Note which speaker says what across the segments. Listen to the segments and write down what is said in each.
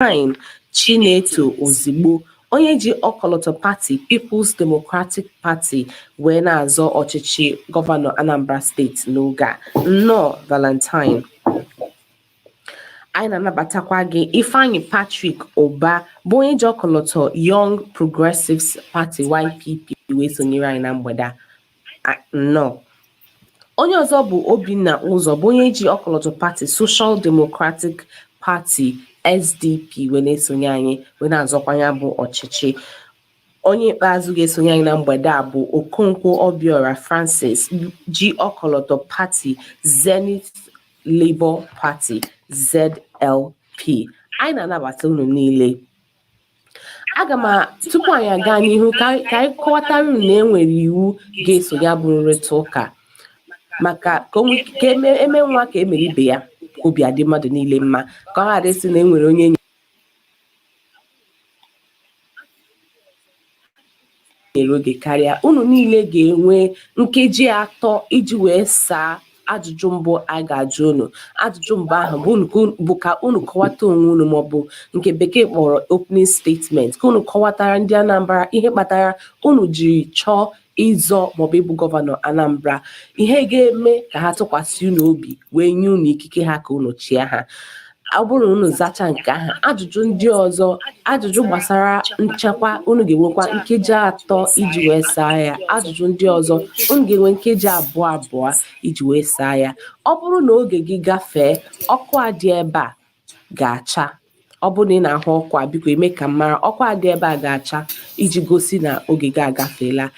Speaker 1: Valentine Chineto Ozigbo, onye ji ọkọlọtọ pati Peoples Democratic Party wee na-azọ ọchịchị gọvanọ Anambra Steeti n'oge a. Nnọọ, Valentine. Anyị na-anabatakwa gị, Ifeanyi Patrick Ụba, bụ onye ji ọkọlọtọ Young Progressives Party, YPP, wee sonyere anyị na mgbede a. Nnọọ. Onye ọzọ bụ Obinna Ụzọ, bụ onye ji ọkọlọtọ pati Social Democratic Party, SDP, wee na-esonye anyị, wee na-azọkwa ya bụ ọchịchị. Onye ikpeazụ ga-esonye anyị na mgbede a bụ Okonkwo Obiora Francis, ji ọkọlọtọ pati Zenith Labour Party, ZLP. Anyị na-anabata unu niile. Aga m tupu anyị aga n'ihu, ka anyị kọwatara unu na e nwere iwu ga-eso ya bụ nrịta ụka, maka ka eme nwa ka emere ibe ya, ka obi adị mmadụ niile mma, ka ọ ghara ịsị na e nwere onye nyere oge karịa. Unu niile ga-enwe nkeji 3 iji wee saa ajụjụ mbụ a ga-ajụ unu. Ajụjụ mbụ ahụ bụ ka unu kọwata onwe unu, maọbụ nke Bekee kpọrọ opening statement, ka unu kọwatara ndị Anambra ihe kpatara unu jiri chọọ ịzọ maọbụ ịbụ gọvanọ Anambra, ihe ga-eme ka ha tụkwasị unu obi wee nye unu ikike ha ka unu chịa ha. Ọ bụrụ na unu zacha nke ahụ, ajụjụ ndị ọzọ, ajụjụ gbasara nchekwa, unu ga-enwekwa nkeji 3 iji wee saa ya. Ajụjụ ndị ọzọ, unu ga-enwe nkeji abụọ abụọ iji wee saa ya. Ọ bụrụ na oge gị gafee, ọkụ a dị ebe a ga-acha. Ọ bụrụ na ị na-ahụ ọkụ a, biko eme ka m mara. Ọkụ a dị ebe a ga-acha iji gosi na oge gị agafeela.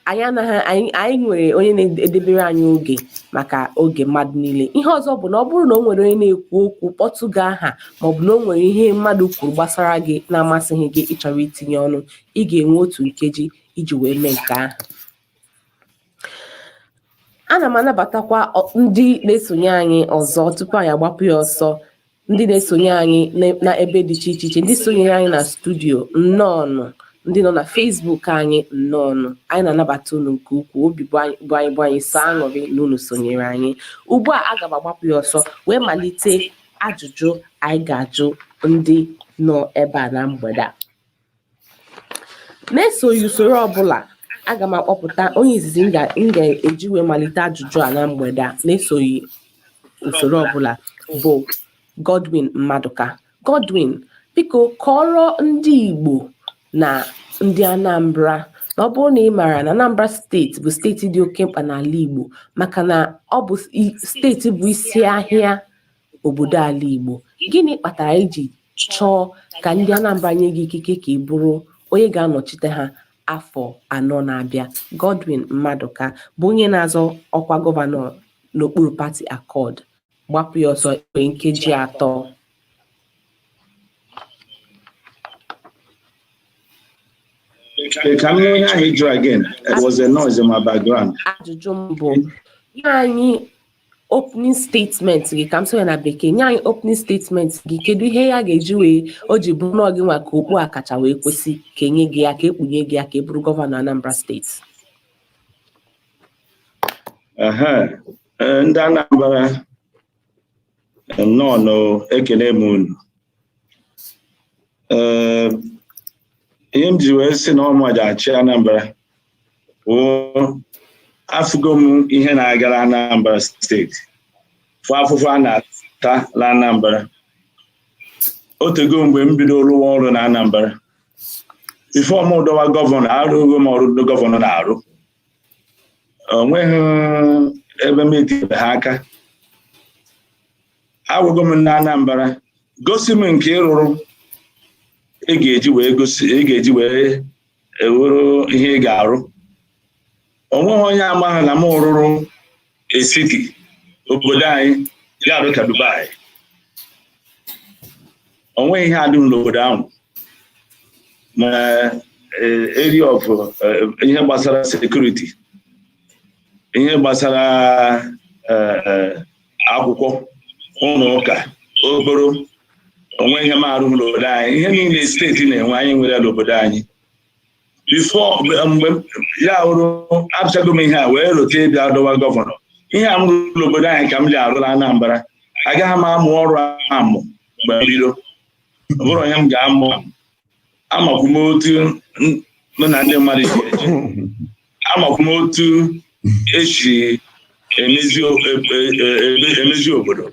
Speaker 1: Anyị anaghị anyị nwere onye na-edebere anyị oge maka oge mmadụ niile. Ihe ọzọ bụ na ọ bụrụ na o nwere onye na-ekwu okwu kpọtụ gị aha, maọbụ na o nwere ihe mmadụ kwuru gbasara gị na-amasịghị gị, ịchọrọ itinye ọnụ, ị ga-enwe otu nkeji iji wee mee nke ahụ. Ana m anabatakwa ndị na-esonye anyị ọzọ tupu anyị agbapụ ya ọsọ, ndị na-esonye anyị na ebe dị iche iche, ndị sonyere anyị na studio, nnọọnụ. Ndị nọ na Facebook anyị, nnọọnụ. Anyị na-anabata unu nke ukwuu. Obi bụ anyị sọ aṅụrị na unu sonyere anyị. Ugbu a, aga m agbapụ ya ọsọ wee malite ajụjụ anyị ga-ajụ ndị nọ ebe a na mgbede a. Na-esoghị usoro ọbụla, aga m akpọpụta onye izizi m ga-eji wee malite ajụjụ a na mgbede a na-esoghị usoro ọbụla, bụ Godwin Maduka. Godwin, biko kọrọ ndị Igbo na ndị Anambra na ọ bụrụ na ị maara na Anambra Steeti bụ steeti dị oke mkpa n'ala Igbo, maka na ọ bụ steeti bụ isi ahịa obodo ala Igbo. Gịnị kpatara iji chọọ ka ndị Anambra nye gị ikike ka ị bụrụ onye ga-anọchite ha afọ 4 na-abịa? Godwin Maduka bụ onye na-azọ ọkwa gọvanọ n'okpuru pati Accord. Gbapụ ya ọsọ, nwee nkeji 3.
Speaker 2: Ka m nụ ihe ahụ ị jụrụ again. There was a noise in my background.
Speaker 1: Ajụjụ mbụ, nye anyị opening statement gị, ka m sọ ya na Bekee, nye anyị opening statement gị. Kedu ihe ya ga-eji wee o ji bụrụ na gị nwa ka okpu a kacha wee kwesị ka enye gị ya, ka ekpunye gị ya, ka ị bụrụ gọvanọ Anambra Steeti?
Speaker 2: Ndị Anambra, nnọọ, ekele m unu. Ee, ihe m ji wee sị na ọmụ ji achị Anambra bụ afụgo m ihe na-agara Anambra Steeti, fụ afụfụ a na-ata na Anambra. Otego mgbe m bido rụwa ọrụ na Anambra, before m dọwa gọvanọ, arụgo m ọrụ ndị gọvanọ na-arụ. O nweghị ebe m etinyere ha aka. Agwago m ndị Anambra, gosi m nke ị rụrụ ị ga-eji wee gosi, ị ga-eji wee ewuru ihe ị ga-arụ. O nweghị onye amaghị na m rụrụ a city, obodo anyị ya arụ ka Dubai. O nweghị ihe adịghị n'obodo ahụ, ma area of ihe gbasara security, ihe gbasara akwụkwọ, ụlọ ụka, okporo, onwe ihe m arụghị n'obodo anyị. Ihe niile steeti na-enwe, anyị nwere n'obodo anyị. Before mgbe ya hụrụ apụchago m ihe a wee rote ịbịa dọwa gọvanọ, ihe a m rụrụ n'obodo anyị ka m ji arụ na Anambra. Agaghị m amụ ọrụ amụ mgbe m bido. Ọ bụrụ onye m ga-amụ, amakwu m otu mụ na ndị mmadụ si eje, amakwu m otu esi emezi emezi obodo.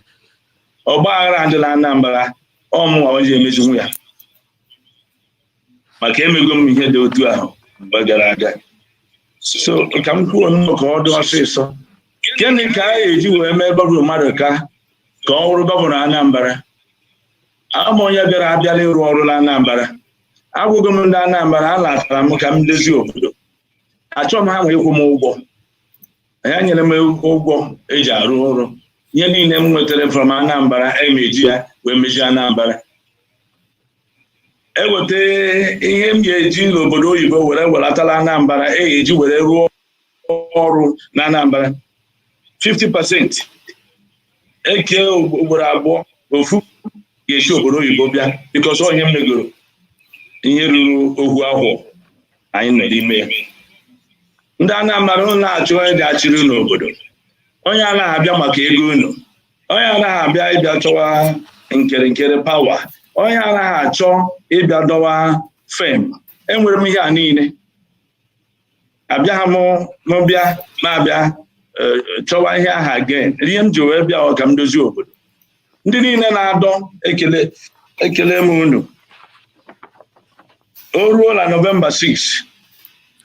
Speaker 2: Ọgba aghara adịla Anambra, ọ mụnwa ji emezinwu ya, maka emego m ihe dị otu ahụ mgbe gara aga. So ka m kwuo nnọọ ka ọ dị ọsịsọ, gịnị ka a ga-eji wee mee gọvanọ Maduka ka ọ bụrụ gọvanọ Anambra? Ama onye bịara abịala ịrụ ọrụ na Anambra. Agwụgo m ndị Anambra, alatara m ka m dozie obodo. Achọghị m ha nwee ịkwụ m ụgwọ. Ya nyere m ụgwọ eji arụ ọrụ. Ihe niile m nwetara from Anambra, emeji ya wee mezie Anambra. Eweta ihe m ga-eji n'obodo oyibo were welatala Anambra, e ga-eji were rụọ ọrụ na Anambra 50%, eke ugboro abụọ, ofu ga-esi obodo oyibo bịa, because onye m megoro ihe ruru ohu ahụ anyị nọ n'ime ya. Ndị Anambra, unu na-achọ onye ga-achịrị n'obodo, onye anaghị abịa maka ego unu, onye anaghị abịa ịbịa chọwa nkere power, onye anaghị achọ ịbịa dọwa fame. Enwere m ihe a niile. Abịaghị m m bịa na-abịa chọwa ihe ahụ again. Ihe m ji wee bịa ọ ka m dozie obodo. Ndị niile na-adọ, ekele, ekele m unu. O ruo na Nọvemba 6,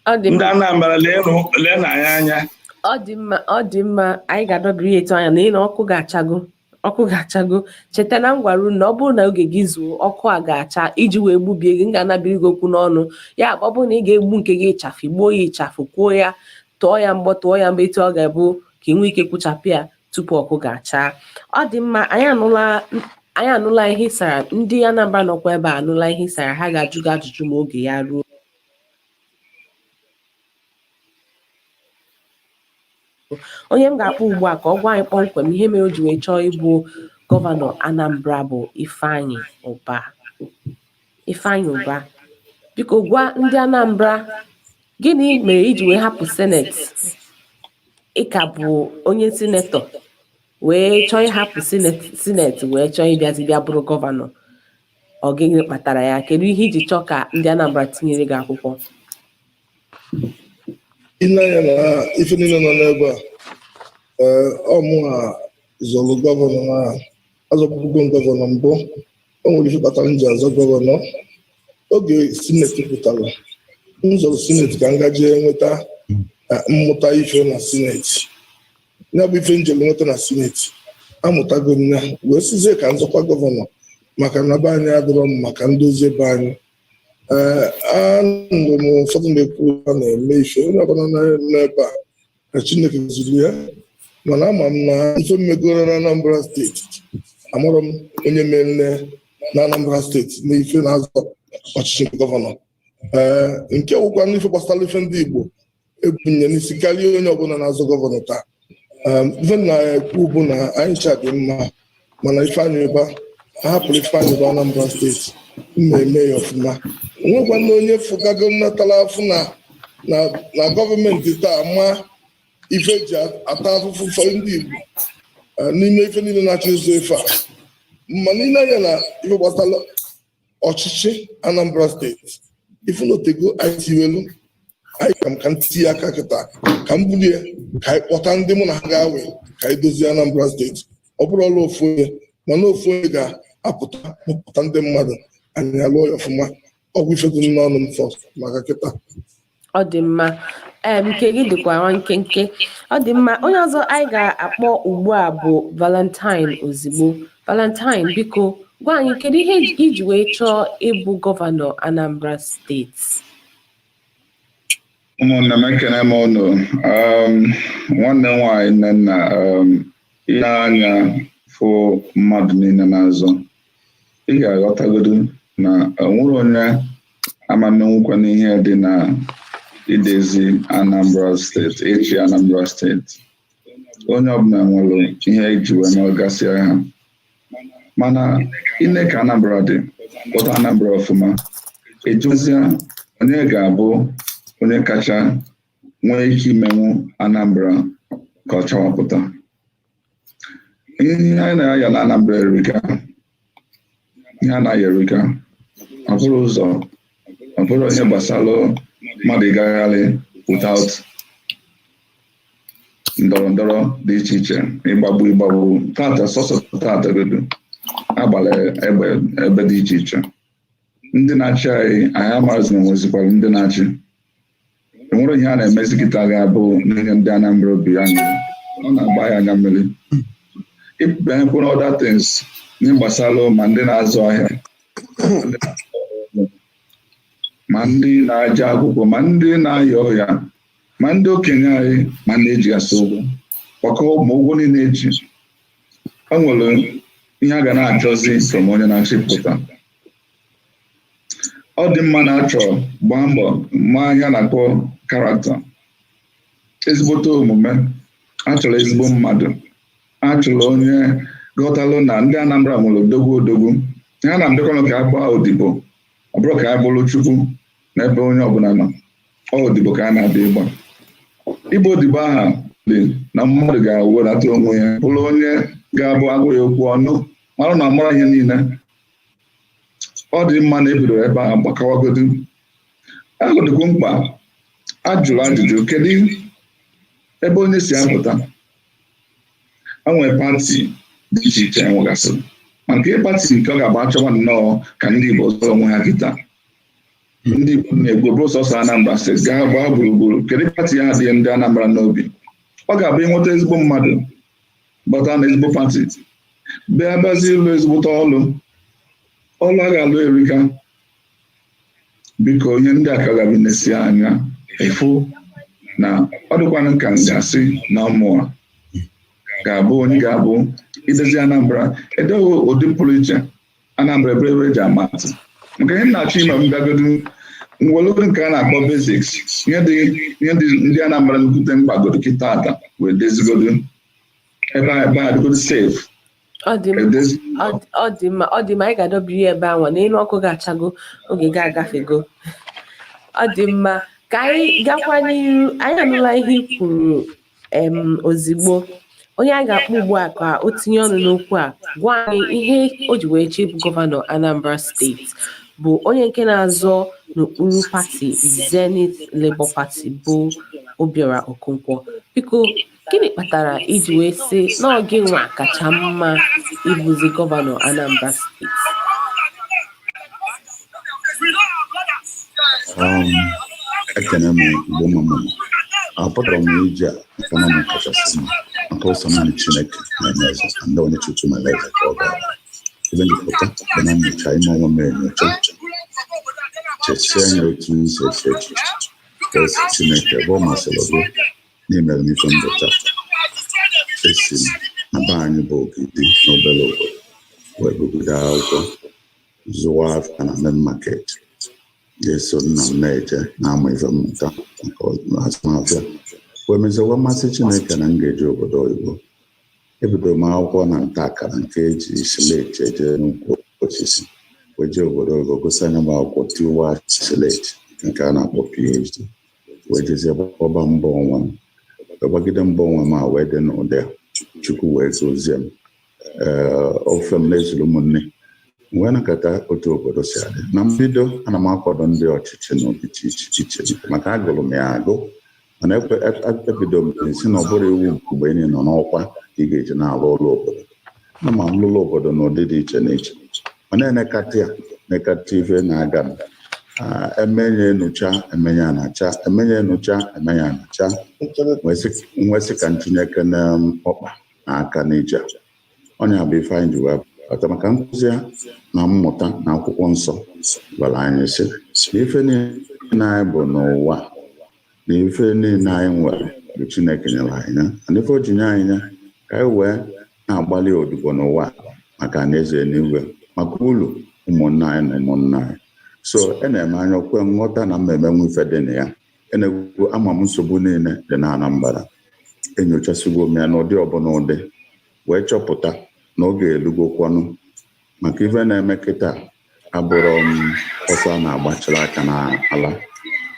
Speaker 1: Ọ dị
Speaker 2: ndị
Speaker 1: mma.
Speaker 2: Anambra, lee na anyị anya.
Speaker 1: Ọ dị mma, ọ dị mma. Anyị ga-adọbiri ya etu anya na ị na ọkụ ga-achago, ọkụ ga-achago. Cheta na m gwara unu na ọ bụrụ na oge gị zuo, ọkụ a ga-acha iji wee gbubie gị. M ga-anabiri gị okwu n'ọnụ ya bụ ọ bụrụ na ị ga-egbu nke gị ịchafụ, gbuo ya ịchafụ, kwuo ya, tụọ ya mgbọ, tụọ ya mgbe etu ọ ga-ebu ka ị nwee ike kwuchapụ ya tupu ọkụ ga-acha. Ọ dị mma. Anyị anụla, anyị anụla ihe ị sara. Ndị Anambra nọkwa ebe a anụla ihe ị sara. Ha ga-ajụ gị ajụjụ ma oge ya ruo. Onye m ga-akpọ ugbu a ka ọ gwa anyị kpọmkwem ihe mere o ji wee chọọ ịbụ gọvanọ Anambra bụ Ifeanyị Ụba. Ifeanyị Ụba, biko gwa ndị Anambra gịnị mere iji wee hapụ senate? Ị ka bụ onye senator wee chọọ ịhapụ senate wee chọọ ịbịazi bịa bụrụ gọvanọ. Ọ gịnị kpatara ya? Kedu ihe iji chọọ ka ndị Anambra tinyere gị akwụkwọ?
Speaker 3: Ile anya na ife niile nọ n'ebe a, ee, ọ mụ ha zọrọ gọvanọ na azọpụgo m gọvanọ mbụ. O nwere ife kpatara m ji azọ gọvanọ. Oge senate pụtara, m zọrọ senate ka m gajee nweta mmụta ife na senate. Ya bụ ife njelu nweta na senate, amụtago m ya wee sizie ka nzọkwa gọvanọ, maka na be anyị adịrọ m maka ndozi ebe anyị. Ee, anụrụ m ụfọdụ na-ekwu ha na-eme ife onye ọbụla nọ n'ebe a na Chineke zuru ya, mana ama m na ife mmegoro na Anambra steeti, amarọ m onye mere na Anambra steeti na ife na-azọ ọchịchị gọvanọ. Ee, nke wụkwa n'ife gbasara ife ndị Igbo ebunye n'isi karịa onye ọbụla na-azọ gọvanọ taa. Ee, ife na-ekwu bụ na anyị cha dị mma, mana Ifeanyị Ụba, ahapụrụ Ifeanyị Ụba Anambra steeti, m na-eme ya ọfụma. Onwekwana onye fụgago nnatara afụ na gọọmenti taa ma ife ji ata afụfụ ụfọdụ ndị Igbo n'ime ife niile na-achọ ịzụ ife a. Mana ile anya na ife gbasara ọchịchị Anambra steeti, ife n'otego anyị tiwelu anyị ka m ka m tinye aka kịta ka m bulie, ka anyị kpọta ndị mụ na ha ga-awe ka anyị dozie Anambra steeti. Ọ bụrụ ọrụ ofu onye, mana ofu onye ga-apụta kpọpụta ndị mmadụ, anyị alụọ ya ọfụma. Ọgwụ ife dị n'ọnụ m first maka kịta.
Speaker 1: Ọ dị mma. Ee, nke gị dịkwa nwa nkenke. Ọ dị mma. Onye ọzọ anyị ga-akpọ ugbu a bụ Valentine. Ozigbo, Valentine, biko gwa anyị kedu ihe iji wee chọọ ịbụ gọvanọ Anambra steeti?
Speaker 4: Ụmụnne m, ekene m unu. Nwanne m nwaanyị Nnenna, ile anya fụ mmadụ niile na-azọ, ị ga-aghọtagodo na onwere onye amamenwukwa n'ihe dị na idezi Anambra steeti, ịchị Anambra steeti. Onye ọbụla nwere ihe eji wee megasịa ha, mana ine ka Anambra dị kpọta Anambra ọfụma, ejụzia onye ga-abụ onye kacha nwee ike imenwu Anambra ka ọ chawapụta. Ihe anyị na-aya na Anambra erika. Ihe anaghị erika ọ bụrụ ụzọ, ọ bụrụ ihe gbasara mmadụ ịgagharị without ndọrọ ndọrọ dị iche iche, ịgbagbu ịgbagbu. Tata, sọsọ tata godu, agbara egbe ebe dị iche iche. Ndị na-achị anyị, anyị amaghịzi na nwezikwara ndị na-achị. Enwere ihe a na-emezi kịta ga-abụ n'inye ndị Anambra obi ya ọ na-agba ya anya mmiri. Ịbịakwuru other things n'ihe gbasara ma ndị na-azụ ahịa, ma ndị na-aje akwụkwọ, ma ndị na-aya ọrịa, ma ndị okenye anyị, ma ndị ejigasị ụgwọ kwakọ, ma ụgwọ niile eji. O nwere ihe a ga na-achọzi from onye na-achị pụta. Ọ dị mma na achọ gbaa mbọ ma ihe a na-akpọ character, ezigbote omume. Achọrọ ezigbo mmadụ, achọrọ onye ghọtalụ na ndị Anambra nwere odogwu odogwu. Ha na-abịakwanụ ka a gbaa odibo, ọ bụrụ ka a bụrụ Chukwu n'ebe onye ọbụla nọ. Ọ odibo ka a na-abịa ịgba. Ịgba odibo aha dị na mmadụ ga-ewelata onwe ya, bụrụ onye ga-abụ agwa ya okwu ọnụ mara na mara ihe niile. Ọ dị mma na ebidoro ebe ahụ gbakawagodu ahụ. Dịkwa mkpa a jụrụ ajụjụ, kedu ebe onye si apụta? E nwere party dị iche iche enwegasịrị, ma nke party nke ọ ga-agba achọba nnọọ ka ndị Igbo zọrọ onwe ha kịta. Ndị Igbo na-egbu bụrụ sọsọ Anambra steeti gaa gbaa gburugburu. Kedu party ha dị ndị Anambra n'obi? Ọ ga-abụ ịnweta ezigbo mmadụ bata na ezigbo party, bịa bịazi ịlụ ezigbote ọlụ. Ọlụ a ga-alụ erika. Biko, ihe ndị a ka ga-abụ na-esi anya efu na ọ dịkwanụ ka m ga-asị na ọmụa ga-abụ onye ga-abụ idezi Anambra, edeghị ụdị pụrụ iche Anambra ebe ebe eji ama atụ. Nke ihe m na-achọ ime, m bịagodu ngwologo nke a na-akpọ basics, ihe dị ndị Anambra nnukwute mkpagodo kịta ata, wee dezigodo ebe a, ebe a dịgodo safe.
Speaker 1: Ọ dị mma.
Speaker 4: Edezi.
Speaker 1: Ọ dị mma, ọ dị mma. Anyị ga-adọbiri ya ebe anwa n'elu. Ọkụ ga-achago, oge ga-agafego. Ọ dị mma, ka anyị gakwa n'iru. Anyị anụla ihe i kwuru. Ozigbo onye anyị ga-akpọ ugbu a ka o tinye ọnụ n'okwu a, gwa anyị ihe o ji wee chee bụ gọvanọ Anambra steeti, bụ onye nke na-azọ n'okpuru pati Zenith Labour Party, bụ Obiora Okonkwo. Biko, gịnị kpatara iji wee sị na ọ gị nwa kacha mma ịbụzi gọvanọ Anambra steeti?
Speaker 5: Ekene m Igbo mama m. Apụtara m ije a maka na m kachasị mma, maka ọsọ naanị Chineke na-eme eze na ndị onye chuchu na eze ka ọ ga-abụ. Ebe njikọta bụ na nyocha ime onwe m, enyocha, chesie anya otu m si eche echiche, wee sị, Chineke, ebe ọ masịrị gị n'imere m ife mbụ taa. Esi m na be anyị bụ Ogidi n'obere obodo wee gụgide akwụkwọ, zụwa afịa na main market, ga-eso nna m na-eje na-amụ ife mmụta maka azụmahịa, wee mezie wee masị Chineke na m ga-eje obodo oyibo. Ebidoro m akwụkwọ na nta akara nke eji slate eje n'ukwu osisi, wee jee obodo oyibo, gosi anya m akwụkwọ, tiwa slate nke a na-akpọ PhD, wee jezie gbaba mbọ onwe m, wee gbagide mbọ onwe m a wee dị n'ụdị a. Chukwu wee gozie m. Ee, ofe m na-ezuru ụmụnne m wee nakọta otu obodo si adị. Na mbido, ana m akwado ndị ọchịchị n'ụdị iche iche iche, maka agụrụ m ya agụ, mana ebido m si na ọ bụrụ iwu mgbe ị nọ n'ọkwa ka ị ga-eji na-alụ ụlọ obodo. Ana m alụlụ obodo n'ụdị dị iche na iche, mana enekata ya nekata ife na-aga m. Emenye enyocha, emenye anacha, emenye enyocha, emenye anacha, nwee sị ka ntinye na ọkpa na aka n'ije. Onye bụ ife anyị ji wee bata maka nkụzi na mmụta na akwụkwọ nsọ gwara anyị sị na ife niile anyị bụ n'ụwa na ife niile anyị nwere bụ Chineke nyere anyị ya, na ife o ji nye anyị ya ka anyị wee na-agbalị odibo n'ụwa maka alaeze eluigwe, maka ulu ụmụnna anyị na ụmụnna anyị. So e na-eme anya okwe nghọta na mmemme nwe ife dị na ya. Enegwu ama m nsogbu niile dị na Anambra, enyochasigo m ya n'ụdị ọbụla ụdị, wee chọpụta na oge elugokwanụ maka ife na-eme kịta. Abụrụ m ọsọ a na-agbachiri aka n'ala,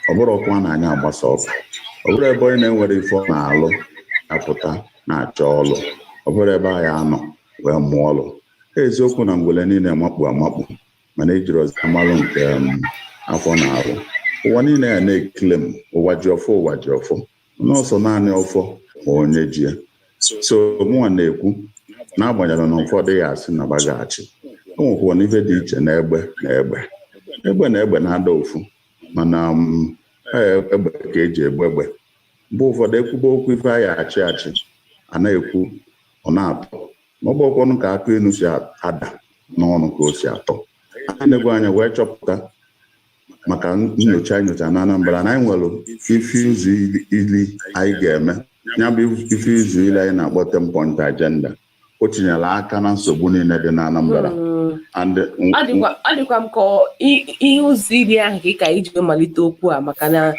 Speaker 5: ọ bụrụ ọkwa na anya agbasa ọkụ, ọ bụrụ ebe onye na-enwere ife ọ na-alụ apụta na-achọ ọlụ, ọ bụrụ ebe anyị anọ wee mụọ ọlụ. Eziokwu na ngwele niile amakpu amakpu, mana ejiri ọzọ amalụ nke afọ na-arụ. Ụwa niile ya na-ekele m, ụwa ji ọfọ, ụwa ji ọfọ, n'ọsọ naanị ọfọ ma onye ji ya. So mụnwa na-ekwu, n'agbanyeghị na ụfọdụ ya asị na bagaghachi, o nwekwara na ife dị iche na egbe na egbe, egbe na egbe na-ada ofu, mana egbe ka eji egbe egbe. Mgbe ụfọdụ ekwube okwu ife anyị achị achị, a na-ekwu ọ na-atọ, ma ọ bụrụkwanụ ka akụ enu si ada n'ọnụ ka o si atọ. Anyị na-egwu anya wee chọpụta maka nyocha nyocha na Anambra na anyị nwere ife ụzọ ili anyị ga-eme. Ya bụ ife ụzọ ili anyị na-akpọ 10 point agenda, o tinyere aka na nsogbu niile dị na Anambra. And
Speaker 1: Ọ dịkwa m ka ihe ụzọ iri ahụ ka ị ka iji wee malite okwu a, maka na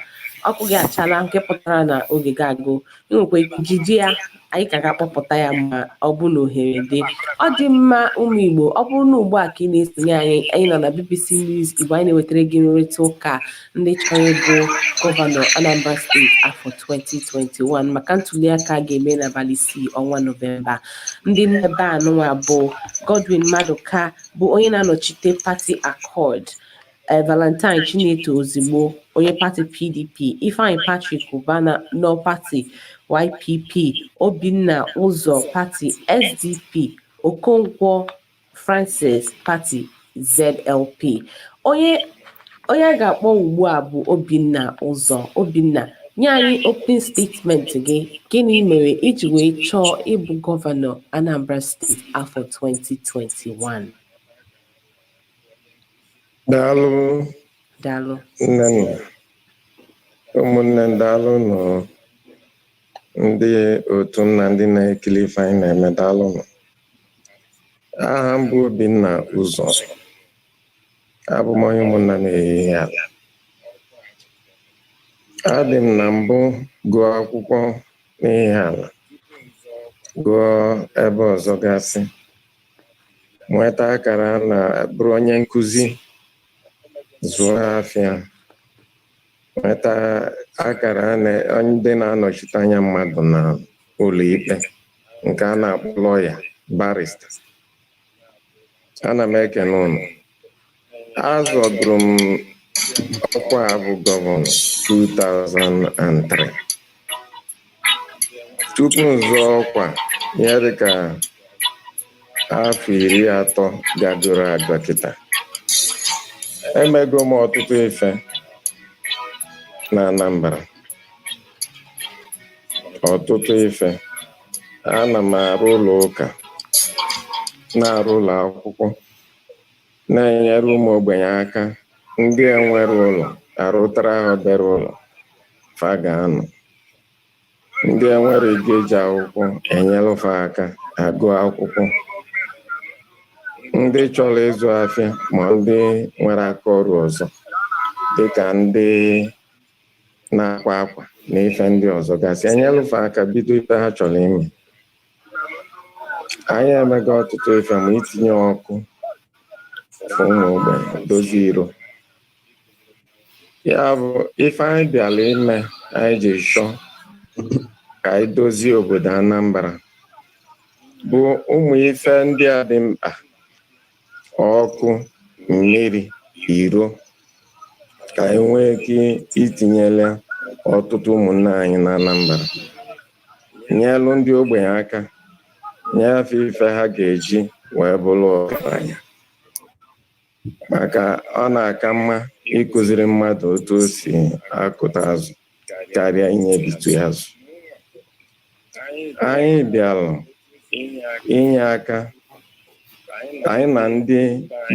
Speaker 1: ọkụ gị achala, nke pụtara na oge gị agụ. Ị nwekwa ike jide ya, anyị ka ga-akpọpụta ya ma ọ bụ na ohere dị. Ọ dị mma. Ụmụ Igbo, ọ bụrụ na ugbu a ka ị na-esonye anyị, anyị nọ na BBC News Igbo. Anyị na-ewetara gị nrụrịta ụka ndị chọrọ ịbụ gọvanọ Anambra Steeti afọ 2021 maka ntuliaka a ga-eme n'abalị 6 ọnwa Nọvemba. Ndị n'ebe a nụnwa bụ Godwin Maduka, bụ onye na-anọchite pati Accord, Valentine Chineto Ozigbo, onye pati PDP, Ifeanyi Patrick Ubana nọ pati YPP, Obinna Ụzọ, pati SDP, Okonkwo Francis, pati ZLP. Onye a ga-akpọ ugbu a bụ Obinna Ụzọ. Obinna, nye anyị opening statement gị. Gịnị mere iji wee chọọ ịbụ gọvanọ Anambra Steeti afọ 2021?
Speaker 6: Daalụ.
Speaker 1: Daalụ.
Speaker 6: Nnenna, ụmụnne m, daalụ nụ. Ndị otu m na ndị na-ekiri ife anyị na-eme, daalụ nụ. Aha m bụ Obinna Ụzọ. Abụ m onye ụmụnna na-ehi ala. Adị m na mbụ gụọ akwụkwọ n'ihe ala, gụọ ebe ọzọ gasị, nweta akara na bụrụ onye nkụzi, zụọ afịa, nweta akara na ndị na-anọchite anya mmadụ na ụlọ ikpe, nke a na-akpọ lọya, barrister. Ana m ekene ụnụ. Azọgoro m ọkwa a bụ gọvanọ 2003. Tupu m zọọ ọkwa ya, dịka afọ 30 gagoro aga kịta, emego m ọtụtụ ife na Anambra, ọtụtụ ife. Ana m arụ ụlọ ụka, na-arụ ụlọ akwụkwọ, na-enyere ụmụ ogbenye aka, ndị enwere ụlọ, arụtara ha obere ụlọ fa ga-anọ, ndị enwere ego eji akwụkwọ, enyere fa aka agụ akwụkwọ, ndị chọrọ ịzụ afịa ma ndị nwere aka ọrụ ọzọ, dịka ndị na-akwa akwa na ife ndị ọzọ gasị, enyelụfe aka bido ife ha chọrọ ime. Anyị emego ọtụtụ ife, ma itinye ọkụ ụmụ ogbenye, dozie iro. Ya bụ ife anyị bịara ime. Anyị ji chọọ ka anyị dozie obodo Anambra bụ ụmụ ife ndị a dị mkpa: ọkụ, mmiri, iro, ka anyị nwee ike itinyere ọtụtụ ụmụnne anyị na Anambra, nyelụ ndị ogbenye aka, nyefe ife ha ga-eji wee bụrụ ọgaranya, maka ọ na-aka mma ịkụziri mmadụ otu o si akụta azụ karịa inyebitu ya azụ. Anyị bịara inye aka anyị na ndị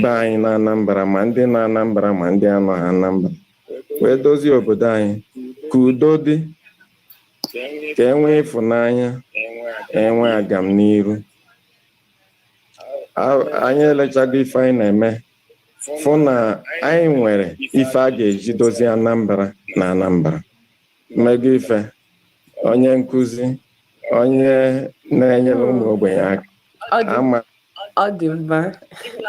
Speaker 6: be anyị na Anambra, ma ndị na Anambra ma ndị anọghị Anambra, wee dozie obodo anyị ka udo dị, ka e nwee ịfụnanya, enwe agamniru. Anyị elechago ife anyị na-eme, fụ na anyị nwere ife a ga-eji dozie Anambra na Anambra. Mmego ife, onye nkụzi, onye na-enyere ụmụ ogbenye aka.
Speaker 1: Ọ dị
Speaker 6: Ama.
Speaker 1: Ọ dị mma.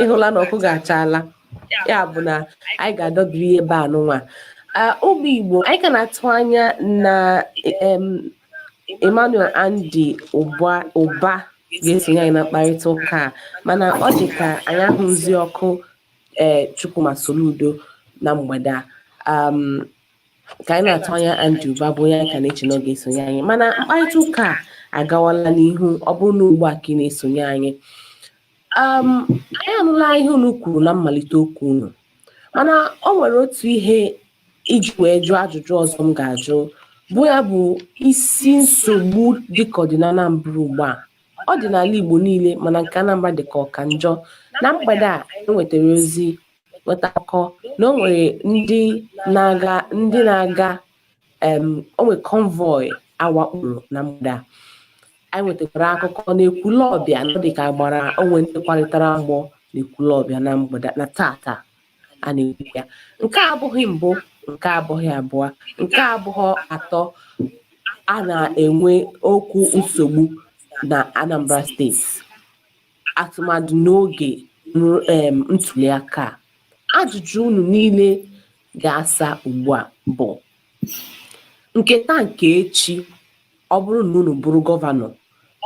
Speaker 1: Ịhụla na ọkụ ga-achala, ya bụ na anyị ga-adọbiri ebe a nụnwa. Ụmụ Igbo, anyị ka na-atụ anya na Emmanuel Andy Ụba. Ụba. Ga-esonye anyị na mkparịta ụka a, mana ọ dị ka anyị ahụzi ọkụ. Ee, Chukwuma Soludo na mgbede a, ka anyị na-atụ anya Andy Ụba, bụ onye anyị ka na-eche na ọ ga-esonye anyị, mana mkparịta ụka a agawala n'ihu. Ọ bụrụ na ugbu a ka ị na-esonye anyị, anyị anụla ihe unu kwuru na mmalite okwu unu, mana o nwere otu ihe iji wee jụọ ajụjụ ọzọ m ga-ajụ, bụ ya bụ isi nsogbu dịka ọ dị na Anambra ugbu a, ọ dị n'ala Igbo niile, mana nke Anambra dịka ọka njọ. Na mgbede a, anyị nwetara ozi, nweta akụkọ na o nwere ndị na-aga o nwere convoy awakporo na mgbede a. Anyị nwetakwara akụkọ na Ekwulọbịa na ọ dịka agbara onwe ndị kwalitara mgbọ na Ekwulọbịa na mgbede na tata a na-ekwu ya. Nke a abụghị mbụ, nke abụghị abụọ, nke abụghị atọ a na-enwe okwu nsogbu na Anambra Steeti, atụmadụ n'oge ntuliaka a. Ajụjụ unu niile ga-asa ugbu a bụ nke taa, nke echi, ọ bụrụ na unu bụrụ gọvanọ,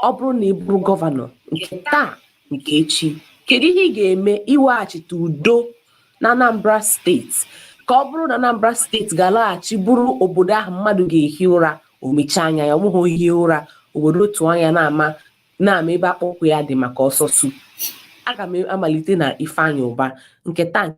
Speaker 1: ọ bụrụ na ị bụrụ gọvanọ, nke taa, nke echi, kedu ihe ị ga-eme iweghachite udo na Anambra Steeti, ka ọ bụrụ na Anambra Steeti ga-alaghachi bụrụ obodo ahụ mmadụ ga-ehi ụra o mechaa anya ya, ọ bụghị ohi ụra o were otu anya na-ama na-ama ebe akpụkpọ ya dị maka ọsọ su? Aga m amalite na Ifeanyị Ụba, nke taa.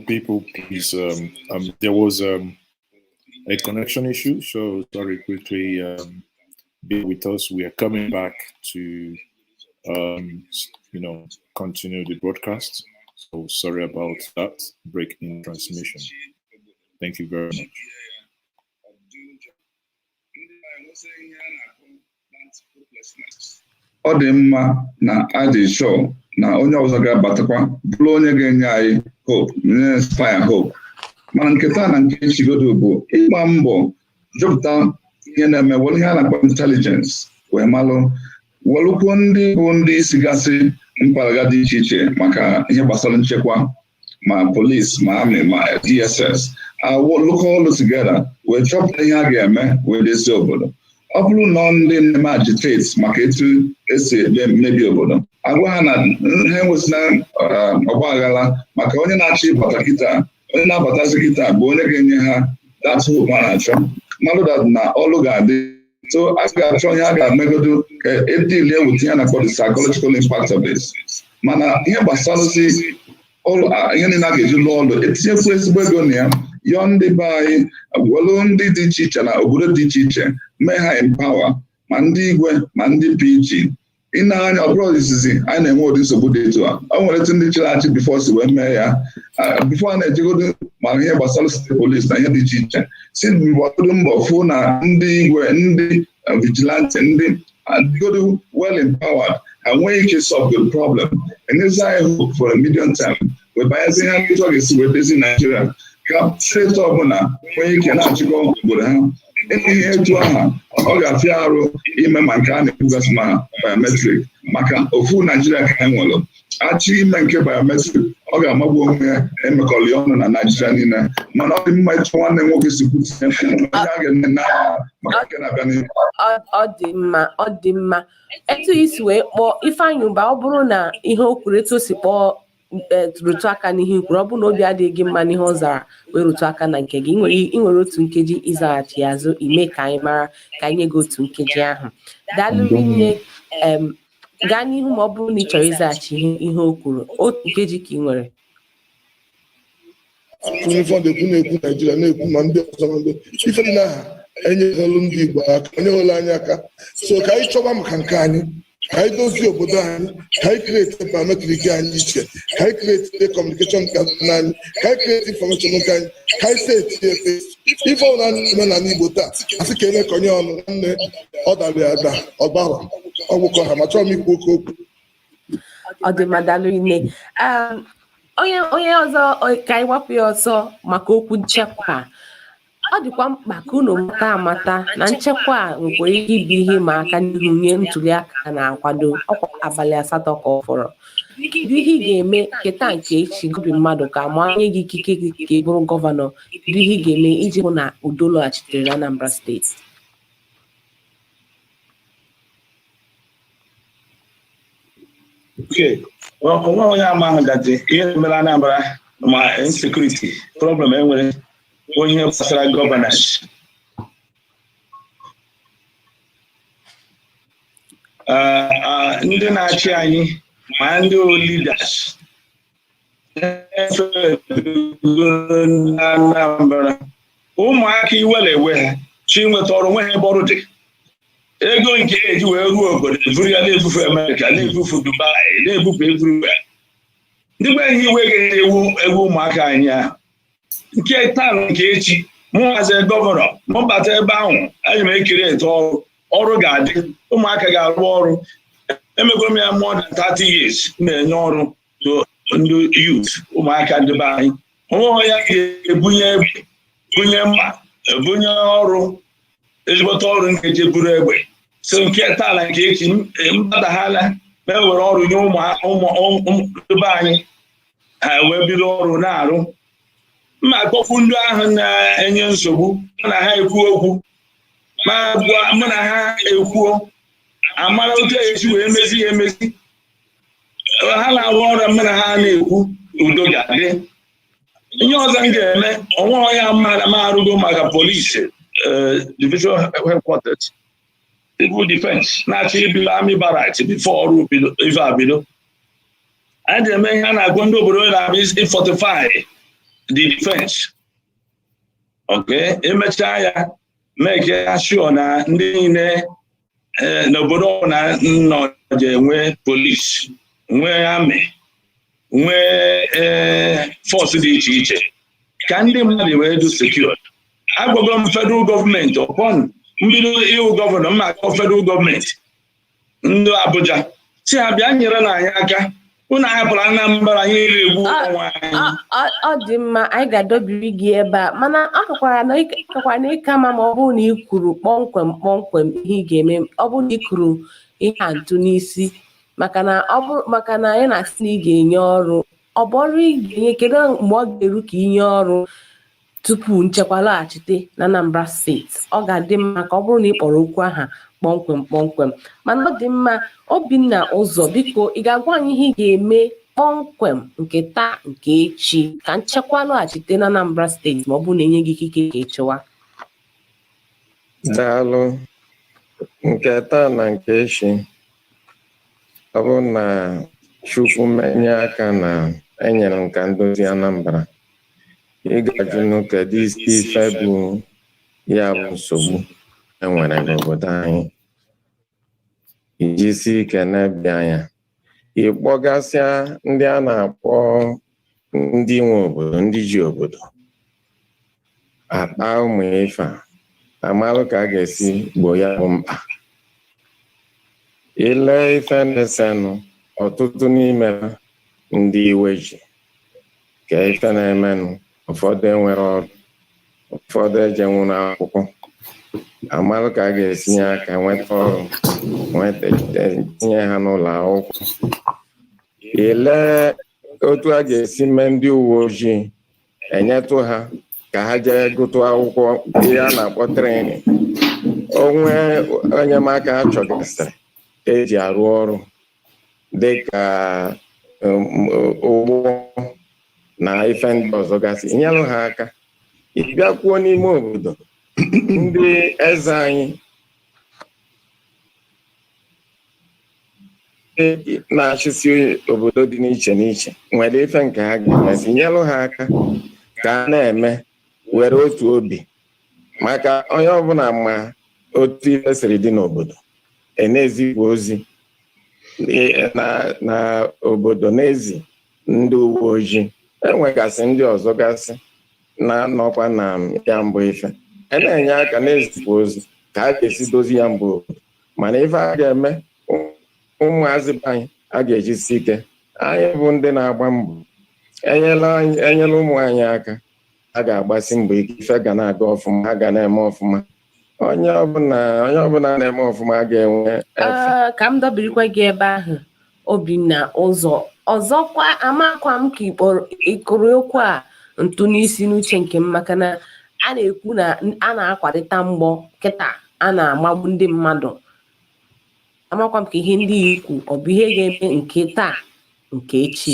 Speaker 7: People, please, there was a connection issue, so sorry, quickly be with us. We are coming back to continue the broadcast. So sorry about that break in transmission. Thank you very much.
Speaker 4: Ọ dị mma na adị sure na onye ọzọ ga-abatakwa bụrụ onye ga-enye anyị hope, na-inspire hope. Mana nke taa na nke echigodo bụ ịgba mbọ jụpụta ihe na-eme, were ihe a na-akpọ intelligence wee malụ, welụkwuo ndị bụ ndị isi gasị mpaghara dị iche iche maka ihe gbasara nchekwa. Ma police, ma army, ma DSS lụkọ ọlụ together wee chọpụta ihe a ga-eme wee dozie obodo. Ọ bụrụ na ndị na-eme agitate maka etu esi mmebi obodo, agwa ha na ha enwesịna ọgba aghara, maka onye na-achọ ịbata kịta, onye na-abatazi kịta bụ onye ga-enye ha that hope a na-achọ mmadụ that na ọlụ ga-adị. So a ga-achọ onye a ga-emegodo ka edealie with ihe na-akpọ the psychological impact of this. Mana ihe gbasarazi ihe niile a ga-eji lụọ ọlụ, etinyekwu ezigbo ego na ya, yọọ ndị be anyị, welu ndị dị iche iche na obodo dị iche iche mee ha empower, ma ndị igwe ma ndị PG. Ị na-anya, ọ bụrụ izizi anyị na-enwe ụdị nsogbu dị etu a. O nwere etu ndị chịrị achị before si wee mee ya. Before a na-ejegodo ma ihe gbasara state police na ihe dị iche iche, si mgbagodo mbọ fụ na ndị igwe, ndị vigilante, ndị adịgodo well empowered, ha nwee ike solve the problem, enyezi anyị hope for a medium term, wee banyezi ihe ndị ọ ga-esi wee dozi Naijiria, ka steeti ọbụla nwee ike na-achịkọ obodo ha. Ihe etu aha ọ ga-afịa arụ ime, ma nke a na-ekwugasị ma biometric, maka ofu Naijiria ka anyị nwere. Achị ime nke biometric, ọ ga-amagbu onwe ya emekọrọ ya ọnụ na Naijiria niile. Mana ọ dị mma ịchọ nwanne m nwoke si kwutinye ihe a ga-eme na maka nke na-abịa n'ihu.
Speaker 1: Ọ dị mma, ọ dị mma etu isi wee kpọọ Ifeanyị Ụba. Ọ bụrụ na ihe o kwuru, etu o si kpọọ, rụtụ aka n'ihe i kwuru, ọ bụrụ na obi adịghị gị mma n'ihe ọ zara wee rụtụ aka na nke gị, ị nwere otu nkeji ịzaghachi ya azụ, ime ka anyị mara ka anyị nye gị otu nkeji ahụ. Daalụ rinne. Gaa n'ihu ma ọ bụrụ na ị chọrọ ịzaghachi ihe o kwuru. Otu nkeji ka ị nwere.
Speaker 3: Ife ọ na-ekwu, na-ekwu Naijiria, na-ekwu ma ndị ọzọ, ma ndị ife niile aha enyeghelu ndị Igbo aka, onyeghelu anyị aka. So ka anyị chọba maka nke anyị, ka anyị dozie obodo anyị, ka anyị create biometric anyị iche, ka anyị create communication nke anyị, ka anyị create information nke anyị, ka anyị set efe ife ọbụla na-eme n'ala Igbo taa. Asị ka emekọnye ọnụ, nwanne, ọ dara ya ada, ọ gbara ọgwụkọ ha ma chọrọ m ikwu oke okwu.
Speaker 1: Ọ dị mma, daalụ rinne. Onye ọzọ, ka anyị gbapụ ya ọsọ maka okwu nchekwa a. Ọ dịkwa mkpa ka unu mata amata na nchekwa a nwekwara ike ịbụ ihe ịma aka n'ihu nye ntuli aka na-akwado. Ọkwa abalị 8 ka ọ fọrọ. Kedu ihe ị ga-eme keta nke echi gobi mmadụ ka ma nye gị ikike gị ka ị bụrụ gọvanọ? Kedu ihe ị ga-eme iji hụ na udo lọghachitere na Anambra Steeti?
Speaker 2: Okay. Onwe onye amaghị that ihe mere Anambra ma insecurity problem enwere onye gbasara governance. Ndị na-achị anyị, ma ndị leaders na Anambra, ụmụaka iwere ewe ha chi nweta ọrụ nwe ha ebe ọrụ dị, ego nke eji wee ruo obodo eburu ya na-ebufe Amerịka, na-ebufe Dubai, na-ebufe everywhere. Ndị gbe ihe iwe ga-ewu ewu ụmụaka anyị ahụ nke taa na nke echi. Mụ hazie gọvanọ, mụ bata ebe ahụ, anyị m ekiri etu ọrụ ọrụ ga-adị, ụmụaka ga-arụ ọrụ. Emego m ya more than 30 years na-enye ọrụ to ndị youth, ụmụaka ndị be anyị. Onwe ya ga-ebunye egbe, bunye mma, ebunye ọrụ, ezigbote ọrụ nke ji buru egbe. So nke taa na nke echi, mbataghala ma ewere ọrụ nye ụmụ ndị be anyị, ha wee bido ọrụ na-arụ. Mma akpọkwu ndị ahụ na-enye nsogbu, mụ na ha ekwu okwu, ma gwa mụ na ha ekwuo, amara otu esi wee mezi ya emezi. Ha na-arụ ọrụ, mụ na ha na-ekwu, udo ga-adị. Ihe ọzọ m ga-eme, onwe onye amara m arụgo maka polisi division headquarters, civil defense na-achọ ibido army barracks before ọrụ bido. Ife a bido, anyị ga-eme ihe a na-agwa ndị obodo na-abịa fortify the defense. Okay, emechaa ya, make ya sure na ndị niile n'obodo ọbụla nọ ga-enwe police, nwee army, nwee force dị iche iche, ka ndị mmadụ wee dị secure. Agwago m federal gọọmenti, upon mbido ịwụ gọvanọ, mma akpọ federal gọọmenti, ndị Abuja, si ha bịa nyere na anyị aka. Unu ahapụrụ Anambra, anyị egbu onwe anyị.
Speaker 1: Ọ dị mma, anyị ga-adọbiri gị ebe a, mana ọ kakwara na ịka mma ma ọ bụrụ na ị kwuru kpọmkwem kpọmkwem ihe ị ga-eme. Ọ bụrụ na ị kwuru ihe a ntụ n'isi, maka na ọ bụrụ maka na anyị na-asị na ị ga-enye ọrụ. Ọ bụ ọrụ ị ga-enye? Kedu mgbe ọ ga-eru ka inye ọrụ tupu nchekwa laghachite na Anambra Steeti? Ọ ga-adị mma ka ọ bụrụ na ị kpọrọ okwu aha kpọmkwem kpọmkwem. Mana ọ dị mma. Obinna Ụzọ, biko, ị ga-agwa anyị ihe ị ga-eme kpọmkwem nke taa, nke echi, ka nchekwa lọghachite na Anambra Steeti, ma ọ bụrụ na enye gị ikike ka ịchịwa?
Speaker 6: Daalụ. Nke taa na nke echi, ọ bụrụ na Chukwu menye aka na enyere m ka ndozi Anambra, ị ga-ajụ kedu isi ife bụ ya bụ nsogbu enwere n'obodo anyị, iji si ike na-ebi anya, ịkpọgasịa ndị a na-akpọ ndị nwe obodo, ndị ji obodo, akpa ụmụ ife a, amalụ ka a ga-esi gboo ya bụ mkpa. Ile ife na-esenụ, ọtụtụ n'ime ha ndị iwe ji ka ife na-emenụ. Ụfọdụ enwere ọrụ, ụfọdụ ejenwuru akwụkwọ. Amalụ ka a ga-esinye aka nweta ọrụ, nweta, tinye ha n'ụlọ akwụkwọ. Ile otu a ga-esi mee ndị uwe ojii, enyetụ ha ka ha jee gụtụ akwụkwọ, ihe a na-akpọ training, onwe enyemaka ha chọgasịrị eji arụ ọrụ, dịka ụgbọ na ife ndị ọzọ gasị, nyelụ ha aka. Ịbịakwuo n'ime obodo, ndị eze anyị na-achịsi obodo dị n'iche n'iche nwere ife nke ha ga-emesi, nyelụ ha aka ka a na-eme were otu obi, maka onye ọbụla ma otu ife siri dị n'obodo. E na-ezipụ ozi na obodo na-ezi ndị uwe ojii, enwegasị ndị ọzọ gasị na-anọkwa na ya mbụ ife e na-enye aka na-ezipụ ozi ka a ga-esi dozi ya mbụ obodo. Mana ife a ga-eme, ụmụazị be anyị a ga-ejisi ike, anyị bụ ndị na-agba mbọ, enyela enyela ụmụ anyị aka, a ga-agbasi mbọ ike, ife ga na-aga ọfụma, ha ga na-eme ọfụma. Onye ọbụla na-eme ọfụma ga-enwe efe.
Speaker 1: Ee, ka m dọbirikwa gị ebe ahụ, Obinna Ụzọ. Ọzọkwa, amakwa m ka ịkụrụ okwu a ntụ n'isi n'uche nke m, maka na a na-ekwu na a na-akwarịta mgbọ kịta, a na-amagbu ndị mmadụ. Amakwa m ka ihe ndị ya ikwu ọ bụ ihe ga-eme nke taa, nke echi.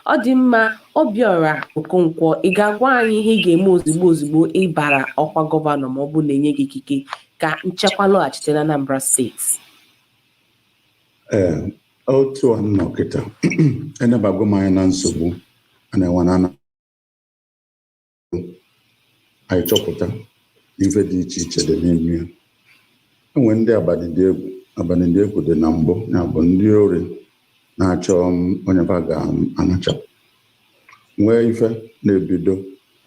Speaker 1: Ọ dị mma. Obiọra Okonkwo, ị ga-agwa anyị ihe ị ga-eme ozugbo ozugbo ịbara ọkwa gọvanọ, ma ọ bụ na-enye gị ikike, ka nchekwa lọghachite na Anambra Steeti?
Speaker 5: Ee, otu a nọ kịta, enebago m anya na nsogbu a na-enwe na anyị, chọpụta ife dị iche iche dị n'ime ya. Enwe ndị abalị dị egwu, abalị dị egwu dị na mbụ, ya bụ ndị ori na-achọ onye fa ga-anachapụ, nwee ife na-ebido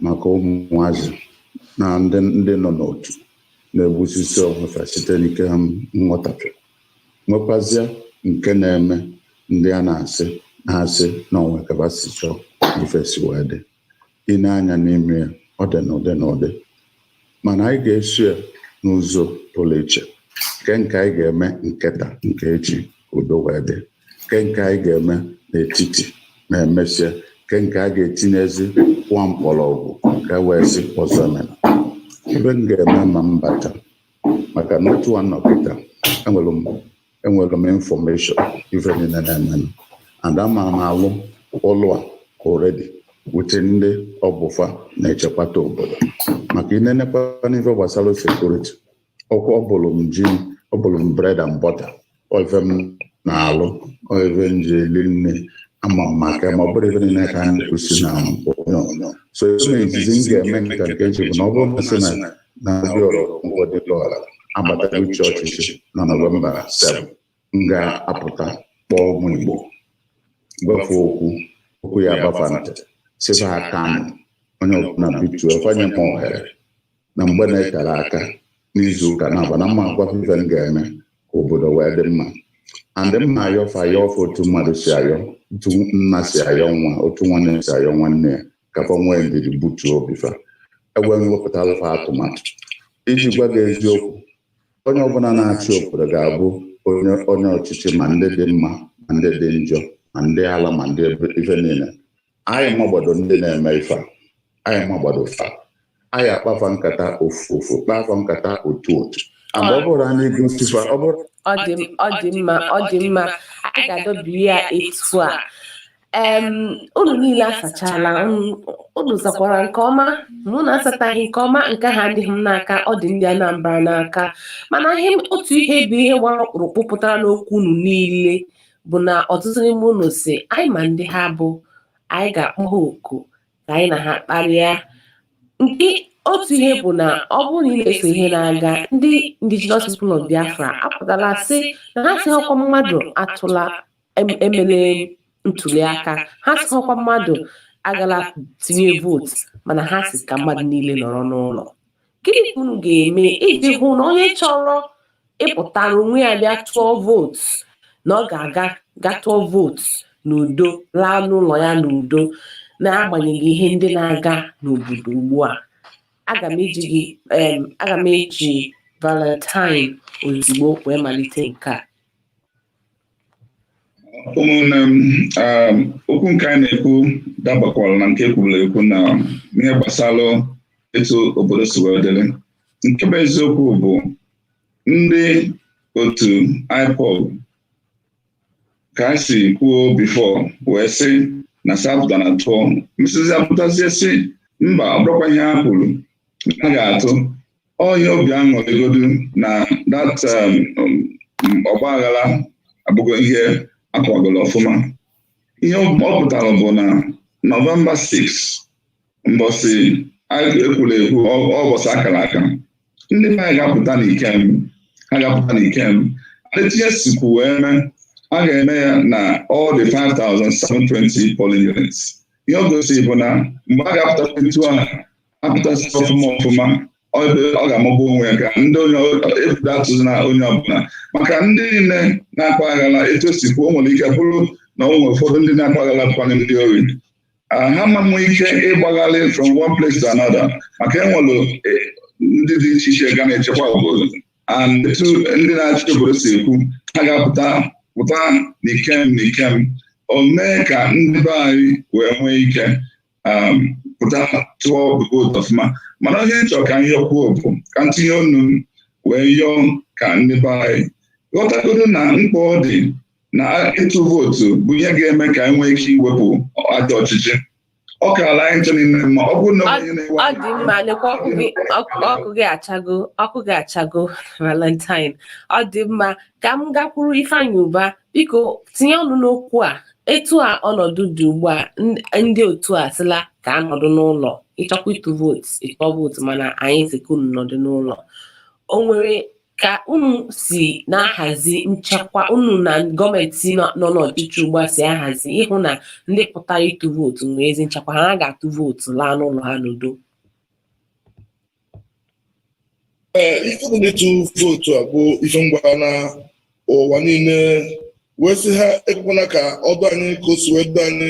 Speaker 5: maka ụmụazị na ndị nọ n'otu na-egbusisi onwe fa site n'ike nghọtafie, nwekwazie nke na-eme ndị a na-asị na-asị na onwe kaba si chọọ ife si wee dị. Ị na-anya n'ime ya, ọ dị n'ụdị n'ụdị, mana anyị ga-esi ya n'ụzọ pụrụ iche. Nke anyị ga-eme nke taa, nke echi, udo wee dị. Nke anyị ga-eme n'etiti ma emesịa, nke a ga-etinyezi kwa mkpọrọgwụ ka e wee sị ọzọ emena. Ebe m ga-eme ma m bata, maka na otu a nọ kịta, enwere m information ife niile na-emenụ, and ama m alụ ụlọ a already wute ndị ọbụfa na-echekwata obodo, maka inenekwa n'ife gbasara security. Ọkwa ọ bụrụ m ji, ọ bụrụ m bread and butter, ọ ife m na-alụ, ọ ife m ji eli nne. Ama m maka ma ọ bụrụ ife niile ka a na-ekwusi na onyonyo. So ife izizi m ga-eme nke echi bụ na ọ bụrụ na sị na Obiora Okonkwo dịlọra agbata uche ọchịchị na Nọvemba 7, m ga-apụta kpọọ ụmụ Igbo, gwafe okwu, okwu ya agbafa ntị, sịfa aka nụ onye ọbụla bituo, fanye m ohere na mgbe na-etere aka n'izu ụka na-aba na mma agwafe ife m ga-eme ka obodo wee dị mma. And mma ayọfa ayọfa otu mmadụ si ayọ, otu nna si ayọ nwa, otu nwanne si ayọ nwanne ya, ka fa nwee ndidi, butuo obi fa, ewe wepụtara fa atụmatụ. Iji gwa gị eziokwu, onye ọbụla na-achị obodo ga-abụ onye ọchịchị, ma ndị dị mma, ma ndị dị njọ, ma ndị ala, ma ndị ife niile. Anyị magbado ndị na-eme ife a, anyị magbado fa, anyị akpafa nkata ofu ofu, kpafa nkata otu otu, and ọ bụrụ anyị gosifa, ọ bụrụ
Speaker 1: Ọ dị mma, ọ dị mma. Anyị ga-adọbiri ya etu a. Unu niile asachala, unu zakwara nke ọma. Mụ na asataghị nke ọma, nke ha adịghị m n'aka, ọ dị ndị Anambra n'aka. Mana ihe otu ihe bụ ihe gbara ọkpụrụkpụ pụtara n'okwu unu niile bụ na ọtụtụ n'ime unu si anyị ma ndị ha bụ, anyị ga-akpọ ha oku ka anyị na ha kparịa. Nke otu ihe bụ na ọ bụrụ na ị na-eso ihe na-aga, ndị Indigenous People of Biafra apụtala sị na ha sị ọkwa mmadụ atụla, emele ntuli aka, ha sị ọkwa mmadụ agala tinye vootu, mana ha sị ka mmadụ niile nọrọ n'ụlọ. Gịnị ka unu ga-eme iji hụ na onye chọrọ ịpụtara onwe ya bịa tụọ vootu, na ọ ga-aga ga tụọ vootu n'udo, laa n'ụlọ ya n'udo, n'agbanyeghị ihe ndị na-aga n'obodo ugbu a? Aga m eji Valentine ozugbo wee malite nke a.
Speaker 4: Ụmụnne m, okwu nke anyị na-ekwu dabakwara na nke ekwubula ekwu na ihe gbasara etu obodo si wee dịrị. Nke bụ eziokwu bụ ndị otu IPOB, ka a si kwuo before wee sị na South na tụọ msizi, apụtazie sị mba, ọ bụrụkwa ihe ha kwuru a ga-atụ onye obi aṅụrịgodu na that ọgba aghara abụgo ihe akwagoro ọfụma. Ihe ọ pụtara bụ na Nọvemba 6, mbọsị ekwuru ekwu, ọbọsị akara aka, ndị be anyị ga-apụta n'ikem, ha ga-apụta n'ikem. Etinye sikwu wee mee, a ga-eme ya na all the 5720 polling units. Ihe ọ gosiri bụ na mgbe a ga-apụta etu a apụtasị ọfụma ọfụma, ọ ga-amagbu onwe ya ka ndị onye ebudo atụzi na onye ọbụla, maka ndị niile na-akpa aghara. Etu esi kwuo, o nwere ike bụrụ na o nwere ụfọdụ ndị na-akpa aghara bụkwana ndị ori, ha ma nwe ike ịgbagharị from one place to another, maka enwere ndị dị iche iche ga na-echekwa obodo. And etu ndị na-achị obodo si ekwu, ha ga-apụta pụta n'ikem n'ikem, o mee ka ndị be anyị wee nwee ike pụta tụọ vootu ọfụma. Mana ihe nchọ ka anyị kwuo bụ ka ntinye onu m wee yọọ ka ndị be anyị ghọtagodo na mkpa ọ dị na ịtụ vootu bụ ihe ga-eme ka anyị nwee ike iwepụ ajọ ọchịchị. Ọ kaala anyị nche niile mma ọ bụrụ na onye na-ewe.
Speaker 1: Ọ dị mma. Lekwa ọkụ gị, ọkụ gị achago, ọkụ gị achago, Valentine. Ọ dị mma. Ka m gakwuru Ifeanyị Ụba. Biko tinye ọnụ n'okwu a. Etu a ọnọdụ dị ugbu a, ndị otu a sịla ka a nọdụ n'ụlọ, ịchọkwa ịtụ vootu, ịtụọ vootu, mana anyị sị ka unu nọdụ n'ụlọ. O nwere ka unu si na-ahazi nchekwa, unu na gọọmenti nọ n'ọchịchị ugbu a si ahazi ịhụ na ndị pụtara ịtụ vootu nwee ezi nchekwa, ha ga-atụ vootu laa n'ụlọ ha n'udo?
Speaker 3: Ee, ife bụ ịtụ vootu a bụ ife ngwa na ụwa niile wee sị ha ekwekwana ka ọdụ anyị ka o si wee dụ anyị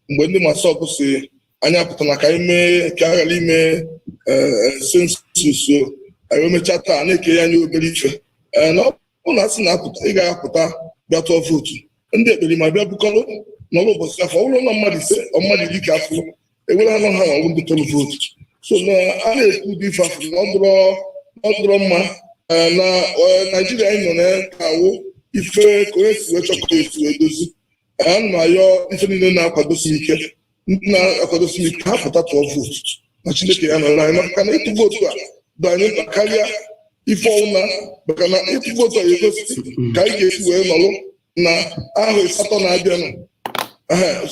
Speaker 3: mgbe ndị MASSOB si anyị apụtara ka anyị mee ka a ghara ime census. Anyị emechaa taa na-eke ya anyị obere ife. Ee, na ọ bụrụ na asị na-apụta, ị ga-apụta bịa tụọ vootu, ndị ekperima bịa bukọrọ n'ọrụ ụbọchị afọ, ọ bụrụ na mmadụ 5 ọ mmadụ 10 ka afọ ewere ha nọ, ha nwa ndị tụrụ vootu. So na a na-ekwu ụdị ife afọ na ọ dụrọ mma. Na Naijiria anyị nọ na ka awụ ife ka onye si wee chọọ ka esi wee dozi. Ana m ayọ ife niile na-akwadosi ike, ndị na-akwadosi ike, ha pụta tụọ vootu na Chineke ya nọrọ anyị, maka na ịtụ vootu a dị anyị mkpa karịa ife ọwụna, maka na ịtụ vootu a ga-egosi ka anyị ga-esi wee nọrọ na ahụ 8 na-abịanụ.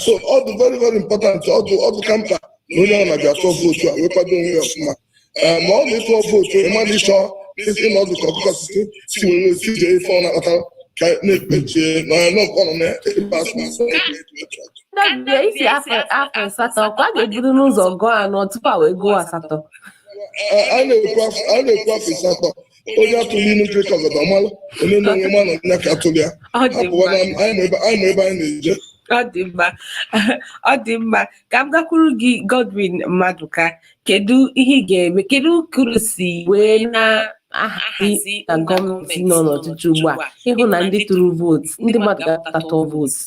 Speaker 3: So ọ dị very very important, ọ dị ka mkpa na onye ọ na-abịa tụọ vootu a wee kwado onwe ya ọfụma. Ma ọ na-ịtụọ vootu, ịma na ịchọ ịnọdụ ka ọkụkọ si were esi jee ife ọ na-akpata ka na-ekpechie na ọ nọ na ebe asụmasụ.
Speaker 1: Ndị isi afọ 8 ka a ga-ebido n'ụzọ gụọ 4 tupu a wee gụọ 8.
Speaker 3: A na-ekwu afọ 8, onye atụrụ inu kiri ọgọdọ malụ onye na onwe ma nọ ya ka atụrụ ya hapụwa na anyị ma ebe anyị na-eje.
Speaker 1: Ọ dị mma, ọ dị mma. Ka m gakwuru gị, Godwin Maduka. Kedu ihe ị ga-eme, kedu ka unu si wee na-ahazi na gọọmenti nọ n'ọchịchị ugbu a ịhụ na ndị tụrụ vootu, ndị mmadụ ga-apụta tụọ vootu?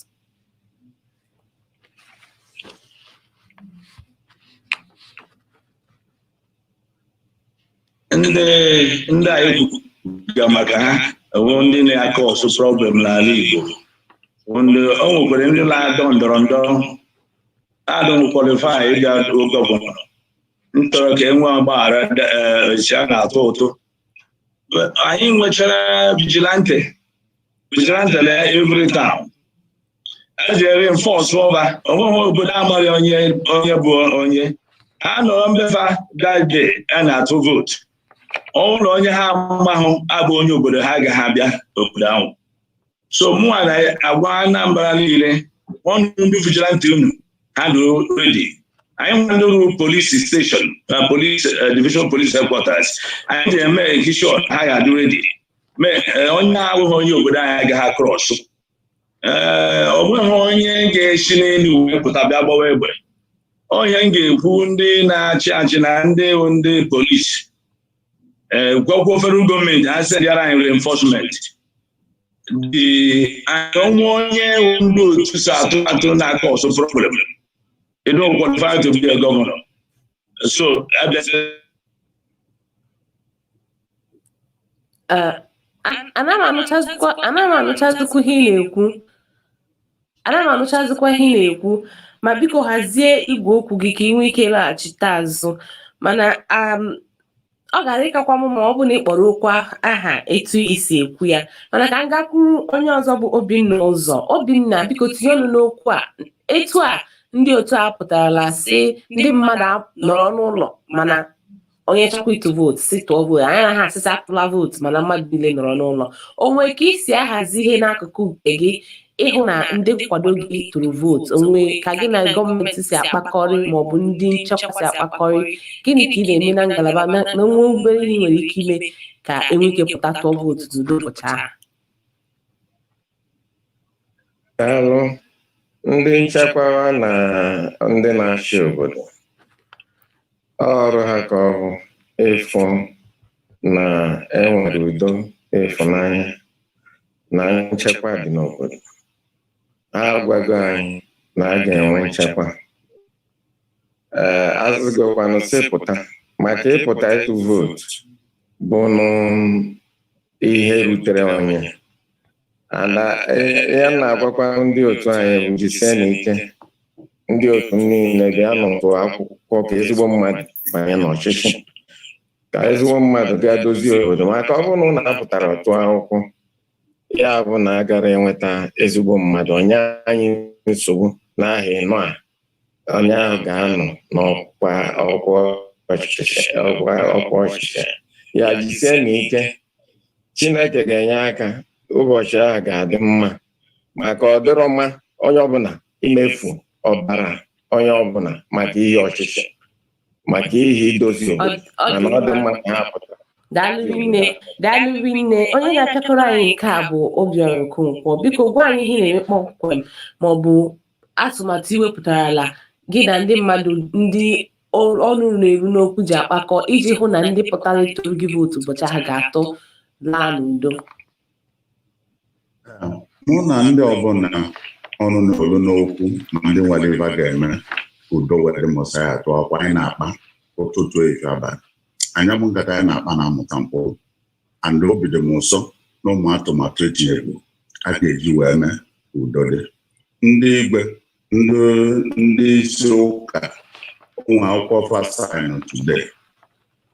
Speaker 2: Ndị anyị kwuga maka ha bụ ndị na-aka ọsụ problem n'ala Igbo. Bụ ndị o nwekwara ndị na-adọ ndọrọ ndọrọ adọ qualify ịga governor, m chọrọ ka e nwee ọgbaghara si a na-atụ ụtụ. Anyị nwechara vigilante na every town eji reinforce ọba. Onweghị obodo amaghị onye onye bụ onye ha nọrọ mbefa that day a na-atụ vote. Ọ bụrụ na onye ha amahụ abụ onye obodo ha, agaghị abịa obodo ahụ. So mụnwa na-agwa Anambra niile ọnụ, ndị vigilante unu ha dị ready. Anyị nwe ndị ruru police station na police division, police headquarters, anyị ji eme sure ha ga-adị ready. Mee onye abụghị onye obodo anyị agaghị cross. Ee, ọ nweghị onye ga-esi n'elu wee pụta bịa gbawa egbe. Onye m ga-ekwu, ndị na-achị achị na ndị polisi, ee, gwakwa federal gọọmenti ha sendịara anyị reinforcement dị anyị. Onwe onye ndị otu so atụ atụ na-aka ọsọ problem, you don't qualify to be a governor. So abịa.
Speaker 1: Ana m anụchazikwa ihe ị na-ekwu. Ana m anụchazikwa ihe ị na-ekwu, ma biko hazie igwe okwu gị ka ị nwee ike laghachite azụ. Mana ọ gara ịkakwa m ma ọ bụ na ị kpọrọ okwu aha etu isi ekwu ya. Mana ka m gakwuru onye ọzọ bụ Obinna Ụzọ. Obinna, biko tinye ọnụ n'okwu a. Etu a ndị otu a pụtarala sị ndị mmadụ nọrọ n'ụlọ, mana onye chọkwa ịtụ vootu si tụọ vootu. Anyị anaghị asịsị atụla vootu, mana mmadụ niile nọrọ n'ụlọ. O nwee ka isi ahazi ihe n'akụkụ nke gị ịhụ na ndị nkwado gị tụrụ vootu? Onwe ka gị na gọọmenti si akpakọrị maọbụ ndị nchekwa si akpakọrị? Gịnị ka ị na-eme na ngalaba na nwa obere ihe ị nwere ike ime ka enwe ike pụta tụọ vootu n'udo ụbọchị ahụ?
Speaker 6: Daalụ. Ndị nchekwa na ndị na-achị obodo, ọrụ ha ka ọ bụ ịfụ na enwere udo, ịfụnanya na nchekwa dị n'obodo. Ha agwago anyị na a ga-enwe nchekwa. Ee, azụgokwanụ sị pụta maka ịpụta ịtụ vootu bụ nụ ihe rutere onye ala ya. Na-agwakwa ndị otu anyị bụ jisie n'ike. Ndị otu m niile, bịa nụtụ akwụkwọ ka ezigbo mmadụ banye n'ọchịchị, ka ezigbo mmadụ gaa dozie obodo, maka ọ bụrụ na ụnụ apụtara tụọ akwụkwọ, ya bụ na agara enweta ezigbo mmadụ onye anyị nsogbu n'aha ịnọ a, onye ahụ ga-anọ n'ọkwa ọkwa ọchịchị, ọkwa ọchịchị ya. Jisie n'ike, Chineke ga-enye aka, ụbọchị ahụ ga-adị mma, maka ọ dịrọ mma onye ọbụla imefu ọbara onye ọbụla maka ihe ọchịchị, maka ihe idozi obodo.
Speaker 1: Ọ dị
Speaker 6: Mana ọ dị
Speaker 1: mma.
Speaker 6: mma ka ha pụtara.
Speaker 1: Daalụ rinne, daalụ rinne. Onye na-apịakọrọ anyị nke a bụ Obiora Okonkwo. Biko gwa anyị ihe ị na-eme kpọmkwem maọbụ atụmatụ iwepụtarala gị na ndị mmadụ ndị ọnụ na-eru n'okwu ji akpakọ iji hụ na ndị pụtara ịtụrụ gị vootu ụbọchị ahụ ga-atụ laa n'udo.
Speaker 5: Mụ na ndị ọbụla ọnụ na-olu n'okwu ma ndị nwere ife a ga-eme ka udo were mụsa ya atụ akwa, anyị na-akpa ụtụtụ, efe, abalị. Anya bụ nkata anyị na-akpa na-amụta mkpụrụ, and obi dị m ụsọ na ụmụ atụmatụ etinyere a ga-eji wee mee ka udo dị. Ndị igwe, ndị isi ụka, ụmụ akwụkwọ fa sign today.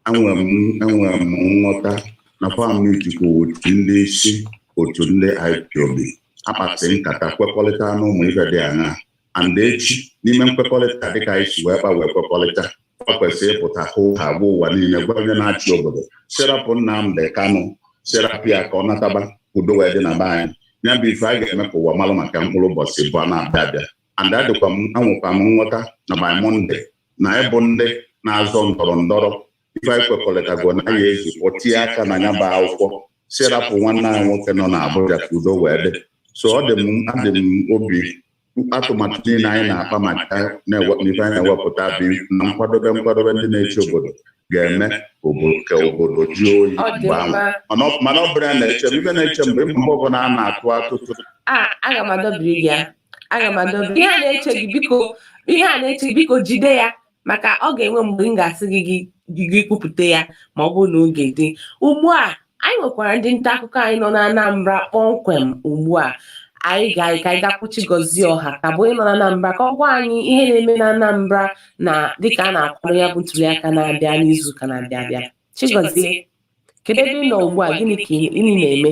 Speaker 5: Enwere m nghọta na famiti otu ndị isi otu ndị IPOB akpatị nkata kwekọrịta na ụmụ ife dị aṅaa, and echi n'ime nkwekọrịta dịka anyị si wee kpa wee kwekọrịta, ọ kwesịrị ịpụta hụ ha gwa ụwa niile, gwa onye na-achị obodo serapụ Nnamdi Kanu, serapụ ya ka ọ nataba, udo wee dị na be anyị. Ya bụ ife a ga-eme ka ụwa malụ maka mkpụrụ ụbọchị bụ a na-abịa abịa. And adịkwa m, anwekwa m nghọta na by Monday na ịbụ ndị na-azọ ndọrọ ndọrọ ife anyị kwekọrịtago na ya ezukọ tinye aka na ya bụ akwụkwọ serapụ nwanne anyị nwoke nọ n'Abuja ka udo wee dị. So ọ dị m, adị m obi atụmatụ niile anyị na-akpa maka na ife anyị na-ewepụta bụ na nkwadobe ndị na-echi obodo ga-eme ka obodo jụọ oyi
Speaker 1: Ọ dị
Speaker 5: mgbe ahụ.
Speaker 1: mma.
Speaker 5: Mana ọ bụrụ ya na-eche m, ife na-eche mgbe mgbe ọbụla a na-atụ atụtụ.
Speaker 1: A aga m adọbiri gị ya, aga m adọbiri ihe a na-eche gị. Biko, ihe a na-eche gị, biko jide ya, maka ọ ga-enwe mgbe m ga-asị gị gị gị kwupụta ya ma ọ bụrụ na oge dị. Ugbu a anyị nwekwara ndị nta akụkọ anyị nọ na Anambra kpọmkwem. Ugbu a anyị ga ka anyị gakwụ Chigozie Ọha ka bụ onye nọ na Anambra ka ọ gwa anyị ihe na-eme na Anambra na dịka a na-akwado ya bụ ntuliaka na-abịa n'izuụka na-abịa abịa. Chigozie, kedu ebe ị nọ ugbu a? Gịnị ka ị na-eme?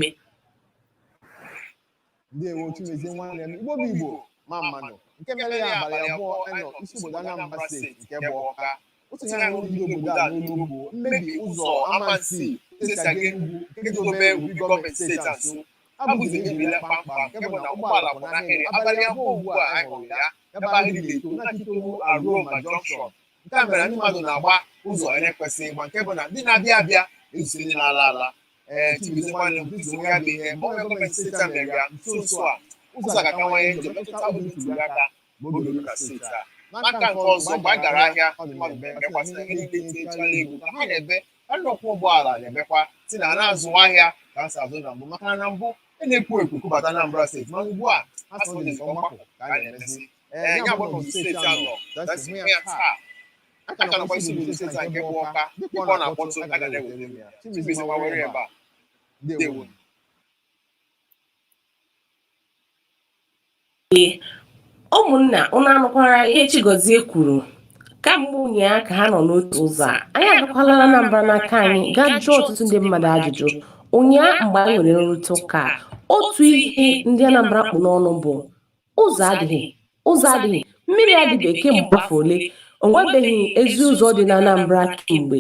Speaker 8: Ndewo, Chimezie nwanne m. Igbo bụ Igbo, ma mmanụ nke mere ya abalị 2 enọ isi obodo Anambra Steeti nke bụ Ọka. Otu ihe ahụ ndị obodo a n'olu bụ mmebi ụzọ Amansi esi aga Enugu nke dobe obi gọọmenti steeti a nso abụzi emebila kpamkpam, nke bụ na ụgbọala kwụ n'ahịrị abalị 2 ugbu a. Anyị hụrụ ya ebe ahịrị na-eto na-achịtoru Aroma Junction. Nke a mere ndị mmadụ na-agba ụzọ na-ekwesịghị ịgba, nke bụ na ndị na-abịa abịa ezute ndị na-ala ala. Ee, Chibueze nwanne m, bụzi onwe ya bụ ihe mgbanwe gọọmenti steeti a mere ya nso nso a, ụzọ a ga-akawanye njọ, metụta oge ntuli aka ma oge ruo na steeti a. N'aka nke ọzọ, mgbe a gara ahịa, mmadụ na-emekwasị na ihe niile etinyechala ego ka ha na-ebe. Ndị ọkwọ ụgbọala na-emekwa si na na-azụ ahịa ka a si azụ na mbụ, maka na na mbụ e na-ekwo ekwo kubata Anambra Steeti, mana ugbu a a sị ọ dịzị ka ọgbakọ ka a na-emezi. Ee, ya bụ n'otu steeti a nọ dasi hụ ya taa, a ka nọkwa isi obodo steeti a nke bụ Ọka. Dịka ọ na-akpọtụ, a ga na-ewetara m ya. Chibueze, gbawere ebe a. Ndewo.
Speaker 1: Ụmụnna, unu anụkwara ihe Chigozie kwuru? Kamgbe ụnyaahụ ka ha nọ n'otu ụzọ a. Anyị agakwala na Anambra n'aka anyị gaa jụọ ọtụtụ ndị mmadụ ajụjụ ụnyaahụ. Mgbe anyị nwere nrụrịta ụka, otu ihe ndị Anambra kpụ n'ọnụ bụ ụzọ adịghị, ụzọ adịghị, mmiri adịbeghị kemgbe afọ ole, o nwebeghị ezi ụzọ dị na Anambra kemgbe.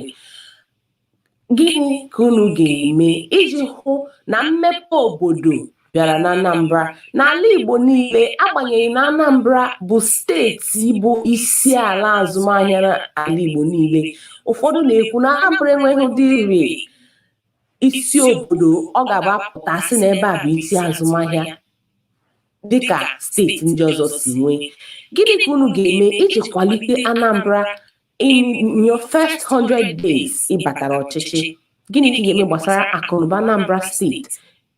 Speaker 1: Gịnị ka unu ga-eme iji hụ na mmepe obodo bịara na Anambra n'ala Igbo niile, agbanyeghị na Anambra bụ steeti bụ isi ala azụmahịa n'ala Igbo niile? Ụfọdụ na-ekwu na Anambra enweghị ụdịrị isi obodo ọ ga-abụ apụta sị na ebe a bụ isi azụmahịa dịka steeti ndị ọzọ si nwee. Gịnị ka unu ga-eme iji kwalite Anambra in your first 100 days ị batara ọchịchị? Gịnị ka ị ga-eme gbasara akụnụba Anambra Steeti,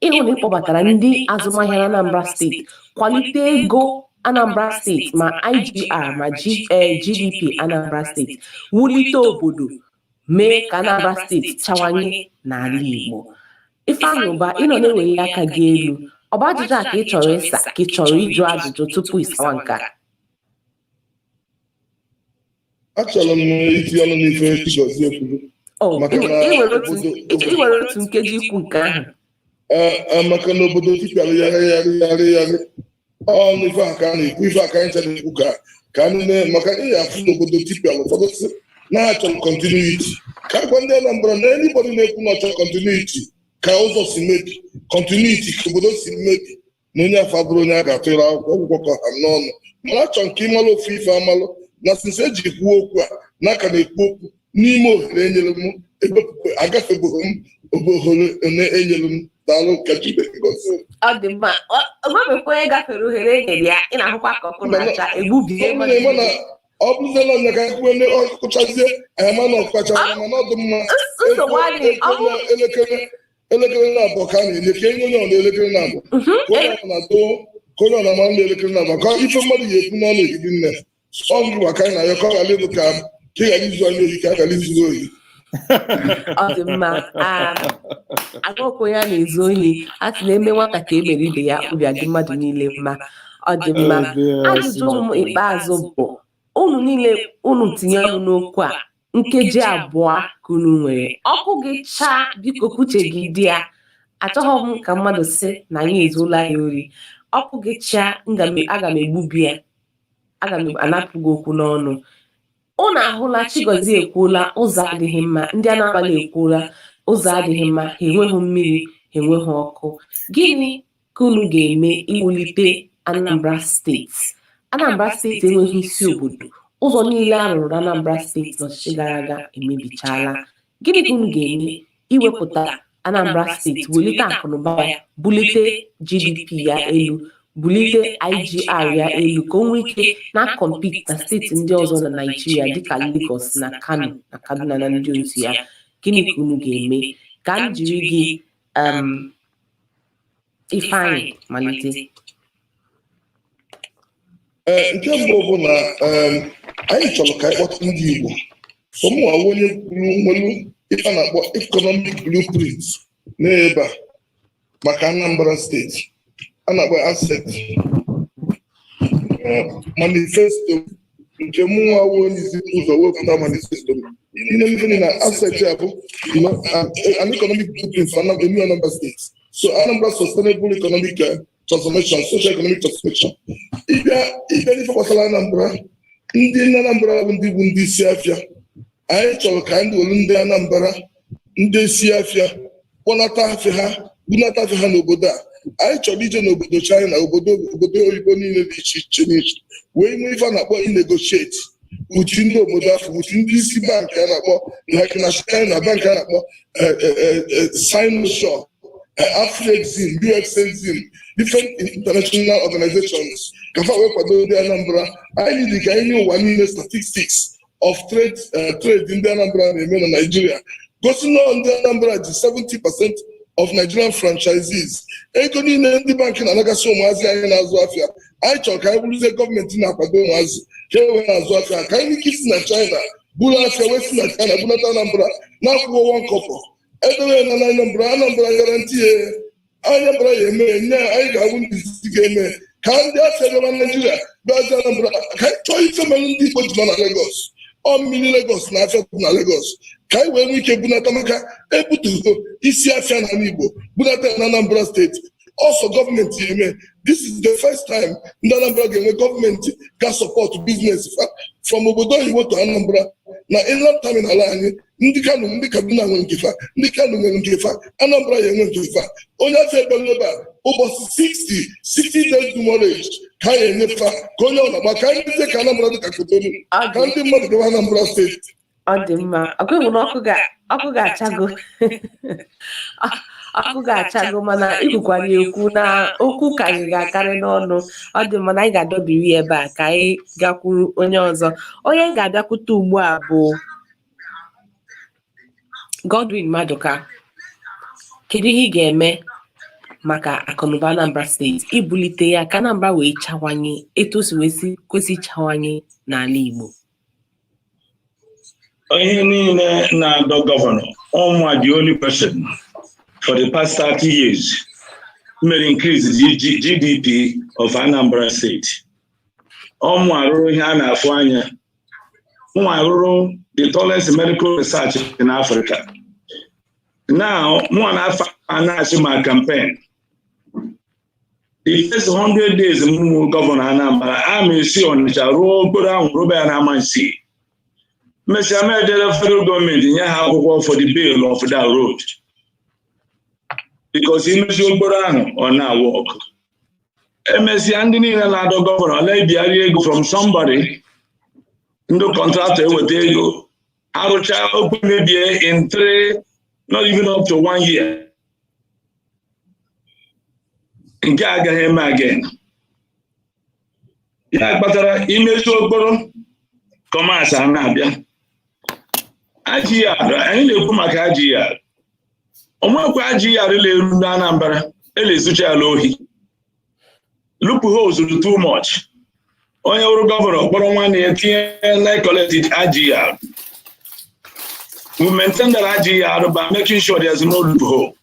Speaker 1: ịhụ na ị kpọbatara ndị azụmahịa na Anambra Steeti, kwalite ego Anambra Steeti ma IGR ma GDP Anambra Steeti, wulite obodo, mee ka Anambra Steeti chawanye n'ala Igbo? Ifeanyị Ụba, ị nọ na-eweli aka gị elu. Ọ bụ ajụjụ a ka ị chọrọ ịsa, ka ị chọrọ ịjụ ajụjụ tupu ịsawa nke a?
Speaker 3: Achọrọ m itinye ọnụ n'ife Chigozie kwuru.
Speaker 1: Oh,
Speaker 3: Maka na
Speaker 1: ị nwere otu nkeji ikwu nke ahụ.
Speaker 3: Ee, maka na obodo tipịara yarị yarị yarị yarị ọnụ. Ife a ka a na-ekwu, ife a ka anyị chọrọ ekwu ka anyị mee, maka ị afụ n'obodo tipịara. Ụfọdụ sị na ha chọrọ continuity. Ka agwa ndị Anambra na anybody na-ekwu na ọ chọrọ continuity ka ụzọ si mebi, continuity ka obodo si mebi, na onye afọ abụrụ onye a ga-atụrụ akwụkwọ ọgwụgwọ ka ọha m n'ọnụ. Mana achọ nke ịmalụ ofu ife amalụ na since eji kwuo okwu a n'aka na-ekwu okwu n'ime ohere enyere m ebepụkwe agafebeghị m ohere enyere m. Daalụ, ka Chineke gọzie.
Speaker 1: Ọ dị mma. O nwebekwa onye gafere ohere e nyere ya. Ị na-ahụkwa ka ọkụ na-acha egbubie.
Speaker 3: Ọ bụrụ na ịma na ọ bụrụzie na ọnya ka anyị kwuo ọkụchazie anyị ama na ọkụchara, mana ọ dị mma.
Speaker 1: Nsogbu adịghị. Ọ
Speaker 3: Ekwe na elekere 2 ka a na-enye ka enye onye ọ na elekere 2 ka onye ọ na-adoo, ka onye ọ na-ama na elekere 2 ka ife mmadụ ga-ekwu n'ọnụ ehidi nne. Ọ ngwa ka anyị na-ayọ ka ọ ghara ịdụ ka ị ghara izu anyị ohi, ka a ghara izu gị ohi.
Speaker 1: Ọ dị mma. Agụkwu ya na-ezu ohi, a sị na eme nwata ka e mere ibe ya, obi adị mmadụ niile mma. Ọ dị mma. Ajụjụ m ikpeazụ bụ, unu niile, unu tinye ọnụ n'okwu a, nkeji 2 ka unu nwere. Ọkụ gị chaa, biko kwuche gị dị ya. Achọghị m ka mmadụ sị na anyị ezuola ya ori. Ọkụ gị chaa, aga m egbubi ya, aga m anapụ gị okwu n'ọnụ. Unu ahụla, Chigozie ekwuola ụzọ adịghị mma, ndị Anambra ekwuola ụzọ adịghị mma, ha enweghị mmiri, ha enweghị ọkụ. Gịnị ka unu ga-eme iwulite Anambra Steeti? Anambra Steeti enweghị isi obodo. Ụzọ niile a rụrụ na Anambra Steeti n'ọchịchị gara aga emebichaala. Gịnị ka unu ga-eme iwepụta Anambra Steeti, welite akụnụba ya, bulite GDP ya elu, bulite IGR ya elu, ka o nwee ike na-compete na steeti ndị ọzọ na Naịjirịa dịka Lagos na Kano na Kaduna na ndị otu ya? Gịnị ka unu ga-eme? Ka m jiri gị, Ifeanyị, malite.
Speaker 3: Ee, nke mbụ bụ na anyị chọrọ ka anyị kpọta ndị Igbo. So mụnwa wụ onye kwuru nwelu ife a na-akpọ economic blueprint n'ebe a maka Anambra Steeti a na-akpọ asset manifesto. Nke mụnwa wụ onye isi ụzọ wepụta manifesto m ihe ife na asset ya bụ an economic blueprint for a new Anambra State, so Anambra sustainable economic transformation, social economic transformation. Ịbịa n'ife gbasara Anambra, ndị Anambra bụ ndị bụ ndị isi afịa. Anyị chọrọ ka anyị were ndị Anambra, ndị isi afịa, kpọnata afịa ha, bunata afịa ha n'obodo a. Anyị chọrọ ije n'obodo China, obodo oyibo niile dị iche iche n'iche, wee nwee ife a na-akpọ inegotiate with ndị obodo afọ, with ndị isi bankị a na-akpọ, like na China, bankị a na-akpọ Sinosure, Afrexim, UXExim, different international organizations, ka fa wee kwado ndị Anambra. Anyị dị ka anyị nye ụwa niile statistics of trade ndị Anambra na-eme na Nigeria, gosi na ndị Anambra ji 70% of Nigerian franchisees. Ego niile ndị bankị na-anagasị ụmụazị anyị na-azụ afịa, anyị chọrọ ka anyị bụrụzie gọọmenti na-akwado ụmụazị ka e wee na-azụ afịa, ka anyị ike isi na China buru afịa, wee si na China bunata Anambra na-akwụghị one kọpọ. Edowe na Anambra, Anambra guarantee ya, Anambra ya eme nye anyị ga-abụ ndị isi ga-eme ka ndị afịa bịaba Naijiria bịazi Anambra. Ka anyị chọọ ife mere ndị Igbo ji nọ na Lagos, ọ mmiri Lagos na afịa dị na Lagos, ka anyị wee nwee ike bunata, maka ebutugo isi afịa n'ala Igbo, bunata ya na Anambra Steeti. Ọsọ gọọmenti eme. This is the first time ndị Anambra ga-enwe gọọmenti ga-support business fa from obodo oyibo to Anambra na inland terminal anyị. Ndị Kano, ndị Kaduna nwere nke fa, ndị Kano nwere nke fa, Anambra ya enwe nke fa. Onye afọ bịara ebe a, ụbọchị 60, 60 days demurrage ka a enyefa, ka onye ọ na-agba, ka anyị mezie ka Anambra dị ka Cotonou, ka ndị mmadụ bịawa Anambra Steeti.
Speaker 1: Ọ dị mma. Ọkụ ịhụ na ọkụ ga-achago, ọkụ ga-achago, mana ikwukwara ya ekwu na okwu karịrị akarị n'ọnụ. Ọ dị mma na anyị ga-adọbiri ya ebe a ka anyị gakwuru onye ọzọ. Onye m ga-abịakwute ugbu a bụ Godwin Maduka. Kedu ihe ị ga-eme maka akụnụba Anambra Steeti, ibulite ya ka Anambra wee chawanye etu o si wee si kwesị ịchawanye n'ala Igbo?
Speaker 2: Ihe niile na-adọ gọvanọ ọnwa, the only person for the past 30 years mere increase the GDP of Anambra State. Ọmụ arụrụ ihe a na-afụ anya. Mụ arụrụ the tallest medical research in Africa. Now, mụ na-afọ na-achị ma campaign. The first 100 days m gọvanọ Anambra, a ma esi Ọnịcha rụọ okporo ahụ rụba ya na Amansi. Mesịa, m ejere federal gọọmenti nye ha akwụkwọ for the bill of that road, because imezi okporo ahụ, ọ na-awụ ọkụ. Emesịa, ndị niile na-adọ gọvanọ na-ebigharị ego from somebody, ndị contractor eweta ego, arụcha okwu mebie in three, not even up to one year. Nke a agaghị eme again. Ya kpatara imezi okporo, commerce a na-abịa. IGR anyị na-ekwu maka IGR, onwekwa IGR na-eru ndị Anambra ele-ezucha ala ohi. Loopholes dị too much. Onye wụrụ gọvanọ kpọrọ nwanne ya tinye na collect IGR. We maintain that IGR by making sure there's no loophole.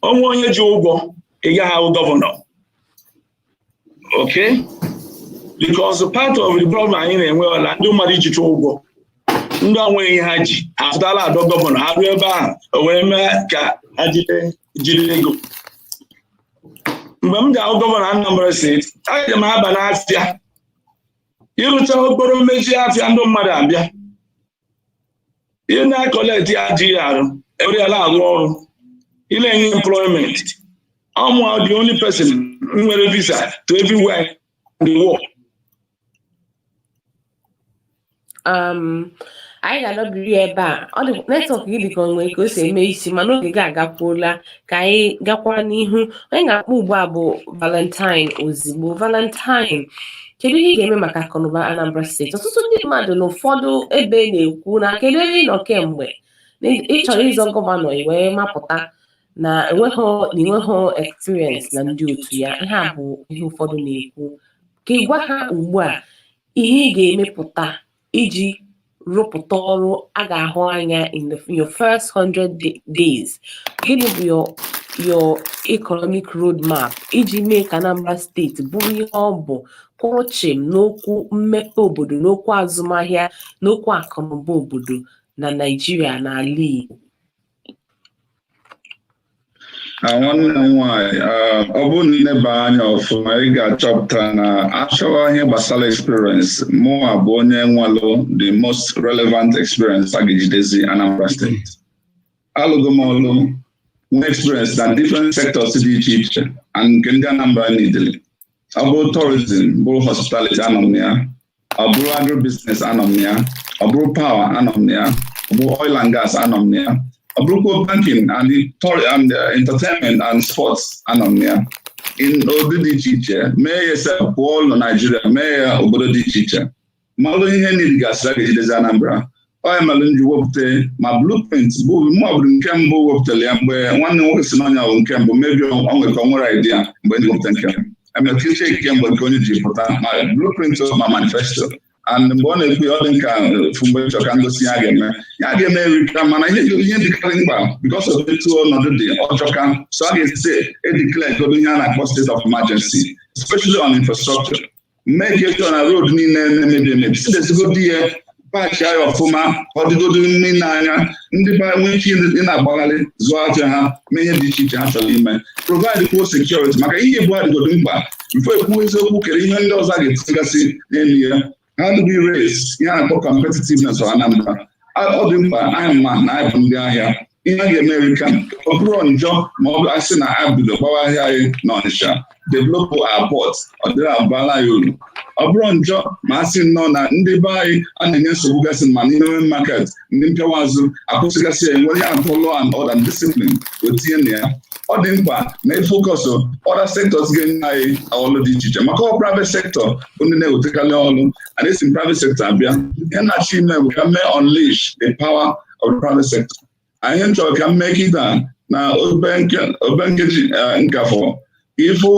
Speaker 2: Onwe onye ji ụgwọ, ị gaghị ahụ gọvanọ, okay? Because part of the problem anyị na-enwe ọla ndị mmadụ ijicha ụgwọ, ndị onweghị ihe ha ji apụtala adọ gọvanọ, ha ruo ebe ahụ, o were mee ka ha jide jide ego. Mgbe m ji-ahụ gọvanọ Anambra Steeti, aga m aba n'afịa ịrụcha okporo, mmechi afịa, ndị mmadụ abịa ihe na-acollect adịghị arụ ewere ya na-arụ ọrụ, ị na-enye employment. Ọmụ the only person nwere visa to everywhere in the world.
Speaker 1: Anyị ga-anọbiri ebe a. Ọ dị network gị dị ka o nwere ka o si eme isi, mana oge gị agakwuola. Ka anyị gakwara n'ihu. Onye ga-akpọ ugbu a bụ Valentine. Ozigbo, Valentine, kedu ihe ị ga-eme maka akụnụba Anambra Steeti? Ọtụtụ ndị mmadụ n'ụfọdụ ebe na-ekwu na kedu ebe ị nọ kemgbe na ị chọrọ ịzọ gọvanọ, ị wee mapụta na enweghị experience na ndị otu ya. Ihe a bụ ihe ụfọdụ na-ekwu. Ka ị gwa ha ugbu a ihe ị ga-emepụta iji Rụpụta ọrụ a ga-ahụ anya in your first 100 days. Gịnị bụ your economic roadmap iji mee ka Anambra Steeti bụrụ ihe ọ bụ, kwụrụ chịm n'okwu mmepe obodo, n'okwu azụmahịa, n'okwu akụnụba obodo na Naịjirịa na ala Igbo?
Speaker 4: Nwanne m nwaanyị, ọ bụrụ na ileba anya ọfụma, ị ga-achọpụta na achọwa ihe gbasara experience, mụnwa bụ onye nwalụ the most relevant experience a ga-ejidezi Anambra Steeti. Alụgo m ọlụ, nwee experience na different sectors dị iche iche and nke ndị Anambra niile. Ọ bụrụ tourism, bụrụ hospitality, anọ m ya. Ọ bụrụ agribusiness, anọ m ya. Ọ bụrụ power, anọ m ya. Ọ bụrụ oil and gas, anọ m ya. Ọ bụrụkwa banking and the and entertainment and sports, anọ m ya. In ụdị dị iche iche, mee ya sef pụọ ụlọ Naijiria, mee ya obodo dị iche iche, malụ ihe niile gasịrị a ga-ejidezi Anambra. Ọ ya mere m ji wepụta ma blueprint bụ mụ bụrụ nke mbụ wepụtara ya. Mgbe nwanne m nwoke si n'ọnya bụ nke mbụ mebi, ọ nwere ka ọ nwere idea mgbe ndị wepụta nke emere ka iche nke mgbe nke onye ji pụta ma blueprint, ma manifesto. And mgbe ọ na-ekwu ya, ọ dị nka fụ mgbe chọ ka ngosi ya ga-eme, ya ga-eme erika, mana ihe dịkarị mkpa, because of etu ọnọdụ dị ọjọka, so a ga-esi edeclare godo ihe a na-akpọ state of emergency, especially on infrastructure. Mee ka sure na road niile na-emebi emebi si dezigodi ya, patch ya ọfụma, ọ dịgodo mmiri n'anya, ndị be nwee ike ị na-agbagharị, zụọ afịa ha, mee ihe dị iche iche ha chọrọ ime. Provide kwuo security, maka ihe bụ adịgodo mkpa mfe ekwu eziokwu. Kere ihe ndị ọzọ a ga-etinyegasị n'elu ya? How do we raise ihe a na-akpọ competitiveness of Anambra? Ọ dị mkpa. Anyị ma na anyị bụ ndị ahịa. Ihe a ga-eme erika. Ọ bụrụ njọ ma ọ bụ asị na anyị bido gbawa ahịa anyị n'Ọnịsha, develop our port, ọ dịrị abala anyị uru. Ọ bụrụ njọ ma a sị nnọọ na ndị be anyị a na-enye nsogbu gasị ma n'ime main market, ndị mpịawa azụ akwụsịgasị ya, enwere ihe atọ law and order and discipline wetinye na ya. Ọ dị mkpa na ịfocus other sectors ga-enye anyị ọlụ dị iche iche, maka ọ private sector bụ ndị na-ewetakarị ọlụ, and esi private sector abịa. Ihe na-achọ ime bụ ka mee unleash the power of the private sector. Anyị chọrọ ka m mee kịta na obe nkeji nkafọ ịfụ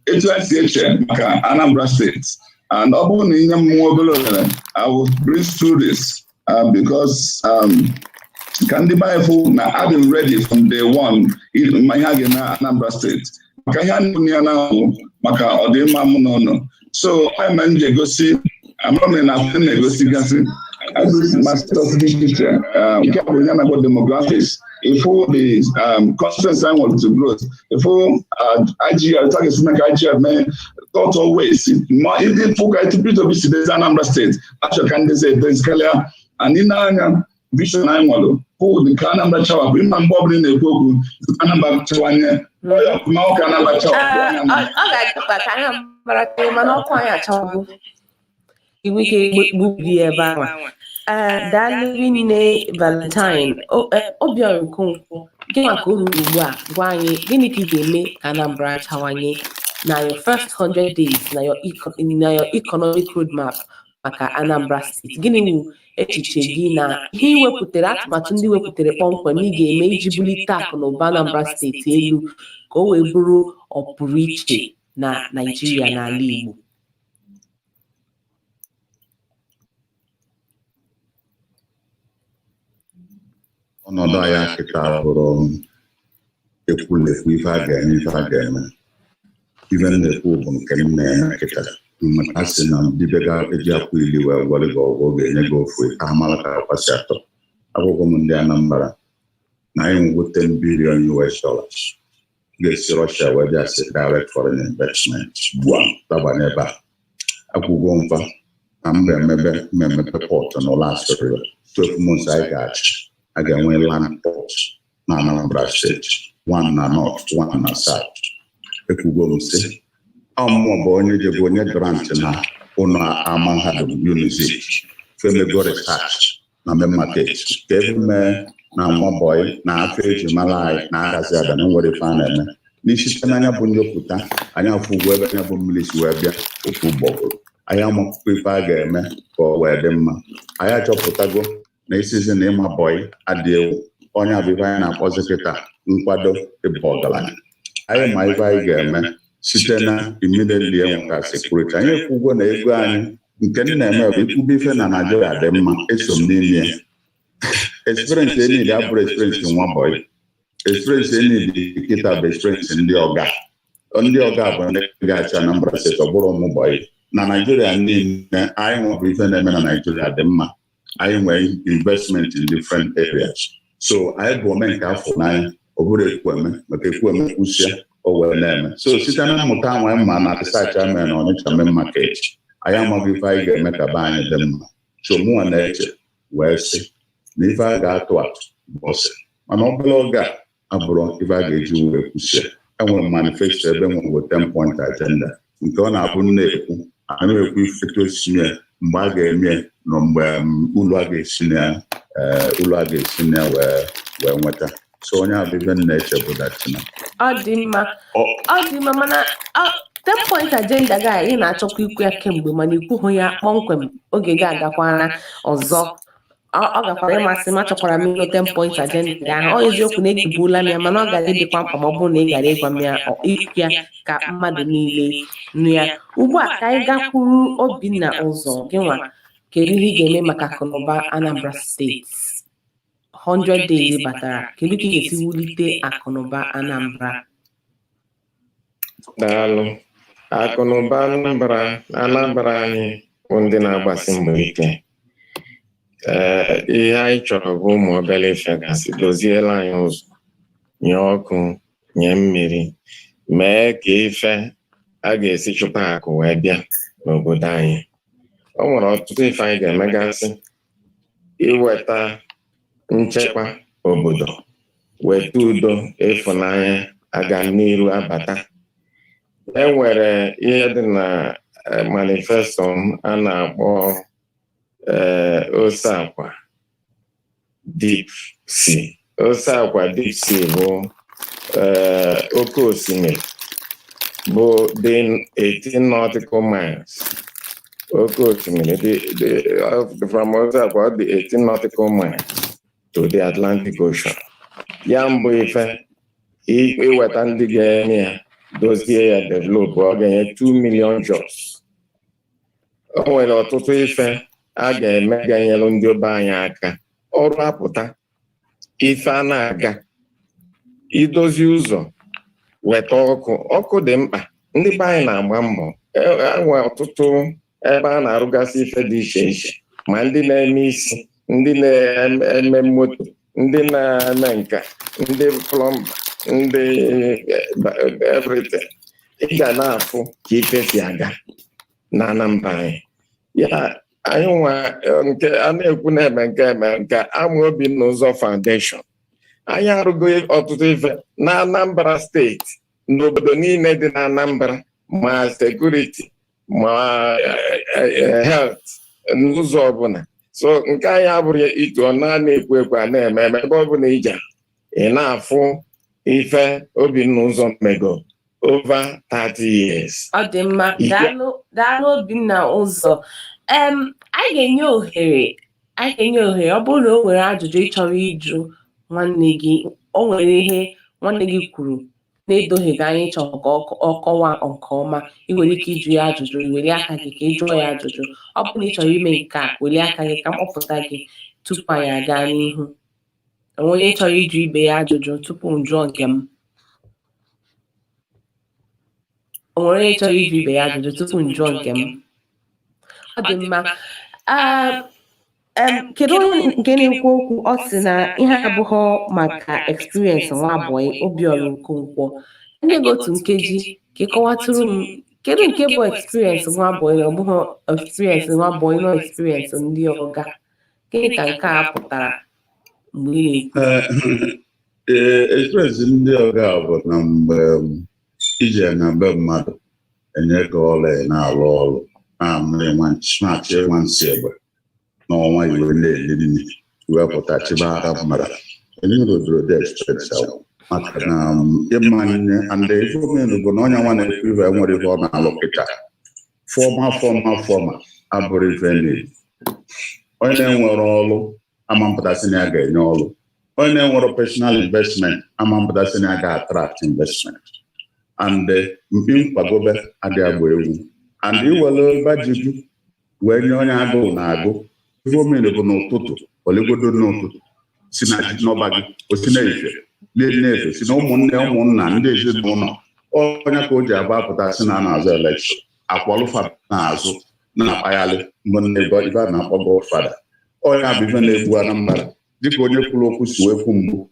Speaker 4: etu a si eche maka Anambra Steeti. And ọ bụrụ na inye m nwa obere ohere, I will breeze through this because ka ndị be anyị fụ na adị m ready from day one ma ihe a ga-eme Anambra Steeti, maka ihe a na-ekwu ya na maka ọdịmma mụ na ụnụ. So ọ mere m ji egosi, amara m na m na-egosigasị ma status dị iche iche. Nke a bụ ihe a na-akpọ demographics. Ịfụ the constituency anyị nwere to growth, ịfụ IGR target si ka IGR mee thought always ma ịfụ ka etu Peter Obi si dezi Anambra Steeti, achọ ka ndezi edezi karịa. And ị na-anya vision anyị nwere bụ nke Anambra chawapụ. Ịma mgbe ọbụla ị na-ekwu okwu Anambra chawanye ma ọ ka Anambra chawapụ.
Speaker 1: Ọ ga-adịkwa ka Anambra chee, mana ọkụ anyị achawago inwe ike gbubiri ebe ahụ. Ee, daalụ nne Valentine Obiora Okonkwo. Gị maka o ruru ugbu a, gwa anyị gịnị ka ị ga-eme ka Anambra chawanye na your first 100 days, na your economic roadmap maka Anambra Steeti. Gịnị wụ echiche gị na ihe ị wepụtara, atụmatụ ndị wepụtara kpọmkwem ị ga-eme iji bulite akụ na ụba Anambra Steeti elu ka o wee bụrụ ọpụrụ iche na Naịjirịa na ala Igbo?
Speaker 5: Ọnọdụ anyị kịta bụrụ ekwulekwu ife a ga-eme, ife a ga-eme. Ife m na-ekwu bụ nke m na-eme kịta, maka a sị na dibịa ga-eji akwa ili wee gwọrọ gị ọgwụ, ọ ga-enye gị ofu ka amara ka akwa si atọ. Akwụkwọ m ndị Anambra na anyị nwego 10 billion US dollars ga-esi Russia wee bịa sị direct foreign investment ugbu a daba n'ebe a. Akwụgo mfa na mba emebe mmemepe port n'ụlọ asịrị. 12 months anyị ga-achị, a ga-enwe land port na Anambra Steeti, one na north, one na south. Ekwugo m sị ọmụmụ bụ onye jebu onye grant na ụlọ mahadum Unizik femego research na main market ka ebe mee na nwa bọyị na afọ eji mara anyị na-agazi ada na nwere ife a na-eme n'isi site n'anya bụ nnyopụta anyị afọ ugwu ebe anya bụ mmiri si wee bịa ofu ụgbọgụrụ. Anyị amakwụkwọ ife a ga-eme ka ọ wee dị mma. Anyị achọpụtago na isizi na ịma bọyị adị ewu onye abụ ife anyị na-akpọzi kịta nkwado ịba ọgaranya. Anyị ma ife anyị ga-eme site na immediately enweta security. Anyị ekwugo na ego anyị Nke m na-eme bụ ikwube ife na Naijiria dị mma, eso m n'ime ya. Experience enidi abụrụ experience nwa boy. Experience enidi kịta bụ experience ndị ọga. Ndị ọga bụ ndị ga-achị Anambra Steeti, ọ bụrụ ụmụ boy. Na Naijiria niile, anyị nwebụ ife na-eme na Naijiria dị mma. Anyị nwee investment in different areas, so anyị bụ ome nke afọ n'anya. Ọ bụrụ ekwueme maka ekwueme kwụsịa, o wee na-eme. So site na mmụta ahụ anyị ma na research anyị mere na Onitsha Main Market, anyị amaghị ife anyị ga-eme ka be anyị dị mma. So mụnwa na-eche wee sị na ife a ga-atụ atụ bụ ọsị, mana obere oge a abụrụ ife a ga-eji wee kwụsịa. Enwere m manifesto ebe nwere 10 point agenda nke ọ na-abụ m na-ekwu, ana m ekwu ife etu esi ya, mgbe a ga-eme ya, na mgbe ụlọ a ga-esi na ya, ụlọ a ga-esi na ya wee nweta. So onye abụ ife m na-eche bụ datina.
Speaker 1: Ọ dị mma, ọ dị mma, mana 10 point agenda gị a ị na-achọkwa ikwu ya kemgbe, mana ikwughị ya kpọmkwem. Oge gị agakwara ọzọ. Ọ gakwara ịmasị m, achọkwara m ịnụ 10 point agenda gị ahụ. Ọ eziokwu na ejibuola m ya, mana ọ gara ịdịkwa mkpa ma ọ bụrụ na ị gara ịgwa m ya, ikwu ya ka mmadụ niile nụ ya. Ugbu a ka anyị gakwuru Obinna Ụzọ. Gị nwa, kedu ihe ị ga-eme maka akụnụba Anambra Steeti? 100 days batara, kedu ka ị ga-esi wulite akụnụba Anambra?
Speaker 6: Daalụ. Akụnụba Anambra, anyị bụ ndị na-agbasi mbọ ike. Ee, ihe anyị chọrọ bụ ụmụ obere ife gasị: doziela anyị ụzọ, nye ọkụ, nye mmiri, mee ka ife a ga-esi chụta akụ wee bịa n'obodo anyị. O nwere ọtụtụ ife anyị ga-emegasị: iweta nchekwa obodo, weta udo, ịfụnanya, aga n'iru abata. E nwere ihe dị na manifesto m a na-akpọ ose akwa deep sea. Ose akwa deep sea bụ oke osimiri bụ dị 18 nautical miles. Oke osimiri dị from ose akwa, ọ dị 18 nautical miles to the Atlantic Ocean. Ya mbụ ife iweta ndị ga-eme ya, dozie ya, develop, ọ ga-enye 2 million jobs. O nwere ọtụtụ ife a ga-eme ga-enyere ndị obe anyị aka, ọrụ apụta, ife a na-aga idozi ụzọ, weta ọkụ. Ọkụ dị mkpa. Ndị be anyị na-agba mbọ. Enwe ọtụtụ ebe a na-arụgasị ife dị iche iche, ma ndị na-eme isi, ndị na-eme moto, ndị na-eme nka, ndị plumber, ndị everything. Ị ga na-afụ ka ife si aga na Anambra anyị. Ya anyị nwa nke a na-ekwu na-eme nke eme nke Amaobi n'Ụzọ Foundation, anyị arụgo ọtụtụ ife na Anambra Steeti, n'obodo niile dị na Anambra, ma security, ma health, n'ụzọ ọbụla. So nke anyị abụrụ itu ọ na-ekwu ekwu, a na-eme eme. Ebe ọbụla ije, ị na-afụ ife Obinna Ụzọ mego over 30 years.
Speaker 1: Ọ dị mma. Daalụ, daalụ, Obinna Ụzọ. Anyị ga-enye ohere, anyị ga-enye ohere, ọ bụrụ na o nwere ajụjụ ị chọrọ ịjụ nwanne gị, o nwere ihe nwanne gị kwuru na-edoghị gị anya, ịchọrọ ka ọ kọwaa nke ọma, ị nwere ike ịjụ ya ajụjụ. Welie aka gị ka ị jụọ ya ajụjụ. Ọ bụrụ na ị chọrọ ime nke a, welie aka gị ka m kpọpụta gị tupu anyị aga n'ihu. Onwe onye chọrọ ịjụ ibe ya ajụjụ tupu m jụọ nke m? O nwere onye chọrọ ịjụ ibe ya ajụjụ tupu m jụọ nke m? Ọ dị mma. Kedu onye nke na-ekwu okwu? Ọ sị na ihe abụghọ maka experience nwa boy. Obiọra Okonkwo, nye gị otu nkeji ka ị kọwatụrụ m kedu nke bụ experience nwa boy na ọ bụghị experience nwa boy nọ experience ndị ọga. Gịnị ka nke a pụtara mgbe ị na-ekwu?
Speaker 5: Ee, experience ndị ọga bụ na mgbe ije na be mmadụ enye gị ọrụ, ị na-arụ ọrụ, na-achị nwa nsị egbe n'ọnwa, iwe na-eli nri, wepụta chiba aka mmadụ enyegodoro dị experience ahụ, maka na ịma nne and ife omenu bụ na onye nwa na-ekwu ife nwere ife ọ na-alụ kịta. Former abụrụ ife na onye na-enwere ọrụ ama mpụtasị na ya ga-enye ọrụ. Onye na-enwere personal investment ama mpụtasị na ya ga-attract investment. And mkpi nkwagobe adịghị agba egwu and iwere bajibu. Wee nye onye agụụ na-agụ. Ife omere bụ n'ụtụtụ, olegodo n'ụtụtụ si na ji n'ọba gị, o si na-efe na-efe, si na ụmụnne, ụmụnna, ndị ezinụlọ. Onye ka o ji agba apụta si na a na-azụ election, akwalụfa na-azụ na-akpaghalị mbụ na ife a na-akpọ Godfather. Onye bụ ife na-egbu Anambra, dịka onye kwuru okwu si wee kwu mbụ.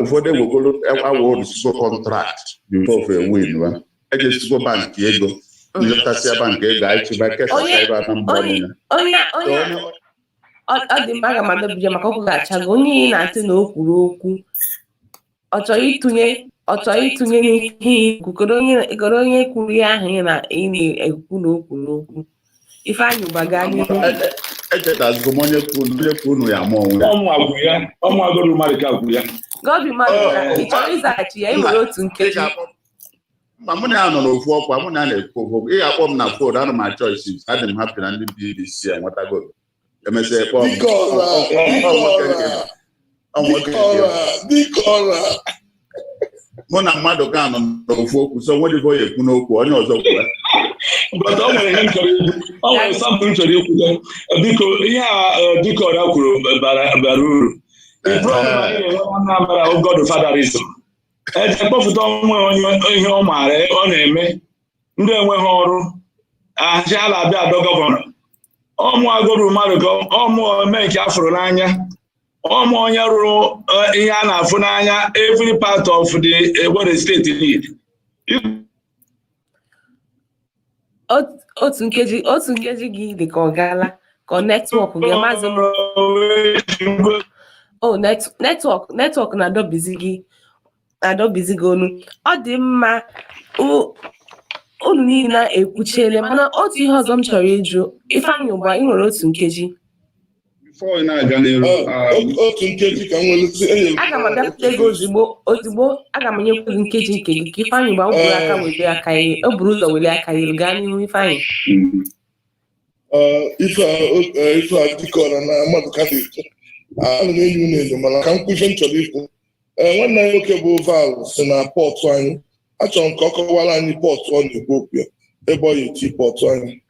Speaker 5: Ụfọdụ ewegolo awa contract before of a win wa ejesikwa bank ego, nletasịa bank ego, anyị chịba kesasa ebe Anambra niile.
Speaker 1: Onye onye ọ dị mma, aga m adọbije maka ọkụ ga-achago. Onye ị na-asị na o kwuru okwu, ọ chọrọ ịtụnye n'ihe ikwu. Kedu onye kwuru ihe ahụ ị na-ekwu na o kwuru okwu? Ifeanyị Ụba, gaa n'ihu.
Speaker 5: Echetazigo m onye kwuru ya ama onwe ya.
Speaker 2: Ọmụ agwụ ya, ọmụ agụrụ mmadụ ka kwuru ya.
Speaker 1: Godwin Maduka, ị chọrọ ịzaghachi ya? Ị nwere otu nkeji.
Speaker 5: Ma mụ na ya nọ n'ofu ọkwa, mụ na ya na-ekwu okwu. Ị ga-akpọ m na phone, ana m achọ isi. Adị m happy na ndị BBC enwetago. Emesịa kpọọ m.
Speaker 3: Dikeọra, dikeọra,
Speaker 5: Ọ nwoke nke
Speaker 3: dikeọra, dikeọra.
Speaker 5: Mụ na mmadụ ka nọ n'ofu okwu, so nwere ife onye ekwu n'okwu onye ọzọ kwuo.
Speaker 2: But o nwere ihe m chọrọ ikwu, o nwere something m chọrọ ikwu. Biko, ihe a Dikeọra kwuru bara uru. The problem anyị na-enwe na Anambra bụ godfatherism. Eje kpọpụta onwe onye ihe ọ maara ọ na-eme, ndị enweghị ọrụ ahachi ala abịa adọ governor. Ọmụ agụrụ mmadụ ka ọmụ ome nke afụrụ n'anya, ọmụ onye rụrụ ihe a na-afụ n'anya, every part of the what the state need.
Speaker 1: Otu nkeji gị dị ka ọ gaala, ka ọ network gị, maazị m. O network na-adọbizi gị onu. Ọ dị mma, unu niile ekwuchiele, mana otu ihe ọzọ m chọrọ ịjụ Ifeanyị Ụba, ị nwere otu nkeji.
Speaker 4: Before ị na-aga n'iru,
Speaker 3: Otu nkeji ka m nwere enyere m.
Speaker 1: Aga m abịakwute gị ozugbo ozugbo. Aga m enyekwu gị nkeji nke gị ka Ifeanyị Ụba o buru aka welie aka ya, o buru ụzọ welie aka ya elu. Gaa n'ihu, Ifeanyị.
Speaker 3: Ife a Dikeọra na mmadụ ka na-ekwu, ana m enyi unu enyo, mana ka m kwu ife m chọrọ ikwu. Ee, nwanne anyị nwoke bụ Val si na port anyị, achọrọ m ka ọ kọwara anyị port ọ na-ekwu okwu ya, ebe ọ ya eti port anyị.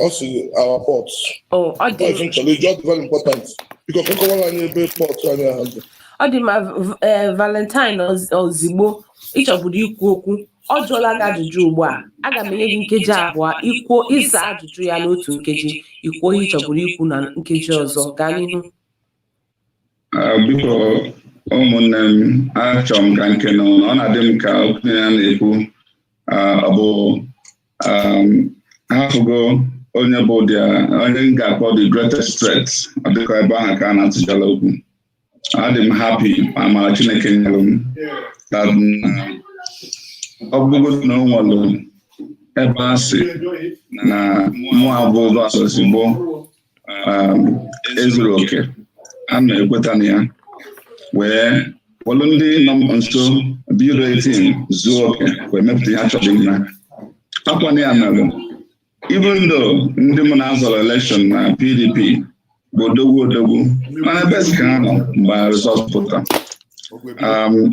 Speaker 3: Ọ sị our port.
Speaker 1: O ọ dị
Speaker 3: Ọ ife m chọrọ ịjụ, ọ dị very important. Biko, ka ọ kọwara anyị ebe port anyị ahụ dị.
Speaker 1: Ọ dị mma. Valentine, ozigbo ị chọburu ikwu okwu, ọ jụọla gị ajụjụ ugbu a. Aga m enye gị nkeji 2 ikwuo, ịza ajụjụ ya n'otu nkeji, ikwuo ihe ị chọburu ikwu na nkeji ọzọ. Gaa n'ihu.
Speaker 4: Biko, ụmụnne m, achọrọ m ka nke nọ ọ na-adị m ka okwu ya na-ekwu, ọ bụ hafụgo onye bụ onye m ga-akpọ the greatest threat. Ọ dịka ebe ahụ ka a na-atụjala okwu. Adị m happy ma amara Chineke nyere m that na ọ bụrụgodu na o nwere ebe a sị na mụ abụ ozugbo ezuru oke, a na-ekweta na ya wee welu ndị nọ m nso build a team zuo oke wee mepụta ihe a chọrọ ime. Akwana ya mere, even though ndị m na-azọrọ election na PDP bụ odogwu odogwu, mana ebe ka ha nọ mgbe result pụta.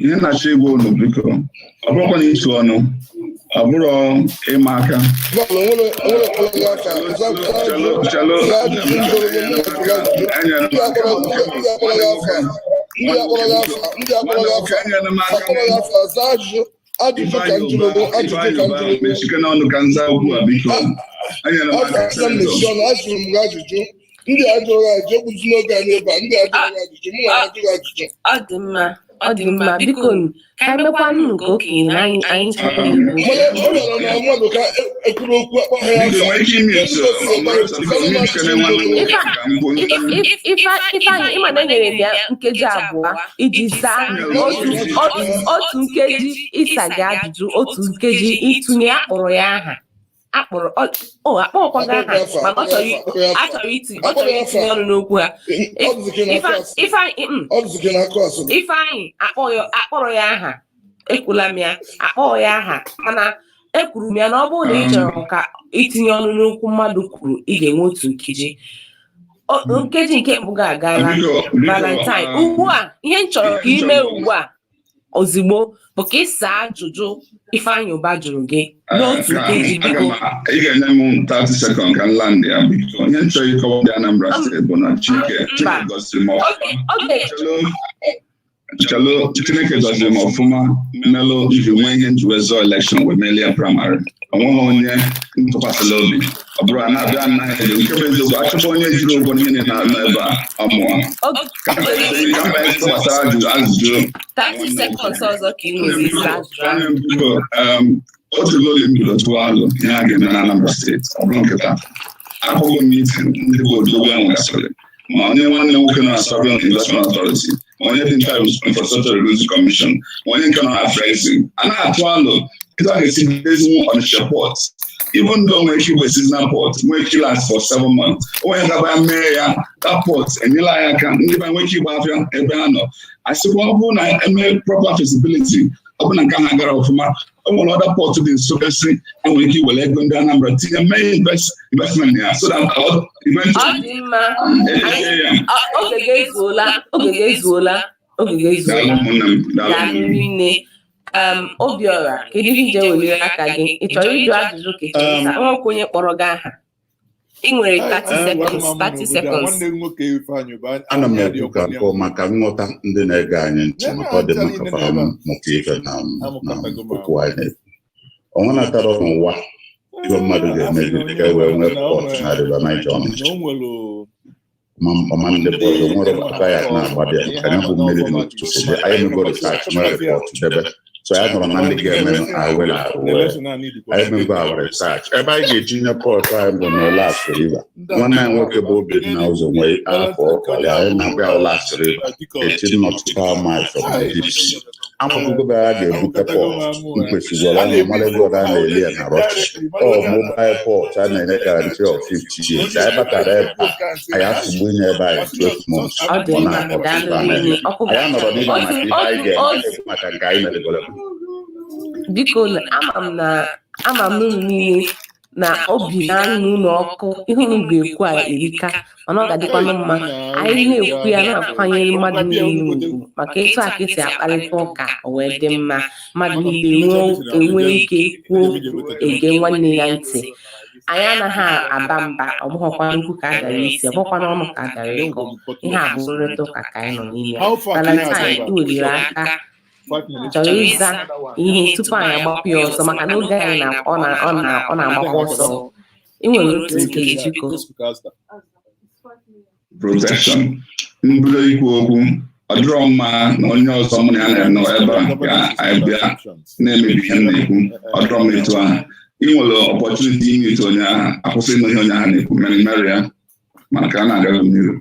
Speaker 4: Ihe na-achọ ịgwa unu, biko, ọ bụrụkwa na itu ọnụ, ọ bụrụ ịma aka.
Speaker 3: Val, onwere onwere ekpere gị aka.
Speaker 4: Chelo, chelo.
Speaker 3: Zaa ajụjụ m jụrụ gị, mụ na gị ajụjụ.
Speaker 4: Enyere m
Speaker 3: Ndị
Speaker 4: aka.
Speaker 3: akpọrọ ndị akpọrọ gị afa, ndị akpọrọ gị afa, ndị akpọrọ gị afa,
Speaker 4: Enyere m aka.
Speaker 3: akpọrọ gị afa, zaa ajụjụ. Ajụjụ ka m jụrụ gị, ajụjụ
Speaker 4: Ifeanyị
Speaker 3: ka m
Speaker 4: Ụba,
Speaker 3: jụrụ gị.
Speaker 4: mechike n'ọnụ ka nza okwu a, biko. Enyere m aka.
Speaker 3: Aka m mechie ọnụ, ajụrụ m gị ajụjụ. Ndị a jụrụ gị ajụjụ, ekwuzi n'oge anyị ebe a, ndị a jụrụ gị ajụjụ, mụ nwa ajụrụ gị ajụjụ.
Speaker 1: Ọ dị mma, ọ dị mma. Biko nụ, ka anyị mekwanụ nke okenye na anyị chọrọ ikwu.
Speaker 3: Mana ọ bịara na mmadụ ka ekwuru okwu akpọghị ya
Speaker 4: Biko,
Speaker 3: afa.
Speaker 4: nwee ike ime nso biko, mechikene nwanne m nwoke ka m kwuo.
Speaker 1: Ifeanyị, ịma na enyere m ya nkeji 2 iji zaa, otu nkeji ịsa gị ajụjụ, otu nkeji ịtụnye. Akpọrọ ya aha, akpọrọ o akpọghịkwa gị aha, mana ọ chọrọ itinye ọnụ n'okwu ha.
Speaker 3: Ọ dịzị ka ị na-akụ asịrị.
Speaker 1: Ifeanyị,
Speaker 3: Ọ dịzị ka ị na-akụ asịrị.
Speaker 1: Ifeanyị, akpọrọ ya aha, ekwula m ya akpọghị ya aha, mana ekwuru m ya na ọ bụrụ na ị chọrọ ka itinye ọnụ n'okwu mmadụ kwuru, ị ga-enwe otu nkeji. Nkeji nke mbụ ga-agala.
Speaker 4: Biko, biko,
Speaker 1: Valentine, ugbu a, ihe m chọrọ ka ime ugbu a, Ozugbo bụ ka ị saa ajụjụ Ifeanyị Ụba jụrụ gị n'otu nkeji, biko.
Speaker 4: Ị ga-enye m 30 seconds ka m land ya, biko. Ihe m chọrọ ịkọwa ndị Anambra Steeti bụ na Chineke gọziri m ọfụma. Chalo, Chineke gọziri m ọfụma mmelụ iji nwee ihe nji wee zọọ election wee melie primary. Onweghị onye ntụkwasịrị obi ọ bụrụ a na-abịa anaghị eji nke bụ eziokwu achọba onye jiri ụgwọ n'ihe na-anọ ebe a ọ mụọ ka mba gbasara ajụjụ.
Speaker 1: 30 seconds ọzọ ka ị nwere ịza ajụjụ ahụ.
Speaker 4: Biko, otu oge m bido tụọ alụ ihe a ga-eme na Anambra Steeti, ọ bụrụ nkịta akpọgo m meeting ndị bụ odogwu enwegasịrị, ma onye nwanne nwoke nọ na Sovereign Investment Authority, ma onye dị nta Infrastructure Regulatory Commission, ma onye nke nọ na Afrexim. A na-atụ alụ etu a ga-esi dezinwu Onitsha port, even though nwere ike igwe seasonal port nwee ike last for 7 months, onye gaba ya mee ya, that port enyela anyị aka, ndị be nwee ike ịgba afịa ebe ha nọ. Asịkwa ọ bụrụ na eme proper feasibility, ọ bụrụ na nke ahụ agara ọfụma, o nwere other port dị nso gasị enwere ike iwere ego ndị Anambra tinye mee investment ya so that
Speaker 1: Ọ
Speaker 4: eventually
Speaker 1: dị mma. Oge gị ezuola, oge gị ezuola, oge gị ezuola.
Speaker 4: Daalụ, ụmụnne m, daalụ.
Speaker 1: Daalụ rinne. Obiora, kedu ihe ije weliri aka gị? Ị chọrọ ịjụ ajụjụ ka ị chọrọ ịsa? Nwekwa onye kpọrọ gị aha. Ị nwere 30 seconds, 30 seconds.
Speaker 7: Nwanne m nwoke Ifeanyị Ụba.
Speaker 5: Ana m ekwu ka nke maka nghọta ndị na-ege anyị ntị, maka ọ dị mma ka fa mụta ife na okwu anyị na-ekwu. Onwe natara n'ụwa ife mmadụ ga-emegide ka e wee nwee port na River Niger Ọnịcha.
Speaker 7: Na o nwere
Speaker 5: Ma ọma ndị bọọlụ nwere aka ya na-agbada ya ka ya bụ mmiri dị n'ụtụtụ si dị. Anyị emego research, nwee report debe, so ya nọrọ na ndị ga-eme awere awere.
Speaker 7: Election a need.
Speaker 5: Anyị emego our research. Ebe anyị ga-etinye port anyị bụ n'Ụlakụ River. Nwanne anyị nwoke bụ Obinna Ụzọ nwee afọ ọkwali anyị na-akpọ ya Ụlakụ River, 18 nautical miles from the deep sea. Amakwụkwọ ebe a ga-ebute port mkwesịrị ọla na mara ego a na-eli ya na Russia. Ọ mobile port a na-enye guarantee of 50 years. Anyị batara ebe a, anyị afụgbu inye ebe anyị 12 months.
Speaker 1: Ọ dị
Speaker 5: ọ
Speaker 1: mma.
Speaker 5: na-akpọtụ
Speaker 1: Daalụ
Speaker 5: ebe a na-eme.
Speaker 1: rinne. Ọkụ
Speaker 5: Anyị anọrọ n'ibe maka
Speaker 1: otu
Speaker 5: ihe anyị
Speaker 1: otu
Speaker 5: ga-eme
Speaker 1: otu
Speaker 5: maka nke anyị meregoro.
Speaker 1: Biko, ama m na unu niile na obi na-anụ unu ọkụ, ihe unu ga-ekwu a erika, mana ọ ga-adịkwanụ mma anyị na-ekwu ya na-akwanyere mmadụ niile ugwu, maka etu a ka esi akparịta ụka o wee dị mma, mmadụ niile enwee ike kwuo, ege nwanne ya ntị. Anyị anaghị aba mba, ọ bụghọkwa nkwu ka a dara isi, ọ bụghọkwa n'ọnụ ka a dara ịkọ. Ihe a bụ nrịrịta ụka ka anyị nọ n'ime ya. Valentine, iweliri aka chọrọ ịza ihe tupu anyị agbapụ ya ọsọ, maka na oge anyị na ọ na-agbakwa ọsọ. Ị nwere otu nkeji, biko.
Speaker 4: Protection mbido ikwu okwu, ọ dịrọ mma na onye ọzọ mụ na ya na-anọ ebe a ka anyị bịa na-emebi ihe m na-ekwu. Ọ dịrọ mma etu ahụ. Ị nwere opportunity ime onye ahụ akwụsị ịnụ ihe onye ahụ na-ekwu mere mere ya, mana ka a na-aga n'ihu.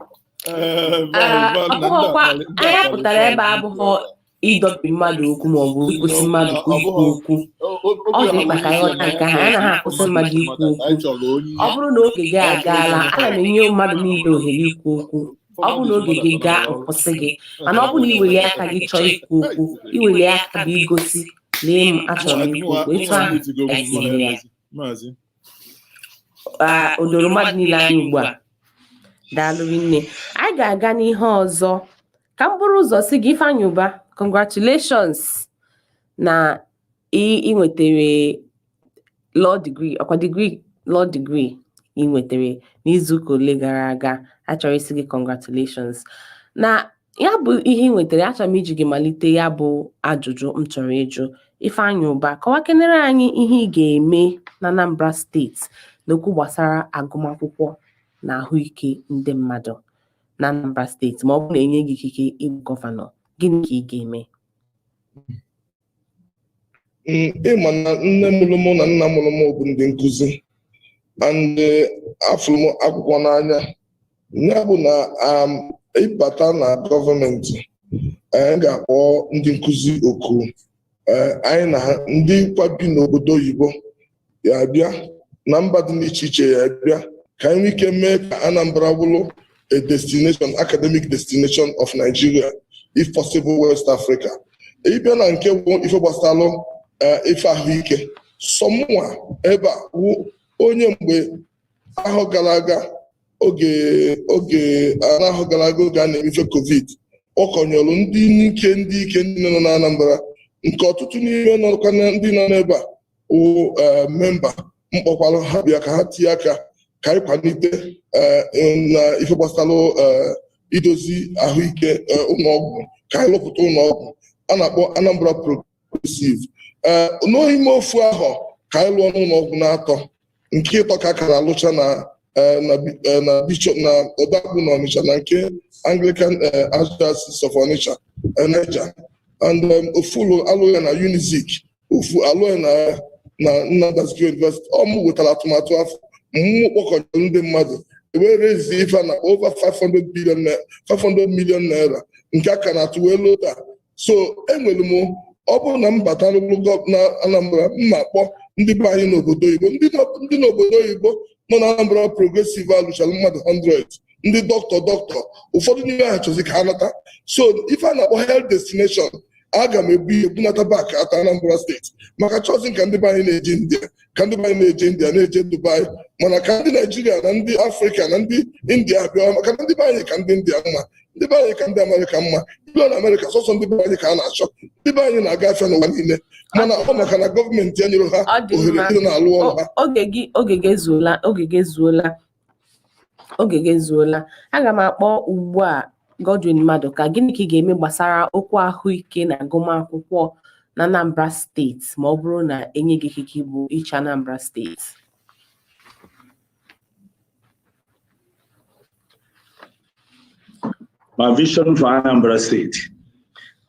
Speaker 1: Ọ bụghọkwa anyị pụtara ebe a abụghọ ịdọbi mmadụ okwu maọbụ ịkwụsị mmadụ ikwu okwu. Ọ dị mkpa ka anyị ghọta nke ahụ. Anyị anaghị akwụsị mmadụ ikwu okwu. Ọ bụrụ na oge gị agaala, ana m enye mmadụ niile ohere ikwu okwu. Ọ bụrụ na oge gị gaa, nkwụsị gị. Mana ọ bụrụ na iweli aka gị chọọ ikwu okwu, iweli aka bụ igosi, "Lee m, achọrọ m ikwu okwu." Etu ahụ esi eme ya. O doro mmadụ niile anya ugbu a? Daalụ rinne. Anyị ga-aga n'ihe ọzọ. Ka m bụrụ ụzọ si gị, Ifeanyị Ụba, congratulations na ị nwetere law degree, ọkwa degree, law degree ị nwetere n'izuụka ole gara aga. Achọrọ isi gị congratulations na ya bụ ihe ị nwetere. Achọrọ m iji gị malite ya bụ ajụjụ m chọrọ ịjụ. Ifeanyị Ụba, kọwakenere anyị ihe ị ga-eme na Anambra Steeti n'okwu gbasara agụmakwụkwọ na ahụike ndị mmadụ na Anambra Steeti. Ma ọ bụrụ na enye gị ikike ịbụ gọvanọ, gịnị ka ị ga-eme?
Speaker 3: Ịma na nne mụrụ mụ na nna mụrụ m bụ ndị nkụzi, and afụrụ m akwụkwọ n'anya. Ya bụ na ịbata na gọọmenti, anyị ga-akpọ ndị nkụzi oku, anyị na ha ndị kwa bi n'obodo oyibo ya bịa na mba dị n'iche iche ya bịa ka anyị nwee ike mee ka Anambra bụrụ a destination, academic destination of Nigeria, if possible West Africa. Ịbịa na nke bụ ife gbasalụ ife ahụike, sọmụnwa ebe a wụ onye mgbe ahọ gara aga, oge n'ahọ gara aga, oge a na-eme ife COVID. Kpọkọnyelụ ndị ike, ndị ike ndị nọ na Anambra, nke ọtụtụ n'ime nọkwa ndị nọ n'ebe a wụ member. Mkpọkwalụ ha bịa ka ha tinye aka ka anyị kwalite na ife gbasara idozi ahụike, ụlọọgwụ, ka anyị lụpụta ụlọọgwụ a na-akpọ Anambra Progressive. N'ime ofu ahụ ka anyị lụọ n'ụlọọgwụ na-atọ nke ịtọ ka a kara alụcha na na Bishop na Odakpu na Ọnịcha na nke Anglican Archdiocese of Onitsha, Niger, and ofu ụlọ alụ ya na Unizik, ofu alụ ya na Nnamdi Azikiwe University. Ọ mụ wetara atụmatụ afọ mmụ, kpọkọnyere ndị mmadụ wee rezie ife a na over 500 billion, 500 million naira nke a ka na-atụ wee lota. So enwere m, ọ bụrụ na m bata n'ụlọ na Anambra, m na-akpọ ndị be anyị n'obodo oyibo, ndị n'obodo oyibo nọ na Anambra Progressive alụchara mmadụ 100, ndị dọkịta, dọkịta. Ụfọdụ n'ime ha chọzi ka ha nata. So ife a na-akpọ health destination, aga m ebu ihe bunata back ata Anambra Steeti, maka chọzi ka ndị be anyị na-eje India, ka ndị be anyị na-eje India, na-eje Dubai, mana ka ndị Naijiria na ndị Afrịka na ndị India bịa, maka na ndị be anyị ka ndị India mma, ndị be anyị ka ndị Amerịka mma. Ilu na Amerịka, sọsọ ndị be anyị ka a na-achọ. Ndị be anyị na-aga afịa n'ụwa niile, mana ọ maka na gọọmenti enyere ha
Speaker 1: Ọ dị
Speaker 3: ohere
Speaker 1: mma.
Speaker 3: ịdị na-alụ ọrụ ha.
Speaker 1: Oge gị, oge gị ezuola, oge gị ezuola, oge gị ezuola. Aga m akpọ ugbu a Godwin Maduka. Gịnị ka ị ga-eme gbasara okwu ahụike na agụmakwụkwọ na Anambra Steeti ma ọ bụrụ na enye gị ikike ịbụ ịchị Anambra Steeti?
Speaker 2: My vision for Anambra State.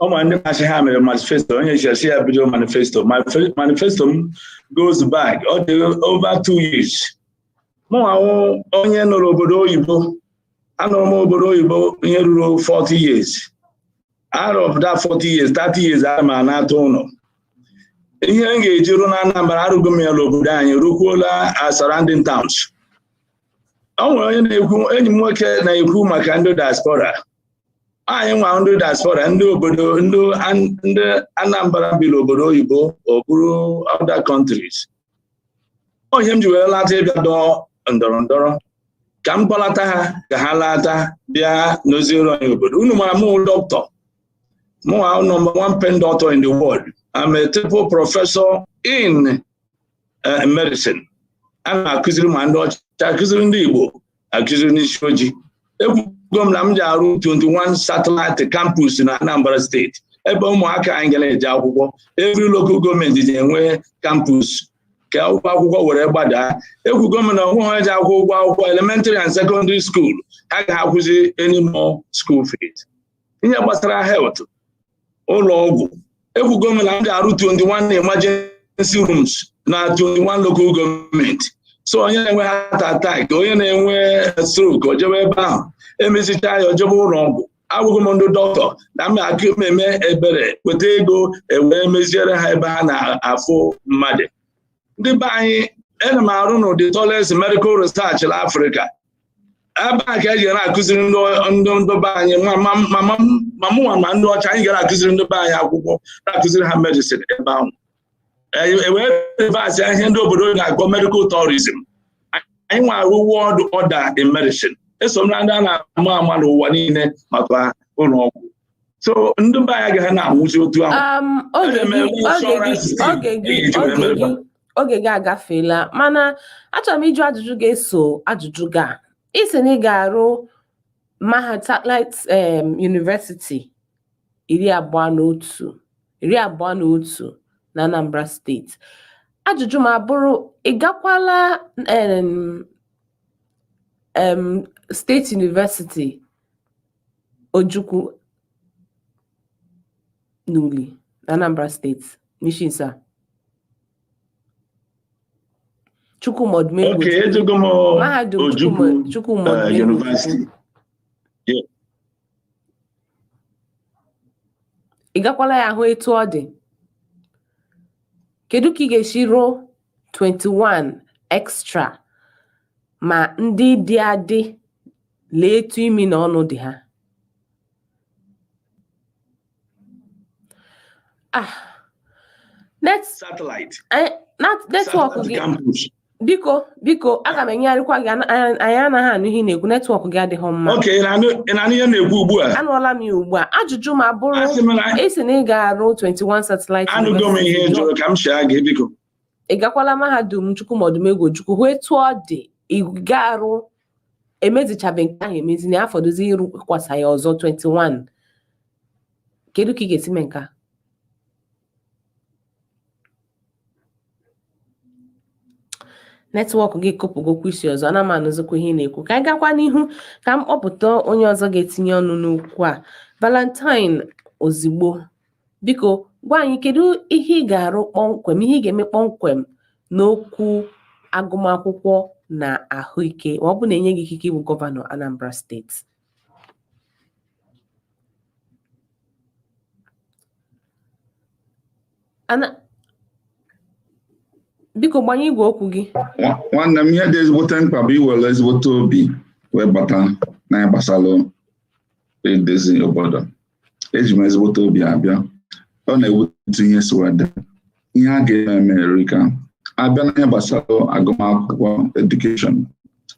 Speaker 2: Ụmụ ndị na-achị ha mere manifesto, onye chesi ya bido manifesto. My manifesto m goes back, ọ dị over 2 years. Mụ ahụ onye nọrọ obodo oyibo, anọrọ m obodo oyibo ihe ruru 40 years. Out of that 40 years, 30 years ana m anata ụlọ. Ihe m ga-eji rụ na Anambra, arụgo m ya n'obodo anyị, rukwuola surrounding towns. O nwere onye na-ekwu, enyi m nwoke na-ekwu maka ndị diaspora. Anyị nwa ndị diaspora, ndị obodo, ndị Anambra bi n'obodo oyibo, ọ bụrụ other countries. Onye m ji wee lata ịbịa dọọ ndọrọ ndọrọ ka m kpọlata ha ka ha lata bịa n'oziere anyị obodo. Unu mara mụ dọkịta, mụ number one pen doctor in the world. I'm a triple professor in medicine. A na-akụziri ma ndị ọcha, akụziri ndị Igbo, akụziri n'isi ojii. Ekwugo m na m ji arụ 21 satellite campus na Anambra Steeti ebe ụmụaka anyị ga na-eje akwụkwọ. Every local gọọmenti ji enwe campus ka ụgwọ akwụkwọ were gbadaa. Ekwugo m na onwe ha ji akwụ ụgwọ akwụkwọ elementary and secondary school, ha ga-akwụzi any more school fees. Ihe gbasara health, ụlọ ọgwụ, ekwugo m na m ga-arụ 21 emergency rooms na 21 local gọọmenti, so onye na-enwe heart attack, onye na-enwe stroke, o jebe ebe ahụ, emezichaa ya, o jebe ụlọ ọgwụ. Agwụgo m ndị dọkịta na m aka eme ebere weta ego ewee meziere ha ebe ha na-afụ mmadụ. Ndị be anyị, ana m arụ n'ụdị tallest medical research na Afrịka ebe a ka eji na-akụziri ndị be anyị, ma mụnwa ma ndị ọcha. Anyị gara akụziri ndị be anyị akwụkwọ, na-akụziri ha medicine ebe ahụ, ewee reverse ihe ndị obodo na-akpọ medical tourism. Anyị nwe arụ world order in medicine. Eso m na ndị a na-ama ama n'ụwa niile maka ụlọ ọgwụ. So ndị be anyị agaghị na-anwụzi otu ahụ.
Speaker 1: Oge gị, oge gị, oge gị, oge gị, oge gị agafeela, mana achọrọ m ịjụ ajụjụ ga-eso ajụjụ gị a. Isi na ị ga-arụ mahad satellite university 21, 21 na Anambra Steeti. Ajụjụ m abụrụ, ị gakwala State University Ojukwu n'Uli na Anambra Steeti n'isi nso a? Chukwuma Odumegwu
Speaker 2: Okay, ejego m
Speaker 1: Mahadum
Speaker 2: Ojukwu
Speaker 1: Chukwuma Odumegwu
Speaker 2: University. Yeah.
Speaker 1: Ị gakwala ya hụ etu ọ dị? Kedu ka ị ga-esi rụọ 21 extra ma ndị dị adị, lee etu imi na ọnụ dị ha? Ah, net
Speaker 2: Satellite.
Speaker 1: Network
Speaker 2: Satellite
Speaker 1: gị
Speaker 2: campus.
Speaker 1: Biko, biko, aga m enyegharịkwa gị. Anyị anaghị anụ ihe ị na-ekwu, network gị adịghị mma.
Speaker 2: Okay, ị na-anụ ihe m na-ekwu ugbu a?
Speaker 1: Anụọla m ya ugbu a. Ajụjụ ma bụrụ,
Speaker 2: Asị m na
Speaker 1: esi na ị ga-arụ 21 satellite
Speaker 2: anụgo m ihe
Speaker 1: university.
Speaker 2: jụrụ ka m chịa gị, biko.
Speaker 1: Ị gakwala mahadum Chukwuma Odumegwu Ojukwu hụ etu ọ dị? Ị ga-arụ, emezichabe nke ahụ emezi, na afọdụzi ịrụkwasa ya ọzọ 21. Kedu ka ị ga-esi mee nke a? Network gị kụpụgokwa isi ọzọ, ana m anụzikwa ihe ị na-ekwu. Ka anyị gakwa n'ihu, ka m kpọpụta onye ọzọ ga-etinye ọnụ n'okwu a. Valentine Ozigbo, biko gwa anyị, kedu ihe ị ga-arụ kpọmkwem, ihe ị ga-eme kpọmkwem n'okwu agụmakwụkwọ na ahụike, ma ọ bụ na enye gị ikike ịbụ gọvanọ Anambra Steeti? Ana biko gbanye igwe okwu gị.
Speaker 4: Nwanne m, ihe dị ezigbote mkpa bụ iwere ezigbote obi wee bata na ihe gbasara edozi obodo. Eji m ezigbote obi abịa. Ọ na-ewute ihe si wee dị. Ihe a ga-eme eme erika. Abịa na ihe gbasara agụmakwụkwọ, education,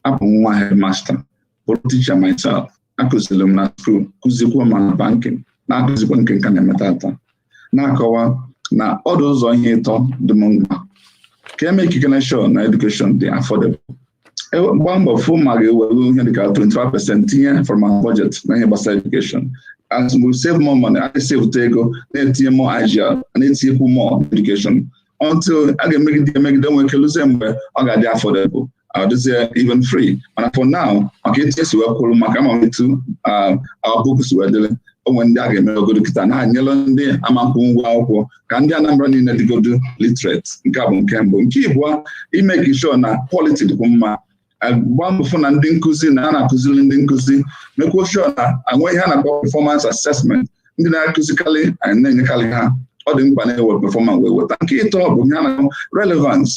Speaker 4: abụ m nwa headmaster, bụrụ teacher myself. Akụziri m na school, kụzikwuo ma na banking, na-akụzikwa nke nka na-eme tata, na-akọwa na ọdụ ụzọ ihe ịtọ dị m mkpa ka eme ikike sure na education dị affordable. Gbaa mbọ fụ ma ga-ewere ihe dịka 25% tinye from our budget na ihe gbasara education. As we save more money, a na-esevụta ego, na-etinye more IGR, na-etinyekwu more education until a ga-emegide emegide nwee keluzie mgbe ọ ga-adị affordable, ọ dịzie even free. Mana for now, maka etu esi wee kwụrụ, maka ama m etu our book si wee dịrị onwe, ndị a ga-eme ogodo kịta na-anyelu ndị amakwụ ngwa akwụkwọ, ka ndị Anambra niile dịgodo literate. Nke a bụ nke mbụ. Nke ịbụọ, ime sure na quality dịkwa mma. Gbaa mbọ fụ na ndị nkụzi na a na-akụziri ndị nkụzi, mekwuo sure na anwe ihe a na-akpọ performance assessment. Ndị na-akụzikarị, anyị na-enyekarị ha, ọ dị mkpa na-ewe performance wee weta. Nke ịtọ bụ ihe a na-akpọ relevance,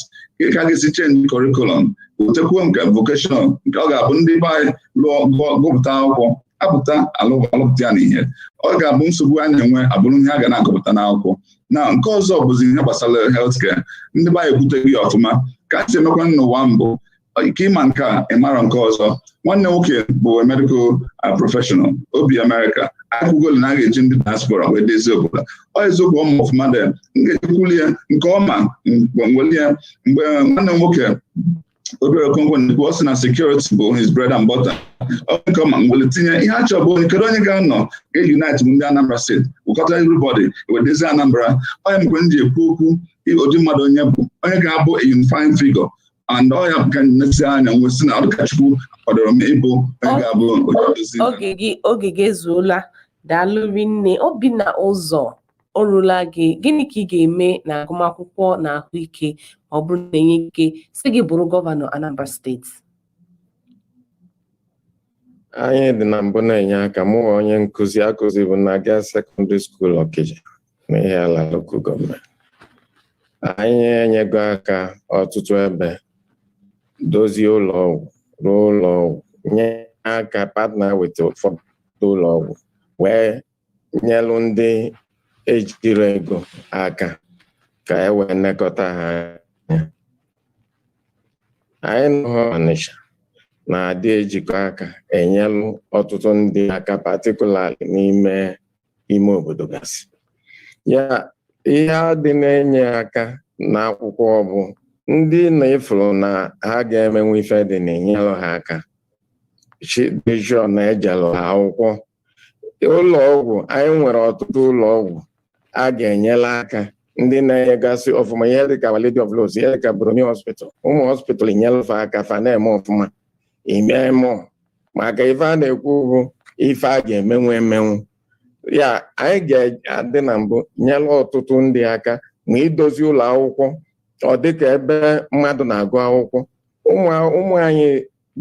Speaker 4: ka ga-esi change curriculum, wetekwuo nke vocational, nke ọ ga-abụ ndị be anyị lụọ gụpụta akwụkwọ apụta alụpụta ya n'ihe ọ ga-abụ nsogbu a na-enwe abụrụ ihe a ga na-agụpụta n'akwụkwọ. Na nke ọzọ bụzi ihe gbasara healthcare. Ndị be anyị ekwuteghị ya ọfụma ka a si emekwa n'ụwa mbụ ike ịma nke a, ịmara nke ọzọ. Nwanne nwoke bụ medical professional obi Amerịka akwụgolu na a ga-eji ndị diaspora wee dezie obodo. Ọ eziokwu, ọma ọfụma dị m ga-ejekwuli ya nke ọma nwere ya. Mgbe nwanne m nwoke Obere Okonkwo na-ekwu, ọ sị na security bụ his bread and butter. Ọ nke ọma nwere tinye ihe a chọrọ bụ onye, kedu onye ga-anọ ga-unite ndị Anambra Steeti, wekọta everybody wee dezie Anambra. Onye mgbe m ji ekwu okwu ụdị mmadụ onye bụ onye ga-abụ a unifying figure, and ọ ya ka nlesi anya nwee sị na ọ dịka Chukwu kwadoro m ịbụ onye ga-abụ onye nduzi.
Speaker 1: Oge gị, oge gị ezuola. Daalụ rinne. Obinna Ụzọ, o rula gị. Gịnị ka ị ga-eme na agụmakwụkwọ na ahụike ma ọ bụrụ na enye ike si gị bụrụ gọvanọ Anambra Steeti?
Speaker 6: Anyị dị na mbụ na-enye aka. Mụ onye nkụzi akụzi bụ na Girls Secondary School Okija na Ihiala Local Government. Anyị enyego aka ọtụtụ ebe, dozie ụlọ ọgwụ, rụọ ụlọ ọgwụ, nye aka partner with ụfọdụ ụlọ ọgwụ, wee nyelụ ndị ejiri ego aka ka e wee nekọta ha anya. Anyị nọ Ọnịsha na-adị ejikọ aka enyelụ ọtụtụ ndị aka, particularly n'ime ime obodo gasị. Ya ihe a dị na-enye aka n'akwụkwọ bụ ndị na-efuru na ha ga-emenwu ife dị na-enyelụ ha aka dị sure na ejelụ ha akwụkwọ. Ụlọ ọgwụ, anyị nwere ọtụtụ ụlọ ọgwụ a ga-enyela aka, ndị na-enyegasị ọfụma, ihe dịka Our Lady of Lourdes, ihe dịka Borromeo Hospital, ụmụ hospital enyelụfe aka fa na-eme ọfụma ime mụọ. Maka ife a na-ekwu bụ ife a ga-emenwu emenwu ya, anyị ga-adị na mbụ nyere ọtụtụ ndị aka ma idozi ụlọ akwụkwọ, ọ dịka ebe mmadụ na-agụ akwụkwọ. Ụmụ anyị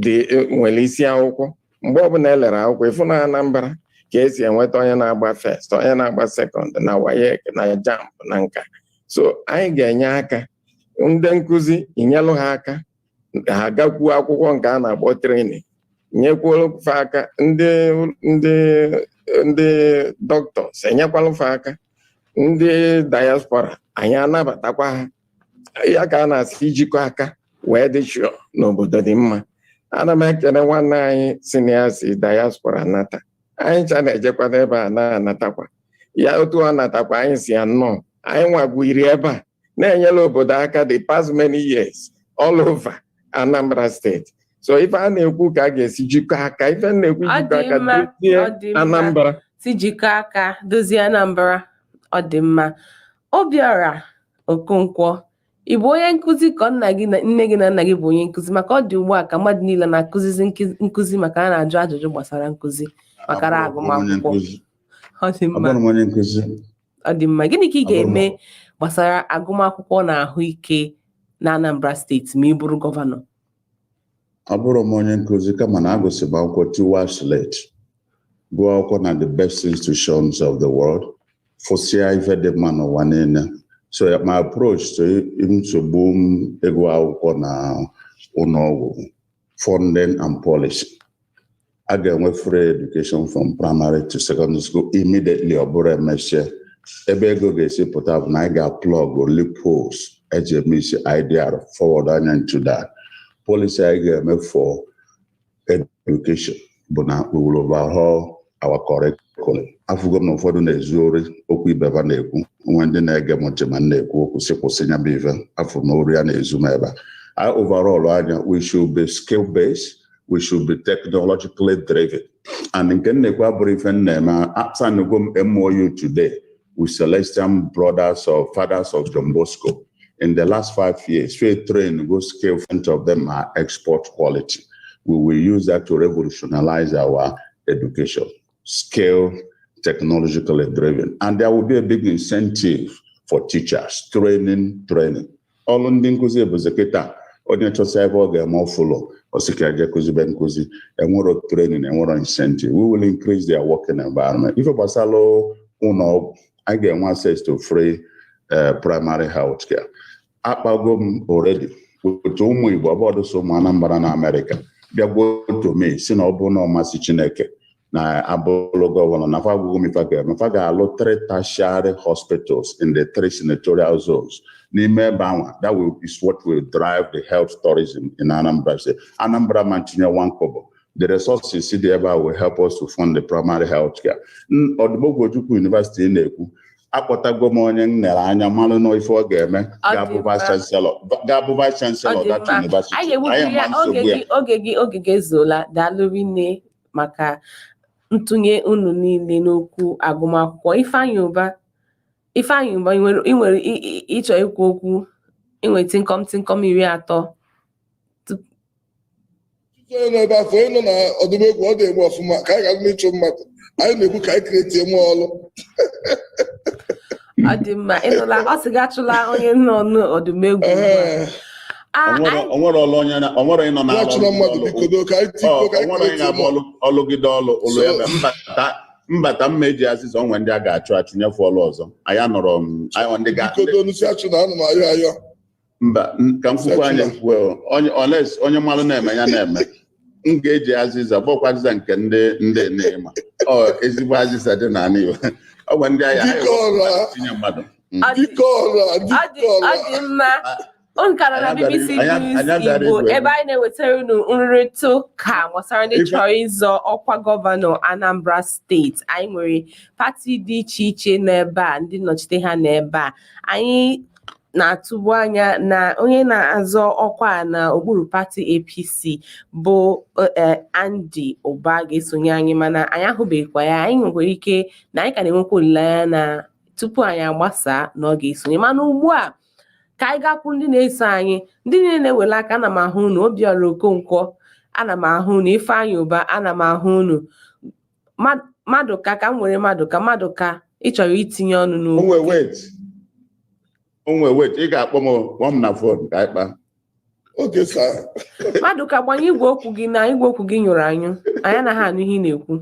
Speaker 6: dị nwere isi akwụkwọ. Mgbe ọbụla elere akwụkwọ, ịfụ na Anambra ka esi enweta onye na-agba first, onye na-agba second na WAEC na JAMB na nka. So anyị ga-enye aka ndị nkụzi, inyelụ ha aka ha gakwuo akwụkwọ nke a na-akpọ training, nyekwuo fa aka. Ndị doctors, enyekwalụ fa aka. Ndị diaspora, anyị anabatakwa ha. Ya ka a na-asị ijikọ aka. Wee dị sure n'obodo dị mma. Ana m ekele nwanne anyị si na ya si diaspora nata. Anyị ncha na-ejekwa n'ebe a na-anatakwa ya otu ọ natakwa. Anyị si ya nnọọ. Anyị nwagwiri ebe a na-enyere obodo aka the past many years all over Anambra State. So ife a na-ekwu ka a ga-esi jikọ aka, ife m na-ekwu,
Speaker 1: Ọ
Speaker 6: jikọ
Speaker 1: dị
Speaker 6: aka
Speaker 1: mma,
Speaker 6: dozie
Speaker 1: ọ dị mma.
Speaker 6: Anambra.
Speaker 1: Si jikọ aka dozie Anambra. Ọ dị mma. Obiora Okonkwo, ị bụ onye nkụzi ka nna gị na nne gị na nna gị bụ onye nkụzi? Maka ọ dị ugbu a ka mmadụ niile na-akụzizi nkụzi, maka a na-ajụ ajụjụ gbasara nkụzi makara
Speaker 5: Abụrụ m onye
Speaker 1: agụmakwụkwọ.
Speaker 5: nkụzi.
Speaker 1: Ọ dị mma.
Speaker 5: Abụrụ m onye nkụzi.
Speaker 1: Ọ dị mma. Gịnị ka ị
Speaker 5: Abụrụ m
Speaker 1: ga-eme gbasara agụmakwụkwọ na ahụike na Anambra Steeti ma ị bụrụ gọvanọ?
Speaker 5: Abụrụ m onye nkụzi, kama na agụsị m akwụkwọ tiwa slate, gụọ akwụkwọ na the best institutions of the world, fụsịa ife dị mma n'ụwa niile. So my approach to nsogbu m ịgụ akwụkwọ na ụlọọgwụ, funding and policy. A ga-enwe free education from primary to secondary school immediately. Ọ bụrụ emechie, ebe ego ga-esi pụta bụ na anyị ga-plug loopholes eji eme isi IDR forward anya into that. Policy anyị ga-eme for education bụ na we will overhaul our curriculum. Afụgo m na ụfọdụ na-ezu ori okwu ibeba na-ekwu onwe ndị na-ege m ntị ma m na-ekwu okwu si kwụsị ya bụ ife afọ na ori ya na-ezu m ebe a. I overall anya, we should be skill based, we should be technologically driven. And nke m na-ekwu abụrụ ife m na-eme. Asanugo m MOU today with Celestian Brothers of Fathers of John Bosco. In the last 5 years, we train go scale front of them are export quality. We will use that to revolutionize our education, scale, technologically driven. And there will be a big incentive for teachers, training, training. Ọrụ ndị nkụzi bụzi kịta, onye chọsa ebe ọ ga-eme ọfụlụ osika eje kụzibe nkụzi, enwero training, enwero incentive. We will increase their working environment. Ife gbasara ụlọ ọgwụ, a ga-enwe access to free primary health care. Akpago m already otu ụmụ Igbo ọbọdụ so ụmụ Anambra na Amerịka bịagbuo to me si na ọ bụ na ọmasị Chineke na abụrụ gọvanọ na fa agwụgwụ m ife ga-eme. Fa ga-alụ three tertiary hospitals in the three senatorial zones n'ime ebe anwa. That will is what will drive the health tourism in Anambra State. Anambra ma ntinye one kobo. The resources dị ebe a will help us to fund the primary health care. Odumegwu Ojukwu University na-ekwu, akpọtago m onye m nere anya mmalụ na ife ọ ga-eme
Speaker 1: Ọ dị
Speaker 5: ga-abụ
Speaker 1: mma.
Speaker 5: vice chancellor, ga-abụ vice
Speaker 1: Ọ
Speaker 5: chancellor
Speaker 1: dị
Speaker 5: that
Speaker 1: mma.
Speaker 5: university.
Speaker 1: Anyị
Speaker 5: Anyị
Speaker 1: ga-egbubiri ya
Speaker 5: ma
Speaker 1: oge
Speaker 5: nsogbu ya.
Speaker 1: gị. Oge gị, oge gị ezuola. Daalụ rinne maka ntụnye unu niile n'okwu agụmakwụkwọ. Ifeanyị Ụba, Ifeanyị Ụba, ị nwere ịchọ ikwu okwu? Inwe tịnkọm tịnkọm 30.
Speaker 3: Onye nọ ebe afọ, onye nọ na ọdụmegwu, ọ na-eme ọfụma. Ka anyị ga-agụ ịchụ mmadụ, anyị na-ekwu ka anyị create nwe ọlụ.
Speaker 1: Ọ dị mma. Ịnụla, ọ sị gị achụla onye nọ n'ọdụmegwu ugbu a.
Speaker 3: Ee.
Speaker 1: Ah,
Speaker 5: Onwere ọlụ onye onwere onye nọ
Speaker 3: ya
Speaker 5: na-alụ
Speaker 3: achụla mmadụ, biko do ka anyị tikọ ka anyị
Speaker 5: onwere onye
Speaker 3: create
Speaker 5: na-abụ
Speaker 3: nwe
Speaker 5: ọlụ ọlụgide ọlụ ụlọ
Speaker 3: So-
Speaker 5: ebe mbata mma eji azịza onwe ndị a ga-achụ achụ nyefe ọlụ ọzọ. Anyị anọrọ m anyị ndị ga
Speaker 3: Biko do nusi achụ na anụ m ayọ ayọ.
Speaker 5: Mba, ka m kwukwa anya kwuo onye oles onye mmalụ na-eme ya na-eme. M ga-eji azịza bọkwa azịza nke ndị na-ema ọ ezigbo azịza dị n'ala Igbo. Ọ bụ ndị agha
Speaker 3: Dike ọra.
Speaker 5: tinye mmadụ.
Speaker 1: Ọ dị
Speaker 3: Dike ọra.
Speaker 1: ọ dị
Speaker 3: Dike
Speaker 1: ọ
Speaker 3: ọra.
Speaker 1: dị mma. Unu ka nọ na
Speaker 5: Anyị
Speaker 1: BBC
Speaker 5: anyị
Speaker 1: News
Speaker 5: abịara
Speaker 1: Igbo,
Speaker 5: igwe egwu.
Speaker 1: ebe anyị na-ewetara unu nrịrịta ụka gbasara ndị chọrọ ịzọ ọkwa gọvanọ Anambra Steeti. Anyị nwere pati dị iche iche n'ebe a, ndị nnọchite ha n'ebe a. Anyị na-atụbu anya na onye na-azọ ọkwa a n'okpuru pati APC bụ Andy Ụba ga-esonye anyị, mana anyị ahụbeghịkwa ya. Anyị nwekwara ike na anyị ka na-enwekwa olileanya na tupu anyị agbasaa na ọ ga-esonye. Mana ugbu a, ka anyị gakwuru ndị na-eso anyị, ndị niile na-ewele aka. Ana m ahụ unu. Obiora Okonkwo, ana m ahụ unu. Ifeanyị Ụba, ana m ahụ unu. Madụka, ka m were Madụka. Madụka, ị chọrọ itinye ọnụ n'okwu?
Speaker 5: Onwe wait, onwe wait, ị ga-akpọ m, kpọọ m na phone ka anyị kpaa.
Speaker 3: Oge sa.
Speaker 1: Madụka, gbanye igwe okwu gị na igwe okwu gị nyụrụ anyụ. Anyị anaghị anụ ihe ị na-ekwu.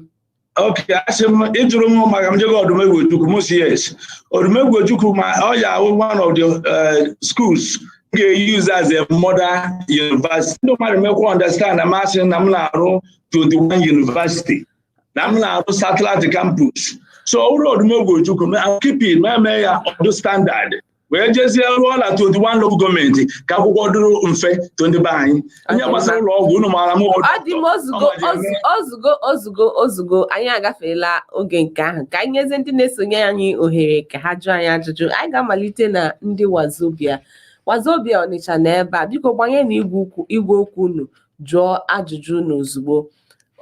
Speaker 2: Okay, asị m ịjụrụ m maka m jego Odumegwu Ojukwu. M si yes, Odumegwu Ojukwu ma ọ ya awụ one of the schools m ga-use as a model university. Ndị mmadụ mekwa understand na masị na m na-arụ 21 university, na m na-arụ satellite campus. So ọ bụrụ Odumegwu Ojukwu, I keep it, ma eme ya ọdụ standard. Wee jezie rụọ na 21 local government ka akwụkwọ dịrị mfe to ndị be anyị. Ihe gbasara ụlọ ọgwụ, unu maara m.
Speaker 1: Ọ dị m ozugbo ozugbo ozugbo ozugbo. Anyị agafeela oge nke ahụ. Ka anyị nyezie ndị na-esonye anyị ohere ka ha jụọ anyị ajụjụ. Anyị ga-amalite na ndị Wazobia. Wazobia Ọnịcha na ebe a, biko gbanye na igwe okwu unu, jụọ ajụjụ unu ozugbo.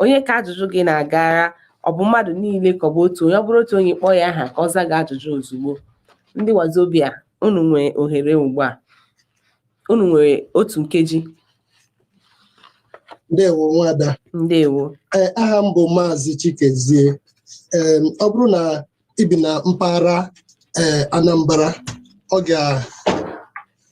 Speaker 1: Onye ka ajụjụ gị na-agara? Ọ bụ mmadụ niile ka ọ bụ otu onye? Ọ bụrụ otu onye, kpọọ ya aha ka ọ za gị ajụjụ ozugbo. Ndị Wazobia, unu nwere ohere ugbu a. Unu nwere otu nkeji.
Speaker 9: Ndewo, nwada.
Speaker 1: Ndewo.
Speaker 9: Ee, aha m bụ Maazị Chikezie. Ee, ọ bụrụ na ị bi na mpaghara ee Anambra, ọ ga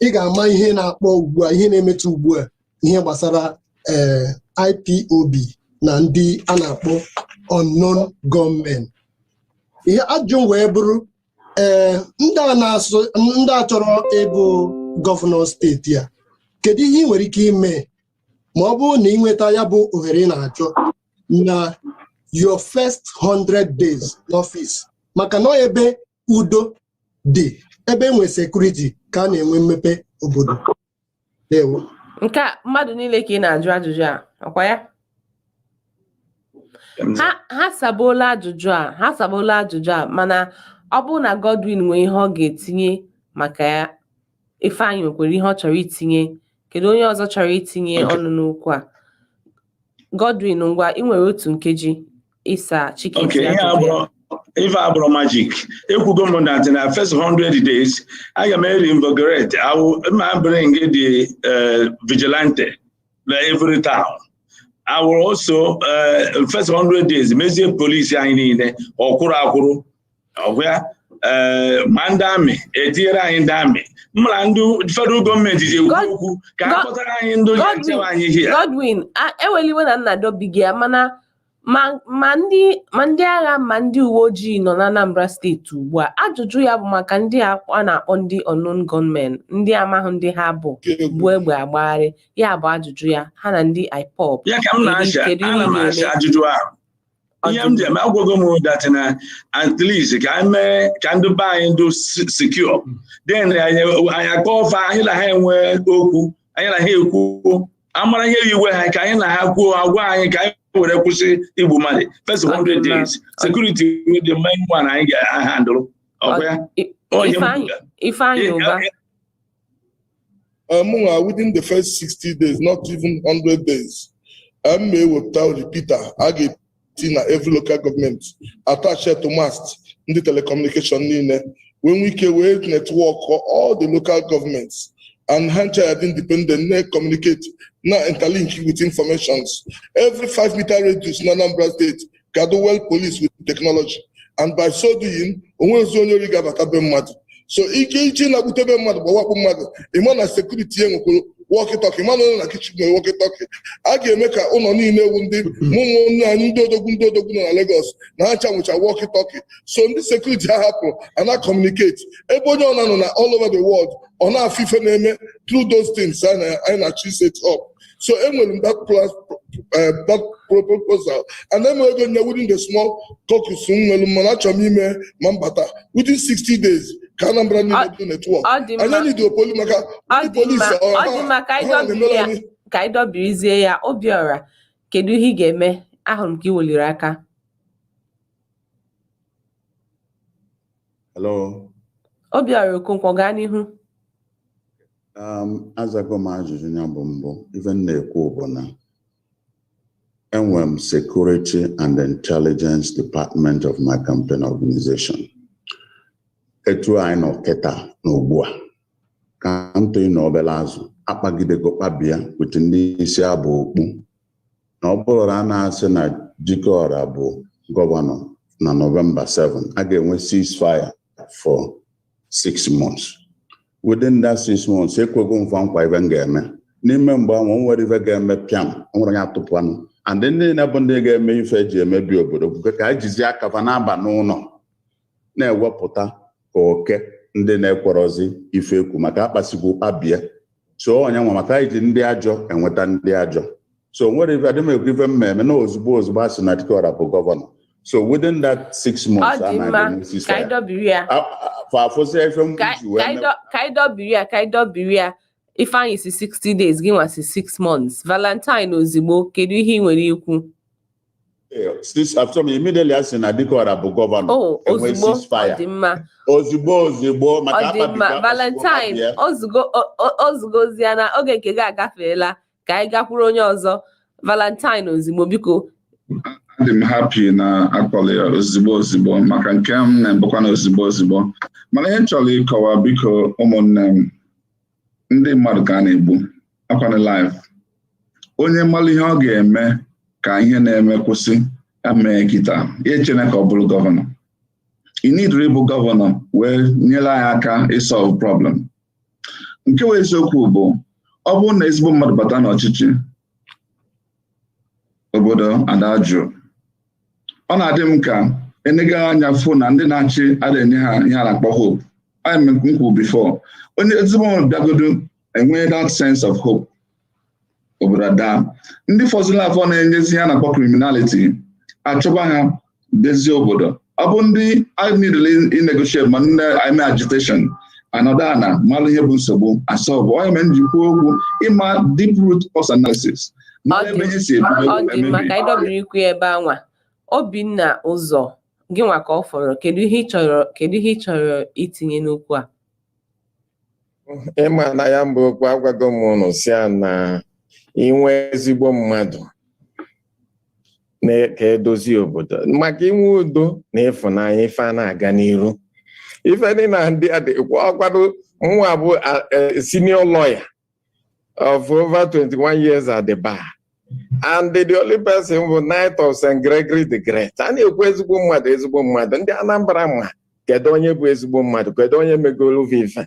Speaker 9: ị ga-ama ihe na-akpọ ugbu a, ihe na-emetụ ugbu a, ihe gbasara ee IPOB na ndị a na-akpọ unknown gunmen. Ihe ajụ m wee bụrụ, ee, ndị a na-asụ, ndị a chọrọ ịbụ gọvanọ steeti a, kedu ihe ị nwere ike ime ma ọ bụrụ na ị nweta ya bụ ohere ị na-achọ na your first 100 days n'ọfịs? Maka na ọ ebe udo dị, ebe enwe security, ka a na-enwe mmepe obodo. Ndewo.
Speaker 1: Nke a, mmadụ niile ka ị na-ajụ ajụjụ a, ọkwa ya? Ha sabola ajụjụ a, ha sabola ajụjụ a. Mana ọ bụrụ na Godwin nwee ihe ọ ga-etinye maka ya, Ifeanyị nwekwara ihe ọ chọrọ itinye. Kedu onye ọzọ chọrọ itinye ọnụ n'okwu a? Godwin, ngwa, ị nwere otu nkeji ịsa Chikezie
Speaker 2: Okay, ihe
Speaker 1: ajụjụ ya.
Speaker 2: Abụrụ ife abụrụ magic. Ekwugo m that na first 100 days, aga m reinvigorate, I will ma bring the vigilante na every town. I will also first 100 days mezie polisi anyị niile ọkwụrụ akwụrụ ọgwa ma ndị amị, etinyere anyị ndị amị mma. Ndị federal gọọmenti ji ekwu okwu ka ha kpọtara anyị ndị oji nchewe anyị here.
Speaker 1: Godwin, ewela iwe na nna dobi gị ya, mana ma ndị agha ma ndị uwe ojii nọ na Anambra Steeti ugbu a. Ajụjụ ya bụ maka ndị a na-akpọ ndị unknown gunmen, ndị amaghị ndị ha bụ bụ egbe agbagharị. Ya bụ ajụjụ ya, ha na ndị IPOB.
Speaker 2: Ya ka m na-acha.
Speaker 1: Kedu ihe
Speaker 2: Ana
Speaker 1: ị
Speaker 2: m acha
Speaker 1: ga-eme?
Speaker 2: Ajụjụ ahụ, ihe m ji eme, agwago m that na at least ka anyị mee ka ndị be anyị ndụ secure, then anyị akọ ọfa anyị na ha enwe okwu, anyị na ha ekwu, amara ihe iwe ha, ka anyị na ha kwuo, agwa anyị ka anyị were kwụsị igbu mmadụ. First 100 days, security the main one anyị ga-ahandụrụ, ọkwa ya? Onye m
Speaker 1: Ifeanyị, Ifeanyị Ụba.
Speaker 3: Mụnwa, within the first 60 days, not even 100 days, m ma-ewepụta repeater a ga-eti na every local government, attach to mast ndị telecommunication niile, wee nwee ike wee network all the local governments and ha ncha ya dị independent, na-communicate, na interlink with informations. Every 5 meter radius na Anambra State ga-adị well policed with technology, and by so doing, onwezi onye ori ga-abata be mmadụ. So ike iche na-agbute be mmadụ, gbawakpu mmadụ, ịma na security ya nwekwuru walkie-talkie, ịma na ụlọ na kitchen nwere walkie-talkie. A ga-eme ka ụlọ niile ewu ndị ụmụnne anyị, ndị odogwu, ndị odogwu nọ na Lagos na ha ncha nwụcha walkie-talkie. So ndị security ha hapụrụ a na communicate ebe onye ọna nọ na all over the world, ọ na-afụ ife na-eme through those things anyị na-achọ set up. So enwere m that plan, that proposal, and enwere ego nye within the small caucus m nwere, mana achọrọ m ime ma m bata within 60 days ka Anambra niile dị network.
Speaker 1: Ọ dị mma.
Speaker 3: Anyị need poli maka
Speaker 1: Ọ
Speaker 3: ndị
Speaker 1: dị mma.
Speaker 3: polisi.
Speaker 1: Ọ dị mma. Ka anyị dọbiri ya, ka anyị dọbirizie ya. Obiọra, kedu ihe ị ga-eme? Ahụrụ m ka ị weliri aka.
Speaker 5: Hello.
Speaker 1: Obiọra Okonkwo, gaa n'ihu.
Speaker 5: Azago m ajụjụ ya bụ mbụ. Ife m na-ekwu bụ na enwere m security and intelligence department of my campaign organization. Etu anyị nọ kịta na ugbu a, ka ntụ na obere azụ akpagidego kpabia with ndị isi abụ okpu na ọ bụrụ na a na-asị na Dikeọra bụ gọvanọ na November 7, a ga-enwe ceasefire for 6 months. Within that 6 months, ekwego mfa nkwa ife m ga-eme n'ime mgbe ahụ. O nwere ife ga-eme pịam, o nwere onye atụpụ anụ, and ndị niile bụ ndị ga-eme ife eji emebi obodo bụ ka anyị jizi aka fa na-aba n'ụlọ na-ewepụta ka oke ndị na-ekwerọzi ife ekwu maka akpasigwo kpabie. So onye nwa maka anyị ji ndị ajọ enweta ndị ajọ. So nwere ife adị m ekwu, ife mmemme na ozugbo ozugbo a sị na Dikeọra bụ gọvanọ, so within that 6
Speaker 1: Ọ
Speaker 5: months
Speaker 1: dị
Speaker 5: a
Speaker 1: mma.
Speaker 5: na-aga
Speaker 1: Ka anyị dọbiri ya.
Speaker 5: Fa afụsị ife m
Speaker 1: Ka
Speaker 5: ji wee
Speaker 1: ka anyị ka anyị dọbiri ya, ka anyị dọbiri ya. Ifeanyị si 60 days, gị nwa si 6 months. Valentine ozigbo, kedu ihe ị nwere ikwu?
Speaker 5: Six after me immediately, a sị na Dikeora bụ gọvanọ,
Speaker 1: Oh,
Speaker 5: enwe
Speaker 1: ozugbo ọ
Speaker 5: ceasefire.
Speaker 1: Dị mma.
Speaker 5: Ozugbo ozugbo, maka
Speaker 1: Ọ dị mma.
Speaker 5: akpabiga
Speaker 1: Valentine ozugbo, ozugozie na oge nke gị agafeela, ka anyị gakwuru onye ọzọ. Valentine ozugbo, biko.
Speaker 4: Adị m happy na akpọrọ ya ozigbo ozigbo, maka nke m na-ebụkwa na ozigbo ozigbo. Mana ihe m chọrọ ịkọwa, biko, ụmụnne m, ndị mmadụ ka a na-egbu akwana life. Onye mmalụ ihe ọ ga-eme ka ihe na-eme kwụsị, ya mee kịta. Ya echena ka ọ bụrụ gọvanọ. Ị nidiri ịbụ gọvanọ wee nyere anyị aka ịsolve problem. Nke wee eziokwu bụ, ọ bụrụ na ezigbo mmadụ bata n'ọchịchị, obodo ada jụụ. Ọ na-adị m ka enega anya fụ na ndị na-achị ada enye ha ihe a na-akpọ hope. Anyị m kwuru before, onye ezigbo mmadụ bịagodo, enwee that sense of hope, obodo ada. Ndị fọzụrụ afọ na-enyezi ihe a na-akpọ criminality, achọba ha dezie obodo. Ọ bụ ndị I need negotiate, ma ndị eme agitation anọdụ ana malụ ihe bụ nsogbu, asolve. Onye mere m ji kwuo okwu ịma deep root cause analysis, mara ebe ihe si ebido
Speaker 1: Ọ dị mma.
Speaker 4: emebi.
Speaker 1: Ka anyị dọbiri ikwu ya ebe anwa. Obinna Ụzọ, gị nwa ka ọ fọrọ. Kedu ihe ị chọrọ, kedu ihe ị chọrọ itinye n'okwu a?
Speaker 6: Ịma na ya mbụ okwu agwago m ụnụ si ya na inwe ezigbo mmadụ na ka edozi obodo, maka inwe udo na ịfụnanya, ife a na-aga n'iru, ife dị na ndị a dịkwa ọkwado. Nwa bụ senior lawyer of over 21 years at the bar and the only person bụ Knight of St. Gregory the Great. A na-ekwu ezigbo mmadụ, ezigbo mmadụ. Ndị Anambra ma kedu onye bụ ezigbo mmadụ, kedu onye megoro ife,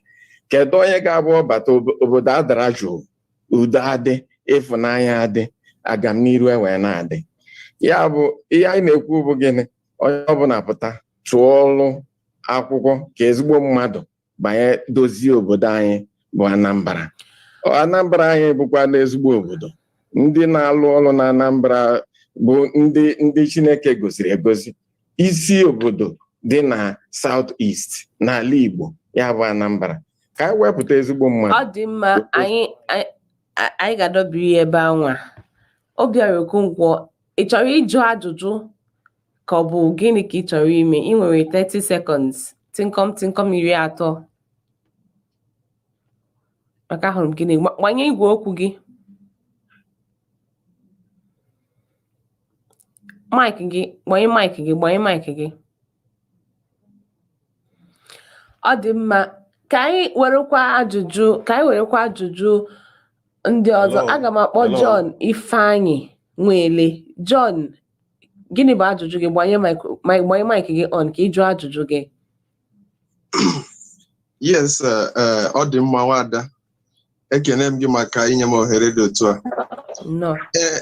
Speaker 6: kedu onye ga-abụ ọbata, obodo adara jụụ, udo adị, ịfụnanya adị, agamniru ewee na-adị. Ya bụ ihe anyị na-ekwu bụ gịnị? Onye ọbụla pụta tụọ ọlụ akwụkwọ ka ezigbo mmadụ banye dozie obodo anyị bụ Anambra. Anambra anyị bụkwa n'ezigbo obodo. Ndị na-alụ ọrụ na Anambra bụ ndị Chineke goziri egozi. Isi obodo dị na South East n'ala Igbo, ya bụ Anambra, ka anyị wepụta ezigbo mmadụ.
Speaker 1: Ọ dị mma. Anyị ga-adọbiri ya ebe anwa. Obiora Okonkwo, ị chọrọ ịjụ ajụjụ ka ọ bụ gịnị ka ị chọrọ ime? Ị nwere 30 seconds, tịnkọm tịnkọm 30, maka ahụrụ m gịnị. Gbanye igwe okwu gị, mic gị, gbanye mic gị, gbanye mic gị. Ọ dị mma. Ka anyị werekwa ajụjụ, ka anyị werekwa ajụjụ ndị ọzọ.
Speaker 10: Hello.
Speaker 1: Aga m akpọ
Speaker 10: Hello.
Speaker 1: John Ifeanyị Nwele. John, gịnị bụ ajụjụ gị? Gbanye mic, gbanye mic gị on ka ị jụọ ajụjụ gị.
Speaker 10: Yes, ọ dị mma, nwada. Ekene m gị maka inye m ohere dị otu a.
Speaker 1: Nnọọ.
Speaker 10: Ee,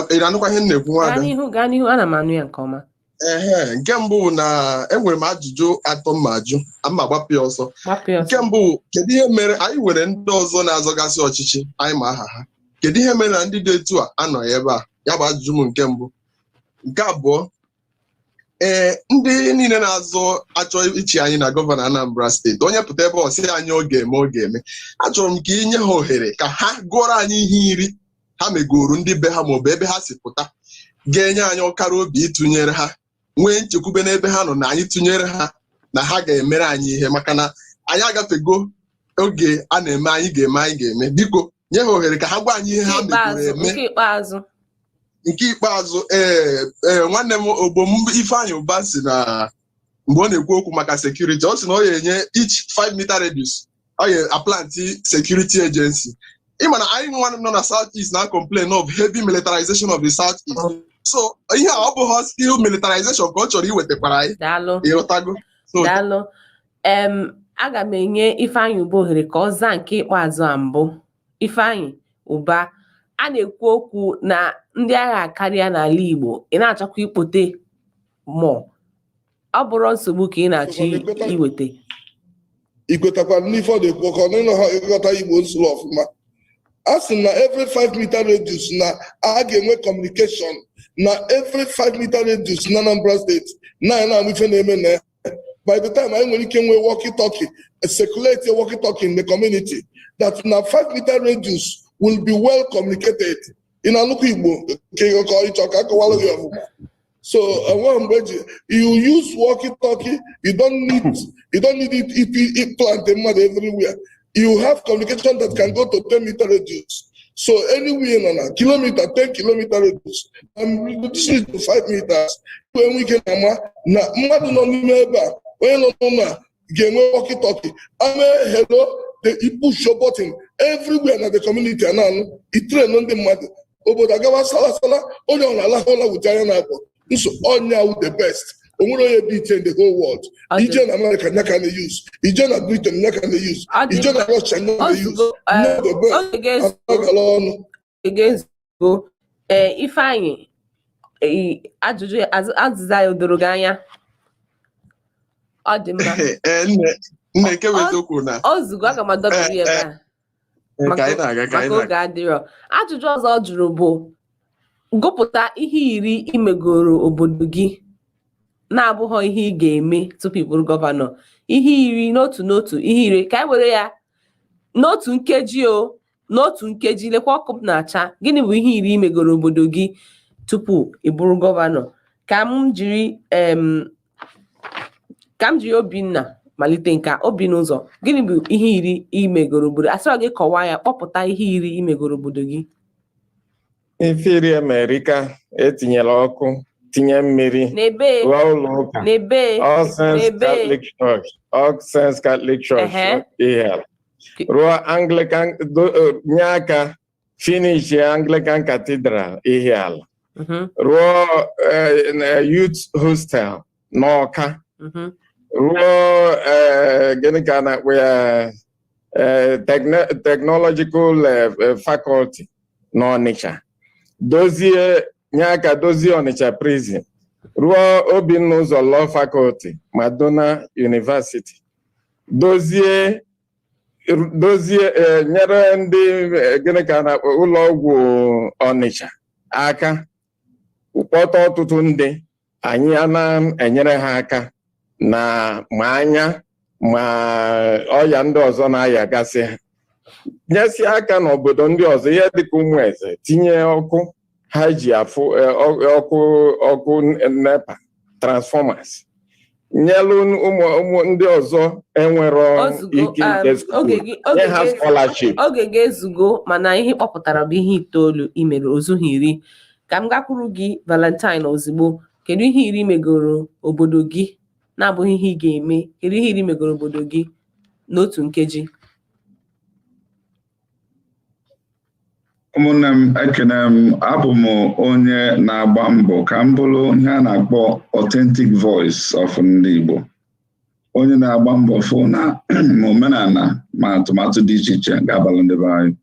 Speaker 10: ị na-anụkwa ihe m na-ekwu,
Speaker 1: Gaa
Speaker 10: nwada?
Speaker 1: n'ihu, gaa n'ihu, ana m anụ ya nke ọma.
Speaker 10: Ehe, nke mbụ bụ na enwere m ajụjụ atọ m ma ajụ, ama agbapụ ya ọsọ.
Speaker 1: Gbapụ ya
Speaker 10: Nke
Speaker 1: ọsọ.
Speaker 10: mbụ, kedu ihe mere anyị nwere ndị ọzọ na-azọgasị ọchịchị anyị ma aha ha? Kedu ihe mere na ndị dị etu a anọghị ebe a? Ya bụ ajụjụ m nke mbụ. Nke abụọ, ee, ndị niile na-azọ achọ ịchị anyị na gọvanọ Anambra Steeti, onye pụta ebe ọ sị anyị ọ ga-eme, ọ ga-eme. Achọrọ m ka inye ha ohere ka ha gụọrọ anyị ihe 10 ha megoro ndị be ha maọbụ ebe ha si pụta ga-enye anyị ọkara obi ịtụnyere ha, nwee nchekwube n'ebe ha nọ na anyị tụnyere ha na ha ga-emere anyị ihe, maka na anyị agafego oge a na-eme anyị ga-eme, anyị ga-eme. Biko nye ha ohere ka ha gwa anyị ihe ha
Speaker 1: Nke
Speaker 10: megoro
Speaker 1: ikpeazụ.
Speaker 10: eme.
Speaker 1: Nke ikpeazụ.
Speaker 10: Nke ikpeazụ, ee, nwanne m Ogbom Ifeanyị Ụba si na mgbe ọ na-ekwu okwu maka security, ọ sị na ọ ga-enye each 5 meter radius, ọ ga-aplant security agency. Ịma na anyị nwa nọ na South East na complain of heavy militarization of the South East, so ihe a ọ bụghị still militarization ka ọ chọrọ iwetakwara anyị?
Speaker 1: Daalụ.
Speaker 10: Ịghọtago? So
Speaker 1: Daalụ. Aga m enye Ifeanyị Ụba ohere ka ọ zaa nke ikpeazụ a mbụ. Ifeanyị Ụba, a na-ekwu okwu na ndị agha akarịa n'ala Igbo, ị na-achọkwa ikpote mọ. Ọ bụrụ nsogbu ka ị na-achọ iweta.
Speaker 3: Ikwetakwa n'ife ọ na-ekwu, ka ọ na ịnọ ịghọta Igbo nsụlụ ọfụma. A sị na every 5 meter radius na a ga-enwe communication na every 5 meter radius na Anambra Steeti na ya na-amụ ife na-eme na ya. By the time anyị nwere ike nwee walkie talkie, circulate a walkie talkie in the community that na 5 meter radius will be well communicated. Ị na-anụkwa Igbo nke ka ịchọ ka akọwalụ gị ọfụma? So enweghị mgbe eji you use walkie talkie. You don't need it plant mmadụ everywhere. You have communication that can go to 10 meter radius. So anywhere nọ na kilometer, 10 kilometer radius, and reduce it to 5 meters, wee nwee ike na-ama na mmadụ nọ n'ime ebe a, onye nọ n'ụlọ a ga-enwe walkie talkie ame hello, the push your button everywhere na the community a na-anụ itrain ndị mmadụ, obodo agawa sala sala, onye ọ na-alahụ ụla wute anya na-akpọ nso ọnya wụ the best. O nwere onye bi in the whole world.
Speaker 1: Ọ dị
Speaker 3: Ije na America, nya ka na-use. Ije na Britain, nya ka na-use.
Speaker 1: Ọ dị
Speaker 3: Ije na
Speaker 1: mma.
Speaker 3: Russia, nya ka na-use.
Speaker 1: Ozugbo
Speaker 3: Nya the best.
Speaker 1: Oge ga-ezugo.
Speaker 3: Agala ọnụ.
Speaker 1: Oge ga-ezugo. Ee, Ifeanyị, ajụjụ azịza ya o doro gị anya? Ọ dị mma.
Speaker 10: Ee, nne, nne, nke bụ eziokwu na
Speaker 1: Ozugbo, aga m adọbiri ebe a
Speaker 10: ka
Speaker 1: maka
Speaker 10: anyị na-aga, ka anyị
Speaker 1: maka oge
Speaker 10: na-aga.
Speaker 1: Adịrọ ajụjụ ọzọ ọ jụrụ bụ gụpụta ihe 10 imegoro obodo gị na-abụghọ ihe ị ga-eme tupu ị bụrụ gọvanọ. Ihe 10 n'otu n'otu, ihe 10, ka anyị were ya n'otu nkeji o n'otu nkeji. Lekwa ọkụ m na-acha. Gịnị bụ ihe 10 imegoro obodo gị tupu ị bụrụ gọvanọ? Ka m jiri Obinna malite nke a. Obinna ụzọ, gịnị bụ ihe 10 imegoro obodo? Asịrọ gị kọwaa ya, kpọpụta ihe 10 imegoro obodo gị.
Speaker 6: Ife 10 Amerịka: etinyere ọkụ, tinye mmiri,
Speaker 1: N'ebe
Speaker 6: rụọ ụlọ ụka.
Speaker 1: N'ebe
Speaker 6: All Saints
Speaker 1: N'ebe
Speaker 6: Catholic Church, All Saints Catholic Church. Ihiala, rụọ Anglican nye aka finish Anglican Cathedral Ihiala, rụọ youth hostel n'Ọka, rụọ gịnị ka a na-akpọ ya, technological faculty n'Ọnịcha, dozie, nye aka dozie Ọnịcha prison, rụọ Obinna Ụzọ Law Faculty, Madonna University, dozie nyere ndị gịnị ka a na-akpọ, ụlọ ọgwụ Ọnịcha aka, kpọta ọtụtụ ndị anyị a na-enyere ha aka na ma anya ma ọya ndị ọzọ na-ayagasị ha, nyesi aka n'obodo ndị ọzọ, ihe dịka ụmụ eze, tinye ọkụ ha ji afụ ọkụ NEPA transformers, nyelu ụmụ ụmụ ndị ọzọ enwero
Speaker 1: Ozugo.
Speaker 6: ike ije school,
Speaker 1: Oge gị
Speaker 6: nye
Speaker 1: oge
Speaker 6: ha
Speaker 1: gị
Speaker 6: scholarship.
Speaker 1: Oge ga-ezugo, mana ihe ị kpọpụtara bụ ihe itoolu i mere, ozughị 10. Ka m gakwuru gị, Valentine, ozugbo. Kedu ihe 10 megoro obodo gị na-abụghị ihe ị ga-eme? Kedu ihe 10 megoro obodo gị n'otu nkeji?
Speaker 4: Ụmụnne m, ekene m. Abụ m onye na-agba mbọ ka m bụrụ ihe a na-akpọ authentic voice of ndị Igbo, onye na-agba mbọ fụ na ma omenala ma atụmatụ dị iche iche ga-abalị ndị be anyị.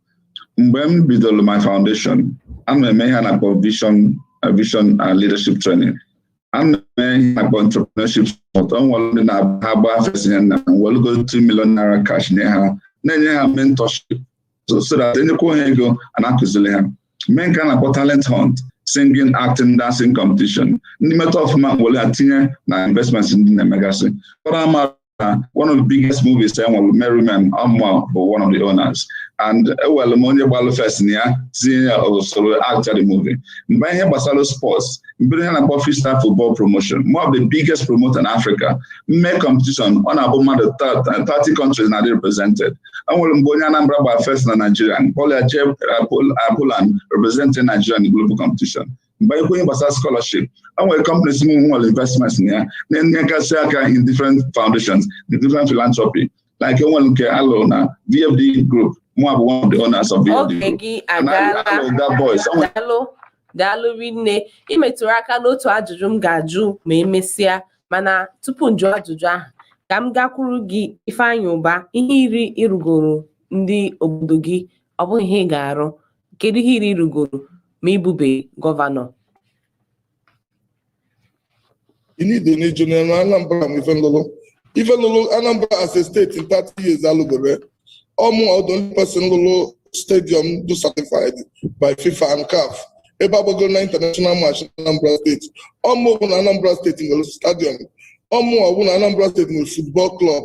Speaker 4: Mgbe m bidoro my foundation, ana m eme ihe a na-akpọ vision and leadership training, ana m eme ihe a na-akpọ entrepreneurship support. O nwere ndị na-agba afọ nna m welugo 2 million naira cash nye ha, na-enye ha mentorship so that enyekwa ha ego a na-akụziri ha mee nke a na-akpọ talent hunt, singing, acting, dancing competition. Ndị metụ ọfụma were ha tinye na investments ndị na-emegasị. Ụfọdụ ama na one of the biggest movies e nwere, Merry Men, ọmụma bụ one of the owners, and ewere m onye gbalụ first na ya tinye ya usoro act the movie. Mgbe ihe gbasara sports, mbido ihe na-akpọ freestyle football promotion, one of the biggest promoter in Africa. Mme competition, ọ na-abụ mmadụ 30 countries na-adị represented. O nwere mgbe onye Anambra gbara first na Nigeria, Paul jee Poland representing Nigeria in the global competition. Mgbe ekwenye gbasara scholarship, o nwere companies m nwere investments na ya na-enyegasị aka in different foundations, the different philanthropy, like enwere nke alụ na VFD Group. Mụ bụ one of the owners of VFD
Speaker 1: Oge
Speaker 4: Group.
Speaker 1: gị
Speaker 4: And
Speaker 1: agaala.
Speaker 4: alụ that boys. O nwere
Speaker 1: Daalụ, daalụ rinne. Ị metụrụ aka n'otu ajụjụ m ga-ajụ ma emesịa, mana tupu m jụọ ajụjụ ahụ, ka m gakwuru gị, Ifeanyị Ụba. Ihe 10 ịrụgoro ndị obodo gị, ọ bụghị ihe ị ga-arụ. Kedu ihe 10 ịrụgoro ma ịbụbe gọvanọ?
Speaker 3: You need to need na Anambra m ife lụlụ Anambra as a state in 30 years alụgoro ọmụ. The only person lụlụ stadium do certified by FIFA and CAF, ebe agbagoro na international match na Anambra State. Ọmụ bụ na Anambra State nwere stadium. Ọmụwa bụ na Anambra State nwere football club.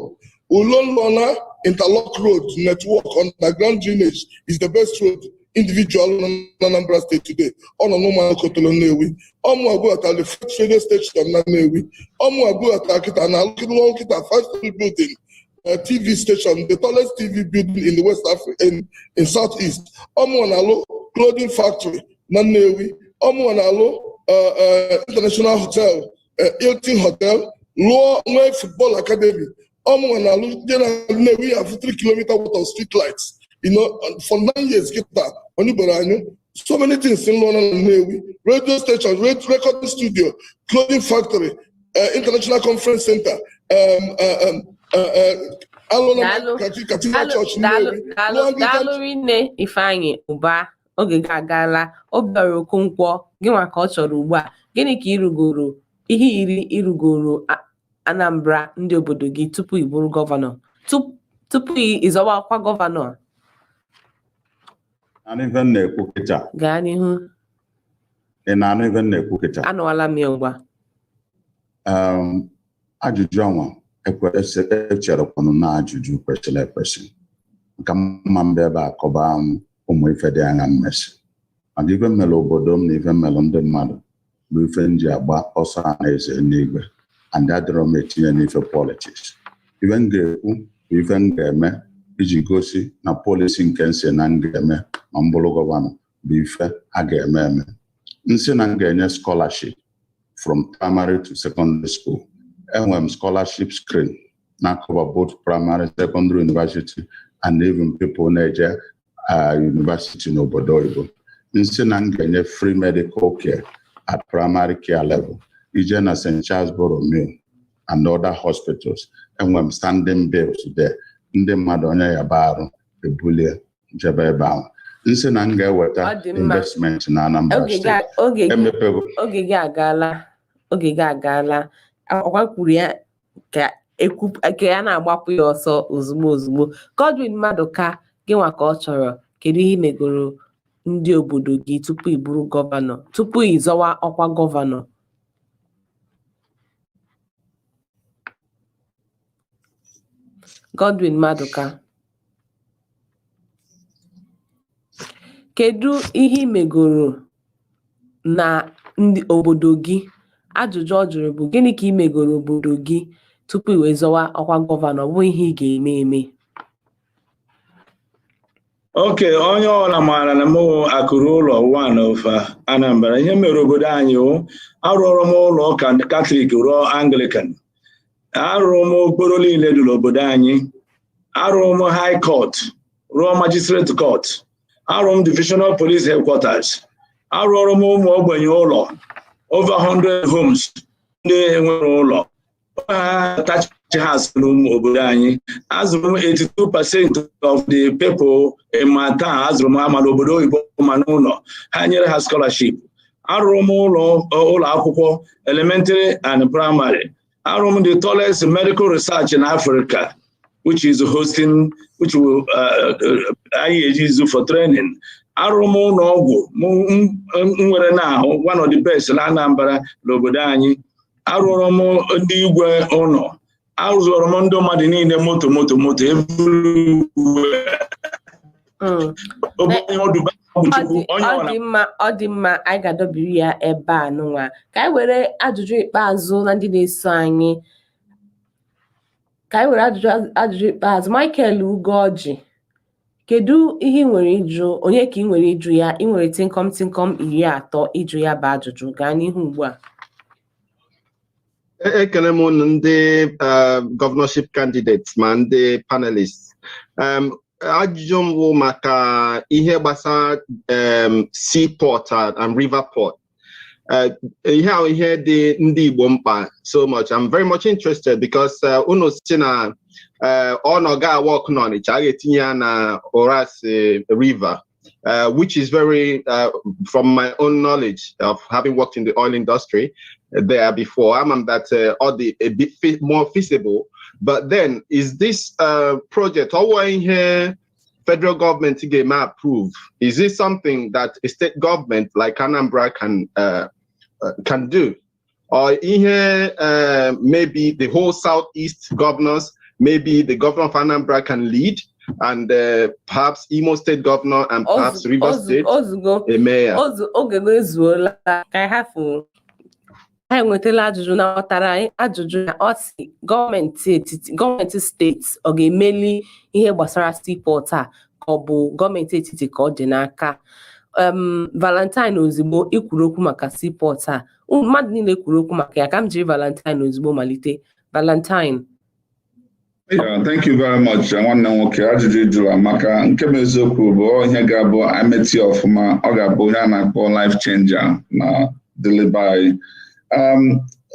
Speaker 3: Ulolona Interlock Road Network underground drainage is the best road individual nọ na Anambra State today. Ọ nọ n'Ụmụakotolo, Nnewi. Ọmụwa bubatara the first radio station na Nnewi. Ọmụwa bubatara kịta na alụkịta kịta five story building, TV station, the tallest TV building in the West Africa, in Southeast. Ọmụwa na-alụ clothing factory na Nnewi. Ọmụwa na-alụ international hotel, Hilton Hotel, lụọ nwee football academy. Ọmụwa na-alụ dị na Nnewi afụ 3 kilometer worth of street lights for 9 years kịta onye anyụ. So many things in lụọ na Nnewi: radio station, recording studio, clothing factory, international conference center, alụla
Speaker 1: Daalụ.
Speaker 3: Cathedral
Speaker 1: Daalụ.
Speaker 3: Church
Speaker 1: Daalụ.
Speaker 3: Nnewi.
Speaker 1: Daalụ.
Speaker 3: Lụọ Anglican.
Speaker 1: Daalụ rinne, Ifeanyị Ụba. Oge gị agaala. Obiora Okonkwo, gị nwa ka ọ chọrọ ugbu a. Gịnị ka ịrụgoro, ihe 10 ịrụgoro Anambra, ndị obodo gị, tupu ị bụrụ gọvanọ, tupu ị zọwa ọkwa gọvanọ a?
Speaker 5: Anụ ife m na-ekwu kịta?
Speaker 1: Gaa n'ihu.
Speaker 5: Ị na-anụ ife m na-ekwu kịta?
Speaker 1: Anụwala m ya ugbu a.
Speaker 5: Ajụjụ anwa echerekwanụ na ajụjụ kwesịrị ekwesị maka mma mba ebe a kọba m ụmụ ife dị anya mmesi maka ife mmere obodo m na ife mmere ndị mmadụ bụ ife m ji agba ọsọ a na-eze n'igwe, and adịrọ m etinye n'ife politics. Ife m ga-ekwu bụ ife m ga-eme iji gosi na policy nke m si na m ga-eme ma m bụrụ gọvanọ bụ ife a ga-eme eme. Nsị na m ga-enye scholarship from primary to secondary school. Enwere m scholarship screen na-cover both primary, secondary, university and even people na-eje university n'obodo oyibo. Nsị na m ga-enye free medical care at primary care level. Ije na St. Charles Borromeo and other hospitals, enwere m standing bills there. Ndị mmadụ onye yaba arụ ebulie jebe ebe ahụ. Nsị na m ga-eweta
Speaker 1: Ọ dị mma.
Speaker 5: investment na Anambra
Speaker 1: Oge gị
Speaker 5: Steeti.
Speaker 1: oge gị
Speaker 5: Emepego.
Speaker 1: Oge gị agaala, oge gị agaala. Ọkwa kwuru ya ka ekwu ka ya na-agbapụ ya ọsọ ozugbo ozugbo. Godwin Maduka, gị nwa ka ọ chọrọ. Kedu ihe ị megoro ndị obodo gị tupu ị bụrụ gọvanọ, tupu ị zọwa ọkwa gọvanọ? Godwin Maduka, kedu ihe ị megoro na ndị obodo gị? Ajụjụ ọ jụrụ bụ gịnị ka ị megoro obodo gị tupu ị wee zọwa ọkwa gọvanọ, ọ bụghị ihe ị ga-eme eme.
Speaker 2: Oke onye ọbụla maara na mụ akụrụ ụlọ one of Anambra. Ihe mere obodo anyị o, arụọrọ m ụlọ ụka Katọlik, rụọ Anglican, arụrụ m okporo niile dị n'obodo anyị, arụrụ m high court, rụọ magistrate court, arụrụ m divisional police headquarters, arụọrọ m ụmụ ogbenye ụlọ, over 100 homes ndị nwere ụlọ ha tachi ha n'ụmụ obodo anyị. Azụrụ m 82% of the people in my town, azụrụ m ha ma n'obodo oyibo ma n'ụlọ, ha nyere ha scholarship. Arụrụ m ụlọ akwụkwọ elementary and primary. Arụrụ m the tallest medical research in Africa, which is hosting, which will anyị eji izu for training. Arụrụ m ụlọ ọgwụ m nwere na ahụ, one of the best na Anambra n'obodo anyị. Arụrụ m ndị igwe ụlọ. Arụzụrụ m ndị mmadụ niile moto, moto, moto everywhere. Obodo ọdụba bụ
Speaker 1: Ọ
Speaker 2: Chukwu
Speaker 1: dị
Speaker 2: onye
Speaker 1: ọ
Speaker 2: ọbụla.
Speaker 1: dị mma, ọ dị mma. Anyị ga-adọbiri ya ebe a nụnwa ka anyị were ajụjụ ikpeazụ na ndị na-eso anyị, ka anyị were ajụjụ ikpeazụ. Michael Ugoji, kedu ihe ị nwere ịjụ onye ka ị nwere ịjụ ya? Ị nwere tịnkọm tịnkọm 30 ịjụ ya bụ ajụjụ. Gaa n'ihu ugbu a.
Speaker 10: Ekele m unu ndị governorship candidates ma ndị panelists. Ajụjụ m bụ maka ihe gbasara seaport and river port. Ihe ahụ ihe dị ndị Igbo mkpa so much. I'm very much interested because unu si na ọ nọ ga work n'Ọnịcha, a ga-etinye ya na Orasi River, which is very, from my own knowledge of having worked in the oil industry there before, I'm that all the a bit more feasible. But then, is this project or here federal government ga approve? Is this something that a state government like Anambra can do?
Speaker 11: Or ihe maybe the whole Southeast governors, maybe the governor of Anambra can lead, and perhaps Imo State governor and perhaps Rivers State
Speaker 1: Ozugbo.
Speaker 11: Eme ya.
Speaker 1: Ozu oge go ezuola ka anyị hafụ. Ha enwetala ajụjụ na ghọtara anyị ajụjụ ya. Ọ sị gọọmenti etiti, gọọmenti steeti ọ ga-emeli ihe gbasara seaport a, ka ọ bụ gọọmenti etiti ka ọ dị n'aka? Valentine ozugbo ikwuru okwu maka seaport a, mmadụ niile kwuru okwu maka ya, ka m jiri Valentine ozugbo malite. Valentine.
Speaker 4: Yeah, thank you very much, nwanne m nwoke. Ajụjụ ị jụrụ amaka. Nke bụ eziokwu bụ ọ ihe ga-abụ emeti ọfụma, ọ ga-abụ onye a na-akpọ life changer na deliver anyị.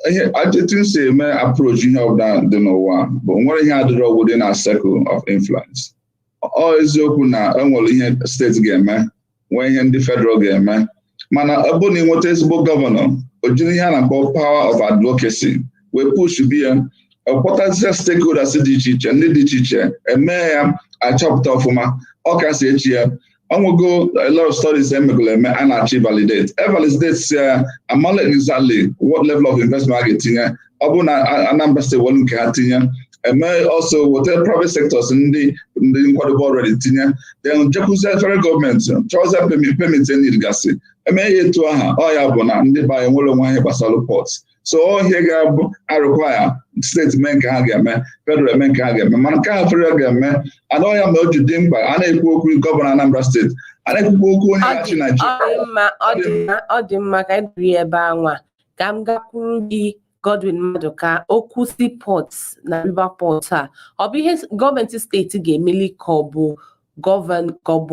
Speaker 4: Ihe etu m si eme approach ihe ọbụla dị n'ụwa bụ nwere ihe adịrọ within our circle of influence. Ọ eziokwu na enwere ihe steeti ga-eme, nwee ihe ndị federal ga-eme, mana ọ bụrụ na ị nweta ezigbo gọvanọ, o jiri ihe a na-akpọ power of advocacy wee push biya, kpọtazie stakeholders dị iche iche, ndị dị iche iche, emee ya achọpụta ọfụma. Ọ kasị echi ya ọnwego a lot of studies emegolo eme a na-achọ validate e validate si ya amala exactly what level of investment a ga-etinye. Ọ bụrụ na Anambra Steeti welu nke ha tinye, eme also weta private sectors, ndị nkwadobe already tinye, then jekwuzie federal gọọmenti chọọzie permit need gasị, eme ya etu aha. Ọ ya bụ na ndị be anyị nwere onwe anyị gbasara port. So ọ ihe ga-abụ arụkwa ya, steeti mee nke ha ga-eme, federal eme nke ha ga-eme, mana nke ha federal ga-eme anọ ya ma o ji dị mkpa. A na-ekwu okwu gọvanọ Anambra Steeti, a na-ekwukwa okwu onye
Speaker 1: Ọ
Speaker 4: na-achị
Speaker 1: dị
Speaker 4: Naijiria.
Speaker 1: Ọ dị mma, ọ dị mma, ọ dị mma. Ka anyị duru ya ebe anwa, ka m gakwuru gị, Godwin Maduka. Okwu seaport na river port a, ọ bụ ihe gọọmenti steeti ga-emeli, ka ọ bụ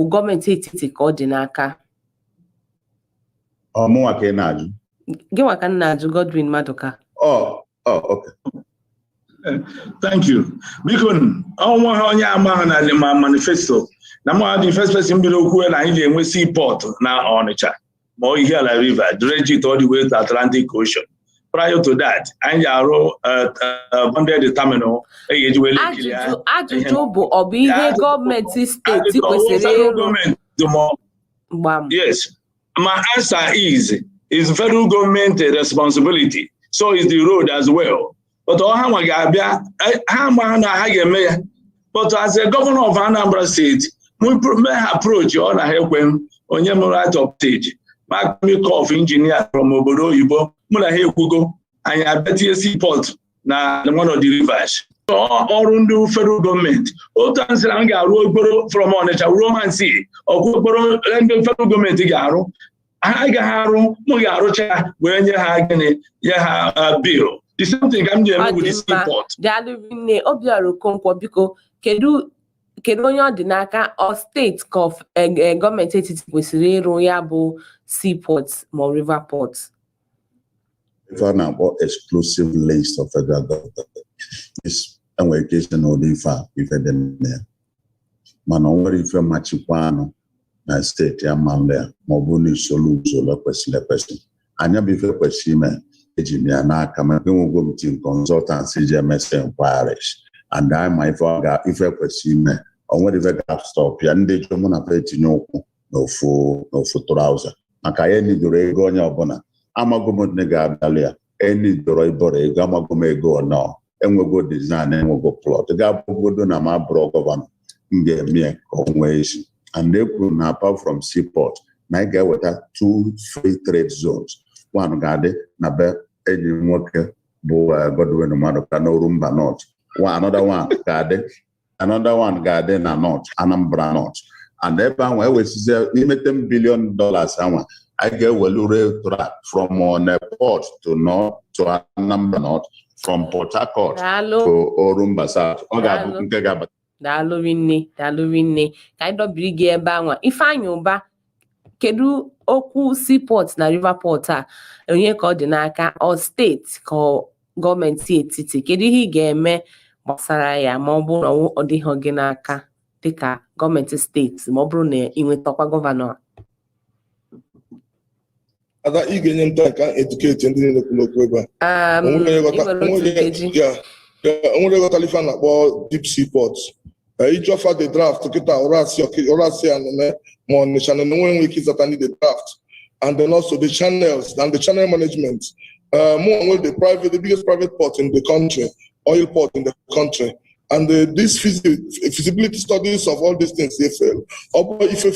Speaker 1: gọọmenti etiti ka ọ dị n'aka?
Speaker 5: Ọ mụnwa ka ị na-ajụ?
Speaker 1: Gịnwa ka m na-ajụ, Godwin Maduka.
Speaker 5: Ọ okay.
Speaker 2: Thank you. Biko, ọnwa ha onye ama ha na ma manifesto na ma the first person biri okwu na anyị ga-enwe seaport na Ọnịcha ma ọ Ihiala River, dredge it all the way to Atlantic Ocean. Prior to that, anyị ga-arụ bonded terminal e ga-eji wee lekiri.
Speaker 1: Ajụjụ bụ, ọ bụ ihe gọọmenti steeti kwesịrị ịrụ?
Speaker 2: Gọọmenti ma
Speaker 1: Gbam.
Speaker 2: Yes, my answer is federal government responsibility. So is the road as well. But ọ ha nwa ga-abịa, ha ma na ha ga-eme ya. But as a governor of Anambra State, mee ha approach, ọ na ha ekwe m onye m right up stage. Ma Army Corps of Engineer from obodo oyibo, mụ na ha ekwugo, anyị abịa tinye seaport na one of the rivers. Ọrụ ndị federal gọọmenti otu a sịrị m ga-arụ okporo from Ọnịcha ruo Mansi, ọkwa okporo ndị federal gọọmenti ga-arụ, ha agaghị arụ, m ga-arụcha ya wee nye ha gịnị, nye ha bill. The same thing ka m ga-eme
Speaker 1: Ọ
Speaker 2: with
Speaker 1: dị
Speaker 2: the
Speaker 1: mma.
Speaker 2: seaport.
Speaker 1: Daalụ rinne. Obiora Okonkwo, biko, kedu onye ọ dị n'aka? Ọ steeti ka ọ gọọmenti etiti kwesịrị ịrụ ya bụ seaport ma ọ river port?
Speaker 5: Ife a na-akpọ exclusive list of federal government is enwere ike isi na ụdị ife a ife dị na ya, mana o nwere ife machikwa anụ na steeti ama ya, ma ọ bụ na usoro usoro kwesịrị ekwesị anya bụ ife kwesịrị ime. Eji m ya n'aka maka enwego m team consultants ji emesi inquiries and anyị ma ife ọ ga ife kwesịrị ime. O nwere ife ga-stop ya. Ndị jụ mụ na fa etinye ụkwụ n'ofu trouser maka ya enidoro ego onye ọbụla. Amago m ndị ga-abịalụ ya enidoro ịbọrọ ego, amago m ego nọ, enwego design, enwego plot ga-abụgodo na ma bụrụ gọvanọ, m ga-eme ya ka o nwee isi. And e kwuru na apart from seaport, na anyị ga-eweta two free trade zones. One ga-adị na be enyi m nwoke bụ Godwin Maduka n'Orumba North. One, another one ga-adị, another one ga-adị na North Anambra North. And ebe ahụ ewesizie n'ime $10 billion anwa, anyị ga-ewelu rail track from Onne Port to North to Anambra North, from Port Harcourt
Speaker 1: Daalụ.
Speaker 5: to Orumba South. Ọ ga-abụ
Speaker 1: Daalụ.
Speaker 5: nke ga-abata.
Speaker 1: Daalụ rinne, daalụ rinne. Ka anyị dọbiri gị ebe anwa. Ifeanyị Ụba, kedu okwu seaport na river port a, onye ka ọ dị n'aka? Ọ steeti ka ọ gọọmenti etiti? Kedu ihe ị ga-eme gbasara ya ma ọ bụrụ na ọ dịghị gị n'aka dịka gọọmenti steeti, ma ọ bụrụ na ị nwetakwa gọvanọ a?
Speaker 3: Ada, ị ga-enye m time ka m educate ndị niile kwuru okwu ebe a.
Speaker 1: Ị nwere otu nkeji.
Speaker 3: Ya, onwere ghọtara ife a na-akpọ deep sea port. Iji ọfa the draft kịta ụrasị ya nene ma Ọnịcha nene nwere ike ịzata ndị the draft, and then also the channels and the channel management. Mụ nwe the biggest private port in the country, oil port in the country. And these feasibility studies of all these things, they fail. Ọ bụ ife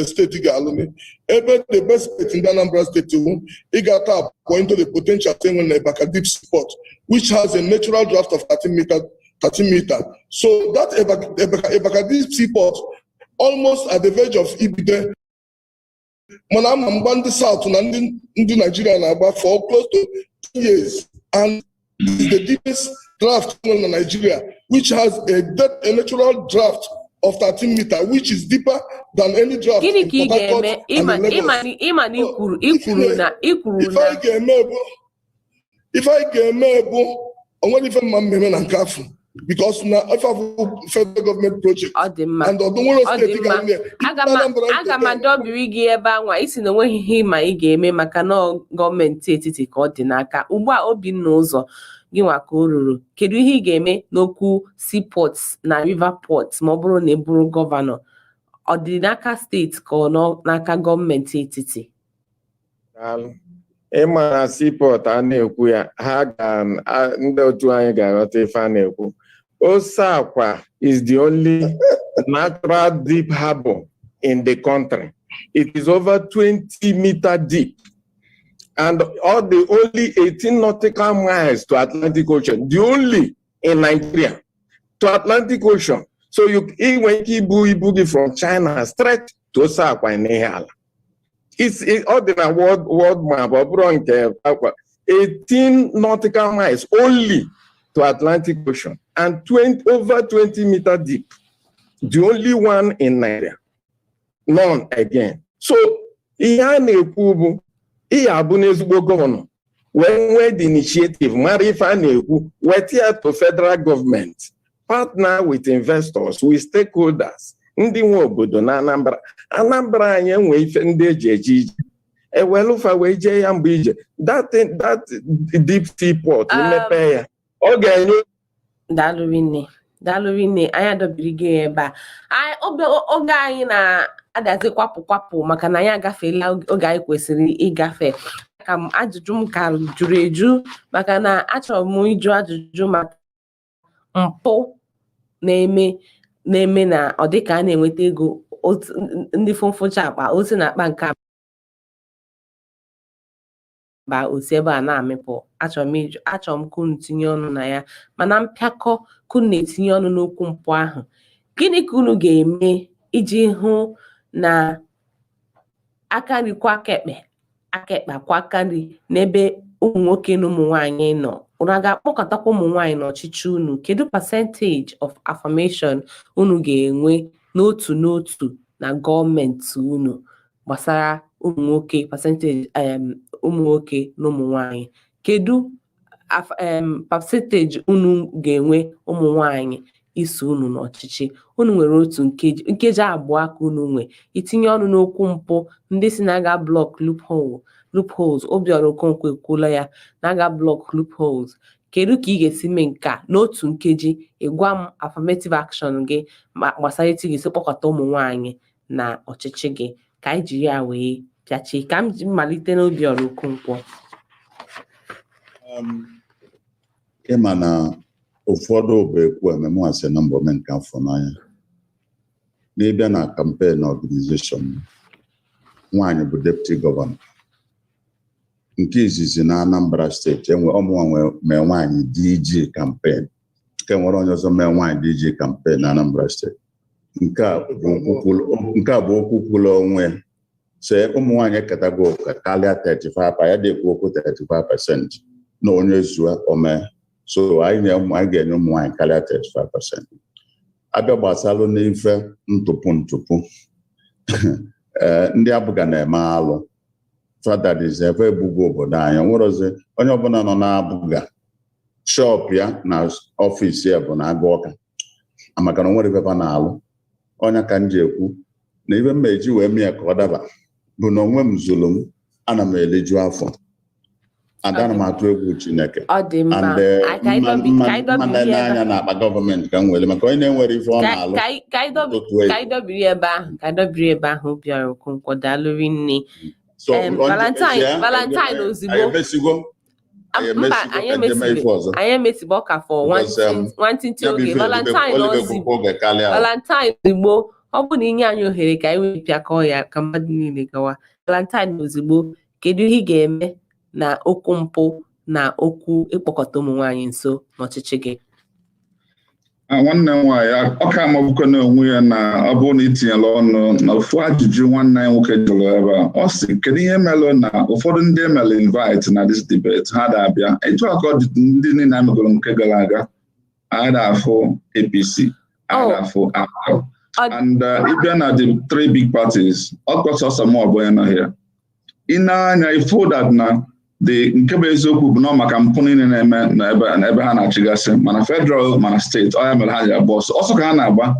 Speaker 3: steeti ga-alụ ebe the best state in the Anambra State wu ị ga-tap into the potential enwe na Ebaka Deep Sea Port, which has a natural draft of 13 meter, 13 meter. So that Ebaka Deep Sea Port almost at the verge of ibido, mana ama mgba ndị South na ndị Nigeria na-agba for close to 2 years, and this is the deepest draft in Nigeria, which has a natural draft of 13 meter, which is deeper than any draft
Speaker 1: Gịnị
Speaker 3: in
Speaker 1: ka ị
Speaker 3: Port Harcourt
Speaker 1: ga-eme
Speaker 3: and
Speaker 1: ịma
Speaker 3: in Lagos.
Speaker 1: ịma na ikwuru na ikwuru
Speaker 3: Ife
Speaker 1: na
Speaker 3: anyị ga-eme bụ, ife anyị ga-eme bụ, o nwere ife mma mmemme na nke afọ, because na ife afọ federal government project
Speaker 1: Ọ dị mma.
Speaker 3: and ọdụ nwere
Speaker 1: Ọ dị
Speaker 3: steeti
Speaker 1: mma.
Speaker 3: ga-eme
Speaker 1: Aga m
Speaker 3: Anambra.
Speaker 1: Aga m adọbiri gị ebe anwa isi na onweghị ihe ịma ị ga-eme maka na ọ gọọmenti etiti ka ọ dị n'aka ugbu a. Obinna Ụzọ, gị nwa ka o ruru. Kedu ihe ị ga-eme n'okwu seaports na river ports ma ọ bụrụ na ị bụrụ gọvanọ? Ọ dị n'aka steeti ka ọ nọ n'aka gọọmenti etiti?
Speaker 6: Daalụ. Ịma na seaport a na-ekwu ya, ha ga ndị otu anyị ga-aghọta ife a na-ekwu. Oseakwa is the only natural deep harbor in the country. It is over 20 meter deep and all the only 18 nautical miles to Atlantic Ocean, the only in Nigeria to Atlantic Ocean. So you ị nwere ike ibu ibu gị from China straight to Oseakwa in Ihiala. Ọ dị na world map. Ọ bụrụ nke akwa 18 nautical miles only to Atlantic Ocean and 20, over 20 meter deep, the only one in Nigeria, none again. So ihe a na-ekwu bụ ihe abụ n'ezigbo gọvanọ wee nwee the initiative, mara ife a na-ekwu, weta ya to federal government, partner with investors, with stakeholders, ndị nwe obodo na Anambra. Anambra anyị enwe ife ndị eji eje ije, ewelụfa wee jee ya mbụ ije that deep sea port, imepe ya, ọ ga-enye
Speaker 1: Daalụ rinne, daalụ rinne. Anyị adọbiri gị ebe a. Oge anyị na-adazi kwapụ kwapụ maka na anyị agafeela oge anyị kwesịrị ịgafe. Ka m ajụjụ m ka juru eju maka na achọrọ m ịjụ ajụjụ maka mpụ na-eme na ọ dịka a na-enweta ego otu ndị fụmfụcha akpa otu na-akpa nke a ba osi ebe a na-amịpụ. Achọrọ m ịjụ, achọrọ m ka unu tinye ọnụ na ya, mana mpịakọ ka unu na-etinye ọnụ n'okwu mpụ ahụ, gịnị ka unu ga-eme iji hụ na aka nri kwa aka ekpe, aka ekpe akwa aka nri n'ebe ụmụ nwoke na ụmụ nwaanyị nọ? Unu a ga-akpọkọtakwa ụmụ nwaanyị n'ọchịchị unu? Kedu percentage of affirmation unu ga-enwe n'otu n'otu na gọọmenti unu gbasara ụmụ nwoke, percentage ụmụ nwoke na ụmụ nwaanyị? Kedu percentage unu ga-enwe ụmụ nwaanyị iso unu n'ọchịchị? Unu nwere otu nkeji, nkeji abụọ ka unu nwe itinye ọnụ n'okwu mpụ. Ndị si na aga block loopholes, Obiora Okonkwo ekwuola ya na aga block loopholes. Kedu ka ị ga-esi mee nke a n'otu nkeji? Ị gwa m affirmative action gị ma gbasara etu ị ga-esi kpọkọta ụmụ nwaanyị na ọchịchị gị, ka anyị jiri ya wee pịachie. Ka m ji malite n'Obiora Okonkwo.
Speaker 5: Ịma na ụfọdụ bụ ekwu eme, mụ asị na mbọ mee nke afọ n'anya. N'ịbịa na campaign organization, nwaanyị bụ deputy gọvanọ nke izizi na Anambra Steeti. Enwe ọmụnwa nwe mee nwaanyị DG campaign, nke nwere onye ọzọ mee nwaanyị DG campaign na Anambra Steeti. Nke a bụ okwu kwuru onwe ya, sị ụmụ nwaanyị eketago ụka karịa 35. Ya dị-ekwu okwu 35% na onye zuo ome. So anyị ga-enye ụmụ nwaanyị karịa 35%. Abịa gbasalụ n'ife ntụpụ ntụpụ, ee, ndị abụga na-eme alụ fadadiz ebe ebugo obodo anyị. Onwerozi onye ọbụla nọ na-abụga shop ya na ọfịs ya bụ na agụ ọka maka na onwere ife na-alụ. Ọnya ka m ji ekwu na ife mma eji wee mee ya ka ọ daba bụ na onwe m zụrụ m, ana m eliju afọ, ada ana m atụ egwu Chineke.
Speaker 1: Ọ dị mma.
Speaker 5: And
Speaker 1: Ka anyị
Speaker 5: mma
Speaker 1: ka anyị
Speaker 5: mma
Speaker 1: dọbiri
Speaker 5: na
Speaker 1: ebe
Speaker 5: anya na akpa gọọmenti ka m were maka onye na-enwere ife ọ
Speaker 1: ka
Speaker 5: na-alụ
Speaker 1: ka anyị ka anyị dọbi
Speaker 5: tụtụ ego.
Speaker 1: Ka anyị dọbiri ebe ahụ, ka anyị dọbiri ebe ahụ. Obiora Okonkwo, daalụ rinne.
Speaker 5: So onye
Speaker 1: Valentine
Speaker 5: ya
Speaker 1: Valentine, ozugbo.
Speaker 5: anyị emesigo. Anyị
Speaker 12: Mba,
Speaker 5: emesigo
Speaker 12: anyị
Speaker 5: ka njem ife ọzọ.
Speaker 1: Anyị emesibe ọka for
Speaker 5: Because,
Speaker 1: nwantịntị
Speaker 5: ya bụ
Speaker 12: oge
Speaker 5: ife
Speaker 1: Valentine
Speaker 5: olibegokwa oge karịa.
Speaker 1: Valentine ozigbo, ọ bụ na inye anyị ohere ka anyị wee pịakọọ ya ka mmadụ niile gawa. Valentine ozigbo, kedu ihe ị ga-eme na okwu mpụ na okwu ịkpọkọta ụmụ nwaanyị nso n'ọchịchị gị?
Speaker 4: Ah, nwanne m nwaanyị, ọ ka amagbukwa n'onwe ya na ọ bụrụ na itinyela ọnụ na ofu ajụjụ nwanne anyị nwoke jụrụ ebe a, ọ sị kedu ihe mere na ụfọdụ ndị emere invite na this debate ha da-abịa. Etu a ka ọ dị ndị niile amegoro nke gara aga, anyị da-afụ APC, anyị da-afụ APGA, and ịbịa na the three big parties, ọ sọsọ mụ ọ bụ onye nọ here. Ị na-anya ifo that na the nke bụ eziokwu bụ na ọ maka mpụ niile na-eme n'ebe ha na-achịgasị, mana federal mana steeti, ọ ya mere ha ji agba ọsọ ọsọ ka ha na-agba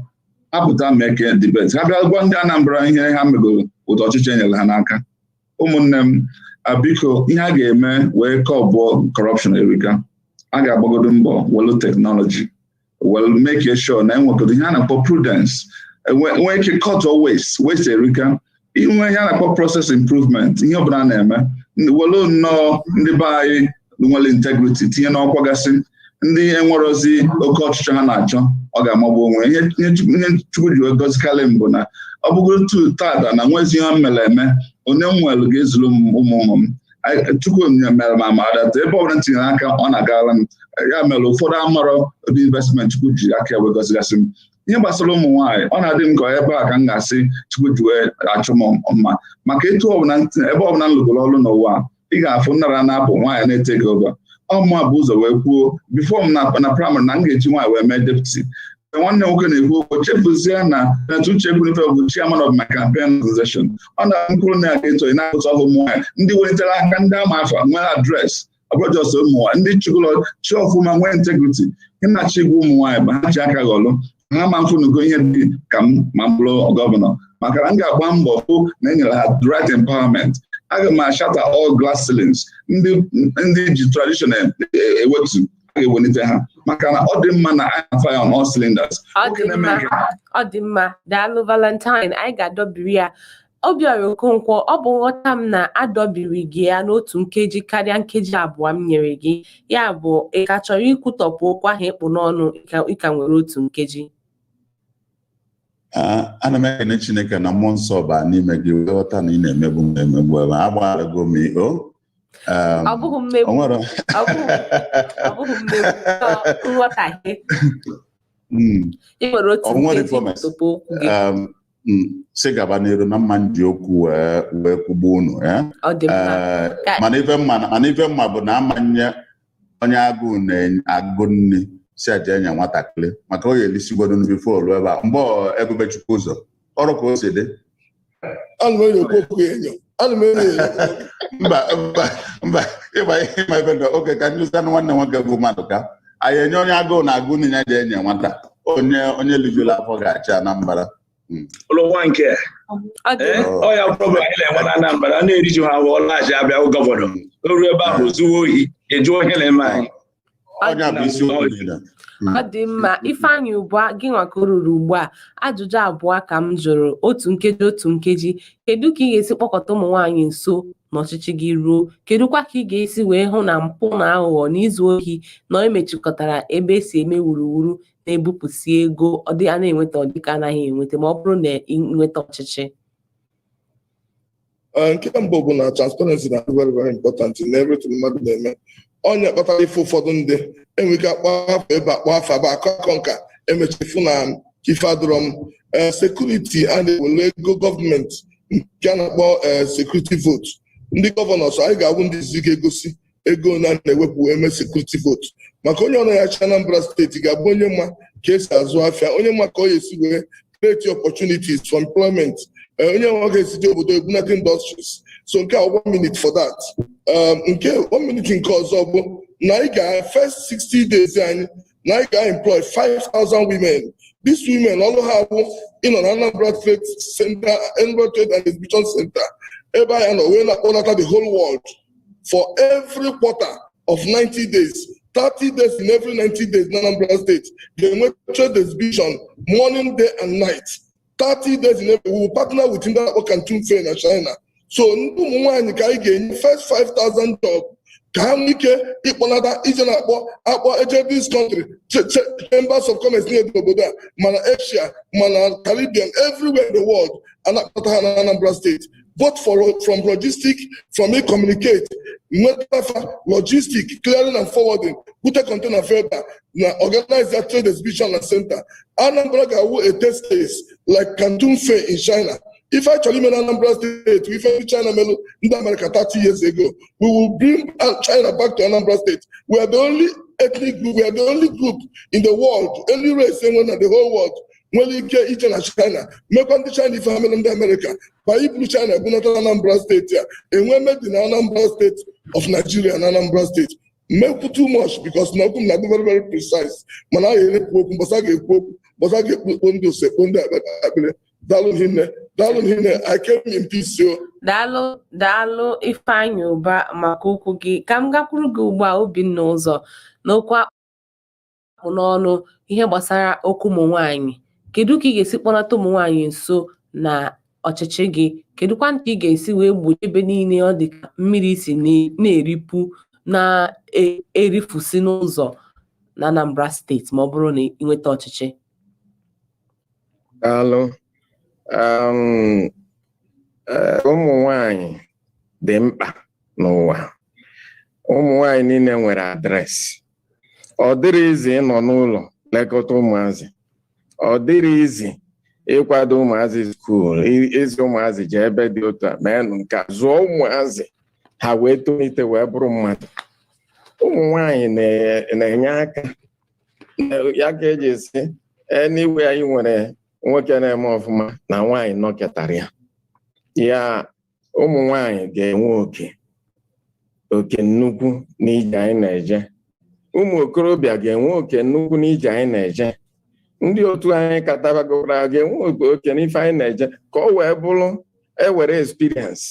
Speaker 4: apụta mee ka debate ha bịa gwa ndị Anambra ihe ha megoro ụtọ ọchịchị e nyere ha n'aka. Ụmụnne m, biko, ihe a ga-eme wee curbụọ corruption erika. A ga-agbagodo mbọ welu technology well make sure na enwegodo ihe a na-akpọ prudence, nwee ike cut waste. Waste erika. Inwe ihe a na-akpọ process improvement, ihe ọbụla a na-eme, welu nnọọ ndị be anyị nwere integrity tinye n'ọkwa gasị, ndị enwerozi oke ọchịchọ ha na-achọ, ọ ga-amagbu onwe ihe. Ihe Chukwu ji wee gọzikarị m bụ na ọ bụgoro tu tata na nwezi ihe m mere eme, onye m nwere ga-ezuru m ụmụ ụmụ m. Chukwu mere m amara ebe ọbụla m tinyere aka, ọ na-agara m. Ya mere ụfọdụ amarọ ụdị investment Chukwu ji aka ya wee gọzigasị m. Ihe gbasara ụmụ nwaanyị, ọ na-adị m ka ebe a ka m ga-asị Chukwu ji wee achụ m mma, maka etu ọbụla ebe ọbụla m lụgoro ọrụ n'ụwa, ị ga-afụ nnara na-apụ nwaanyị na-etake over. Ọmụma bụ ụzọ wee kwuo before m na primary na m ga-eji nwaanyị wee mee deputy. Nwanne nwoke na-ekwu okwu, chefuzie na Uche Ekwunife bụ chairman of my campaign organization. Ọ na mkpụrụ na eto na-akụta ọhụ ụmụ nwaanyị ndị welitere aka, ndị ama afa, nwee address, ọ bụrụ just ụmụ nwaanyị ndị chịgụlọ chi ọfụma, nwee integrity. Ihe na-achọ igwa ụmụ nwaanyị bụ ha ji aka ghọlụ ha ma mfụnugo ihe dị ka m ma m bụrụ gọvanọ, maka na m ga-agba mbọ fụ na enyere ha the right empowerment. Aga m ashatter all glass ceilings ndị ji tradition ewetu, a ga-ewelite ha, maka na ọ dị mma na anyị fire on all cylinders.
Speaker 1: Ọ dị mma, ọ dị mma. Daalụ, Valentine. Anyị ga-adọbiri ya. Obiora Okonkwo, ọ bụ nghọta m na adọbiri gị ya n'otu nkeji karịa nkeji 2 m nyere gị. Ya bụ, ị ka chọrọ ikwutọpụ okwu ahụ ịkpụ n'ọnụ? Ị ka nwere otu nkeji.
Speaker 5: Ana m ekene Chineke na mmụọ nsọ baa n'ime gị wee ghọta na ị na-emegbu m emegbu ebe a. Agbagharịgo m o.
Speaker 1: Ọ bụghị mmegbu, ọ bụghị mmegbu, nghọtahie. Ị nwere otu nkeji tupu okwu gị.
Speaker 5: Si gaba n'iru na mma nji okwu wee kwugbu unu.
Speaker 1: Ọ dị mma.
Speaker 5: Mana ife mma bụ na amanye onye agụụ na-agụ nri si aja enye nwatakịrị, maka ọ ga-elisigodo before olu ebe a mgbe ebube Chukwu ụzọ ọrụ ka o si dị.
Speaker 3: Ana m enyo okwu enyo, ana m enyo.
Speaker 5: Mba, mba, mba, ịgba ịma ebe ndị oge ka ndị nwanne nwoke bụ mmadụ ka anyị enye onye agụụ na-agụ nri ya ji enye nwata, onye lijuru afọ ga-achị Anambra.
Speaker 2: Ụlọ nwa nke ọ ya problem anyị na-enwe na Anambra na-eriju ha afọ ọlaghachi abịa gọvanọ, o ruo ebe ahụ zuo ohi, ejuo ihe na-eme anyị.
Speaker 5: Onye bụ isiokwu niile.
Speaker 1: Ọ dị mma. Ifeanyị Ụba, gị nwa ka o ruru ugbu a. Ajụjụ abụọ ka m jụrụ, otu nkeji, otu nkeji. Kedu ka ị ga-esi kpọkọta ụmụ nwaanyị nso n'ọchịchị gị ruo? Kedụkwa ka ị ga-esi wee hụ na mpụ na aghụghọ na izu ohi na emechikọtara ebe esi eme wuruwuru na-ebupụsi ego ọ dị a na-enweta, ọ dịka anaghị enweta, ma ọ bụrụ na ị nweta ọchịchị?
Speaker 3: Nke mbụ bụ na transparency na very very important in everything mmadụ na-eme. Onye kpatara ife ụfọdụ ndị enwe ike akpọ afọ ebe, akpọ afọ abụọ, akọ akọ nka emechifu na ife adọrọ m. Security, a na-ewere ego gọọmenti nke a na-akpọ security vote. Ndị governors, anyị ga-abụ ndị izizi ga-egosi ego na na-ewepụ eme security vote, maka onye ọrụ ya chi Anambra Steeti ga-abụ onye ma ka esi azụ afịa, onye ma ka ọ ga-esi wee create opportunities for employment, onye nwe ga-esite obodo ebunata industries. So nke a, one minute for that. Nke one minute nke ọzọ bụ na anyị ga first 60 days anyị na anyị ga-employ 5,000 women. These women, ọrụ ha bụ ịnọ na Anambra Trade Center, Anambra Trade and Exhibition Center, ebe anyị nọ wee na-akpọlata the whole world for every quarter of 90 days. 30 days in every 90 days na Anambra State ga-enwe trade exhibition, morning, day and night. 30 days in every, we will partner with ndị akpọ Canton Fair na China. So ndị ụmụ nwaanyị ka anyị ga-enye first 5,000 job. Ka ha nwee ike ịkpọnata ije na-akpọ akpọ eje this country, chambers of commerce niile dị n'obodo a, mana Asia, mana Caribbean, everywhere in the world, a na-akpọta ha na Anambra State, both from logistic, from e-communicate, nwetafa logistic, clearing and forwarding, bute container feba na organize their trade exhibition na center. Anambra ga-awụ a test case like Canton Fair in China. Ife a chọrọ ime na Anambra State, ife ndị China melụ ndị America 30 years ago, we will bring China back to Anambra State. We are the only ethnic group, we are the only group in the world, only race enwe na the whole world nwere ike ije na China mekwa ndị China ife ha mere ndị America ba iburu China bunata Anambra State a enwe made na Anambra State of Nigeria na Anambra State. Mmekwu too much because na okwu m na-adị very, very precise, mana a ga-ekwu okwu mbọsa ga-ekwu okwu mbọsa ga-ekwu ekpo ndị ose ekpo ndị akpịrị. Daalụ hinne, daalụ hinne. I came in peace o.
Speaker 1: Daalụ, daalụ, Ifeanyị Ụba, maka okwu gị. Ka m gakwuru gị ugbu a, Obinna Ụzọ, n'okwu akpụ n'ọnụ, ihe gbasara okwu ụmụ nwanyị. Kedu ka ị ga-esi kpọnata ụmụ nwanyị nso na ọchịchị gị? Kedụkwa ka ị ga-esi wee gbochie ebe niile ọ dị ka mmiri si na-eripu na-erifusi n'ụzọ na Anambra Steeti ma ọ bụrụ na ị nweta ọchịchị?
Speaker 6: Daalụ. Ụmụ nwanyị dị mkpa n'ụwa. Ụmụ nwanyị niile nwere address. Ọ dịrị izi ịnọ n'ụlọ lekọta ụmụazị. Ọ dịrị izi ịkwado ụmụazị school, ịzụ ụmụazị jee ebe dị otu a, meenụ nke a, zụọ ụmụazị ha wee tolite wee bụrụ mmadụ. Ụmụ nwanyị na-enye aka ya ka eji esi anywhere anyị nwere nwoke na-eme ọfụma na nwaanyị nọketara ya. Ya ụmụ nwanyị ga-enwe oke nnukwu n'ije anyị na-eje. Ụmụ okorobịa ga-enwe oke nnukwu n'ije anyị na-eje. Ndị otu anyị katabagoro ga-enwe oke n'ife anyị na-eje, ka ọ wee bụrụ ewere experience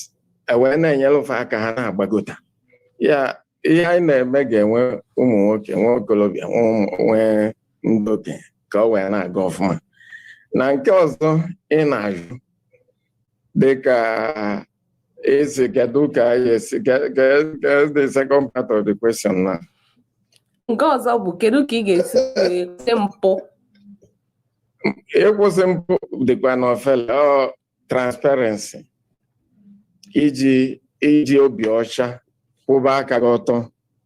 Speaker 6: ewee na-enyere aka ha na-agbagota ya. Ihe anyị na-eme ga-enwe ụmụ nwoke, nwee okorobịa, nwee ndị okenye, ka ọ wee na-aga ọfụma. Na nke ọzọ ị na-ajụ, dịka esi kedu ka anyị esi, the second part of the question now?
Speaker 1: Nke ọzọ bụ, kedu ka ị ga-esi wee kwụsị mpụ?
Speaker 6: Ịkwụsị mpụ dịkwa n'ofele. Ọ transparency, iji obi ọcha kwụba aka gị ọtọ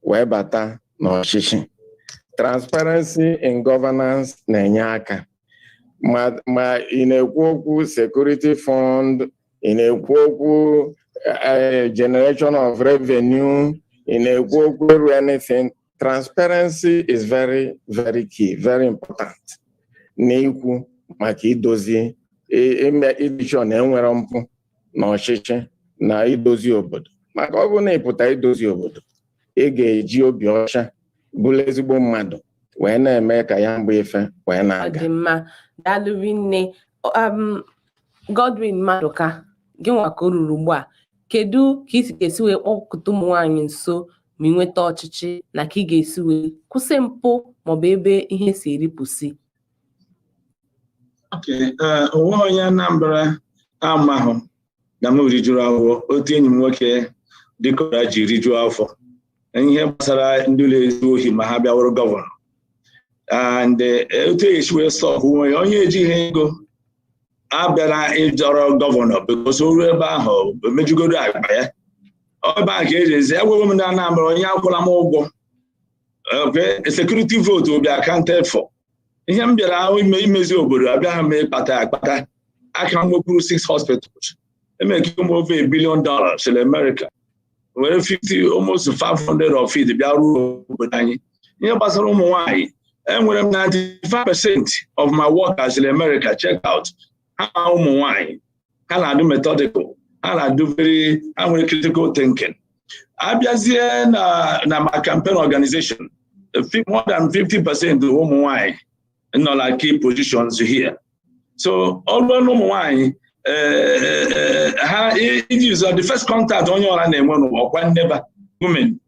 Speaker 6: wee bata n'ọchịchị. Transparency in governance na-enye aka. Ma ị na-ekwu okwu security fund, ị na-ekwu okwu generation of revenue, ị na-ekwu okwu anything, transparency is very, very key, very important n'ikwu maka idozi, ime ịdịchọ na enwere mpụ n'ọchịchị na idozi obodo. Maka ọ bụrụ na ị pụta idozi obodo, ị ga-eji obi ọcha bụrụ ezigbo mmadụ wee na-eme ka ya mbụ ife wee
Speaker 1: Ọ
Speaker 6: na-aga.
Speaker 1: dị mma, daalụ rinne. Godwin Maduka, gị nwa ka o ruru ugbu a. Kedu ka ị ga-esi wee kpọpụta ụmụ nwaanyị nso ma ị nweta ọchịchị, na ka ị ga-esi wee kwụsị mpụ maọbụ ebe ihe si eripụsị?
Speaker 2: Okay, onwe onye Anambra amahụ na m rijuru afọ otu enyi m nwoke dịka ji rijuo afọ ihe gbasara ndị ụlọ ezu ohi ma ha bịaworo governor and otu esi wee stop onwe ya. Onye ejighị ego abịara ịjọrọ governor because o ruo ebe ahụ emejugoro akpa ya. Ebe ahụ ka eji ezi agwago m ndị Anambra, onye akwụla m ụgwọ, okay, security vote will be accounted for. Ihe m bịara ahụ ime imezi obodo, abịaghị m ịkpata akpata aka. M nwekwuru six hospitals, emeke m over $1 billion in America, were 50, almost 500 of it bịa ruo obodo anyị. Ihe gbasara ụmụ nwanyị, enwere m 95% of my workers in America, check out ha, ụmụ nwanyị. Ha na-adụ methodical, ha na-adụ very, ha nwere critical thinking. Abịazie na my campaign organization, more than 50% ụmụ nwanyị nọ na key positions here. So ọrụ na ụmụ nwanyị ha iji ụzọ the first contact onye ọra na-enwe n'ụwa ọkwa nneba women.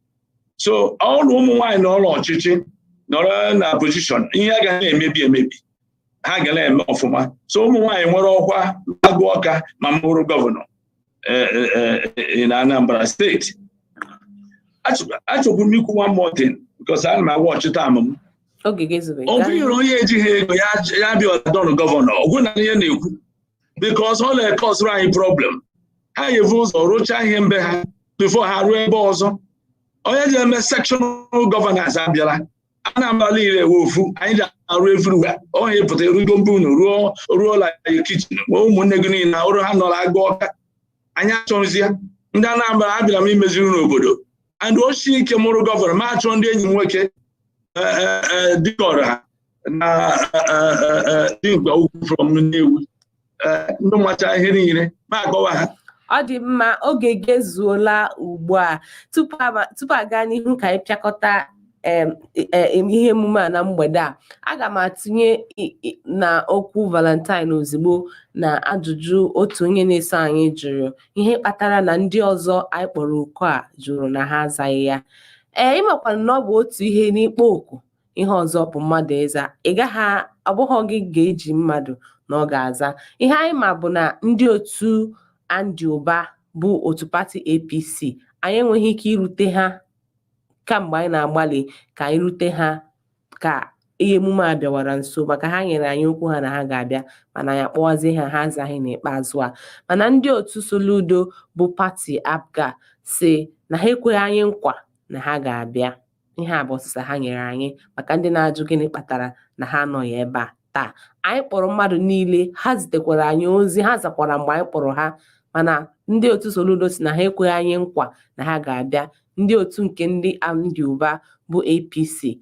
Speaker 2: So ọrụ ụmụ nwanyị nọrọ ọchịchị, nọrọ na position, ihe agaghị na-emebi emebi, ha ga na-eme ọfụma. So ụmụ nwanyị nwere ọkwa agụ ọka ma m bụrụ governor na Anambra Steeti. Achọkwu m ikwu one more thing because ana m awọchị time m.
Speaker 1: Oge gị ezube.
Speaker 2: Ọ bụghị onye ejighị ego ya ya bịa ọdọnụ governor, ọgwụ na ihe na-ekwu, because ọ na-ekọsụrụ anyị problem. Ha ga-evu ụzọ rụchaa ihe mbe ha before ha ruo ebe ọzọ. Onye ji eme sectional governance abịala Anambra niile ewe ofu, anyị ji arụ everywhere. Onye pụta erugo mbe unu ruo like kitchen nwee ụmụnne gị niile ọrụ ha nọrọ agụ ọka. Anyị achọghịzi ya. Ndị Anambra, abịara m imeziri n'obodo and oshi ike mụrụ governor ma achọ ndị enyi m nwoke dịkọrọ ha na dimkpa ukwu from Nnewi, ndị macha ihe niile ma akọwa ha.
Speaker 1: Ọ dị mma, oge gị ezuola ugbu a. Tupu aga n'ihu ka anyị pịakọta ihe emume a na mgbede a, aga m atụnye na okwu Valentine ozugbo na ajụjụ otu onye na-eso anyị jụrụ, ihe kpatara na ndị ọzọ anyị kpọrọ oku a jụrụ na ha azaghị ya. Ee, ịmakwa na ọ bụ otu ihe n'ikpo oku, ihe ọzọ bụ mmadụ ịza. Ị gaghị, ọ bụghị gị ga-eji mmadụ na ọ ga-aza. Ihe anyị ma bụ na ndị otu Andy Ụba bụ otu pati APC, anyị enweghị ike irute ha kamgbe anyị na-agbalị ka anyị rute ha ka ihe emume a bịawara nso, maka ha nyere anyị okwu ha na ha ga-abịa, mana anyị akpọwazie ha, ha azaghị n'ikpeazụ a. Mana ndị otu Soludo bụ pati APGA si na ha ekweghị anyị nkwa na ha ga-abịa. Ihe a bụ ọsịsa ha nyere anyị maka ndị na-ajụ gịnị kpatara na ha anọghị ebe a taa. Anyị kpọrọ mmadụ niile, ha zitekwara anyị ozi, ha zakwara mgbe anyị kpọrọ ha, mana ndị otu Soludo si na ha ekweghị anyị nkwa na ha ga-abịa. Ndị otu nke ndị Andy Ụba bụ APC,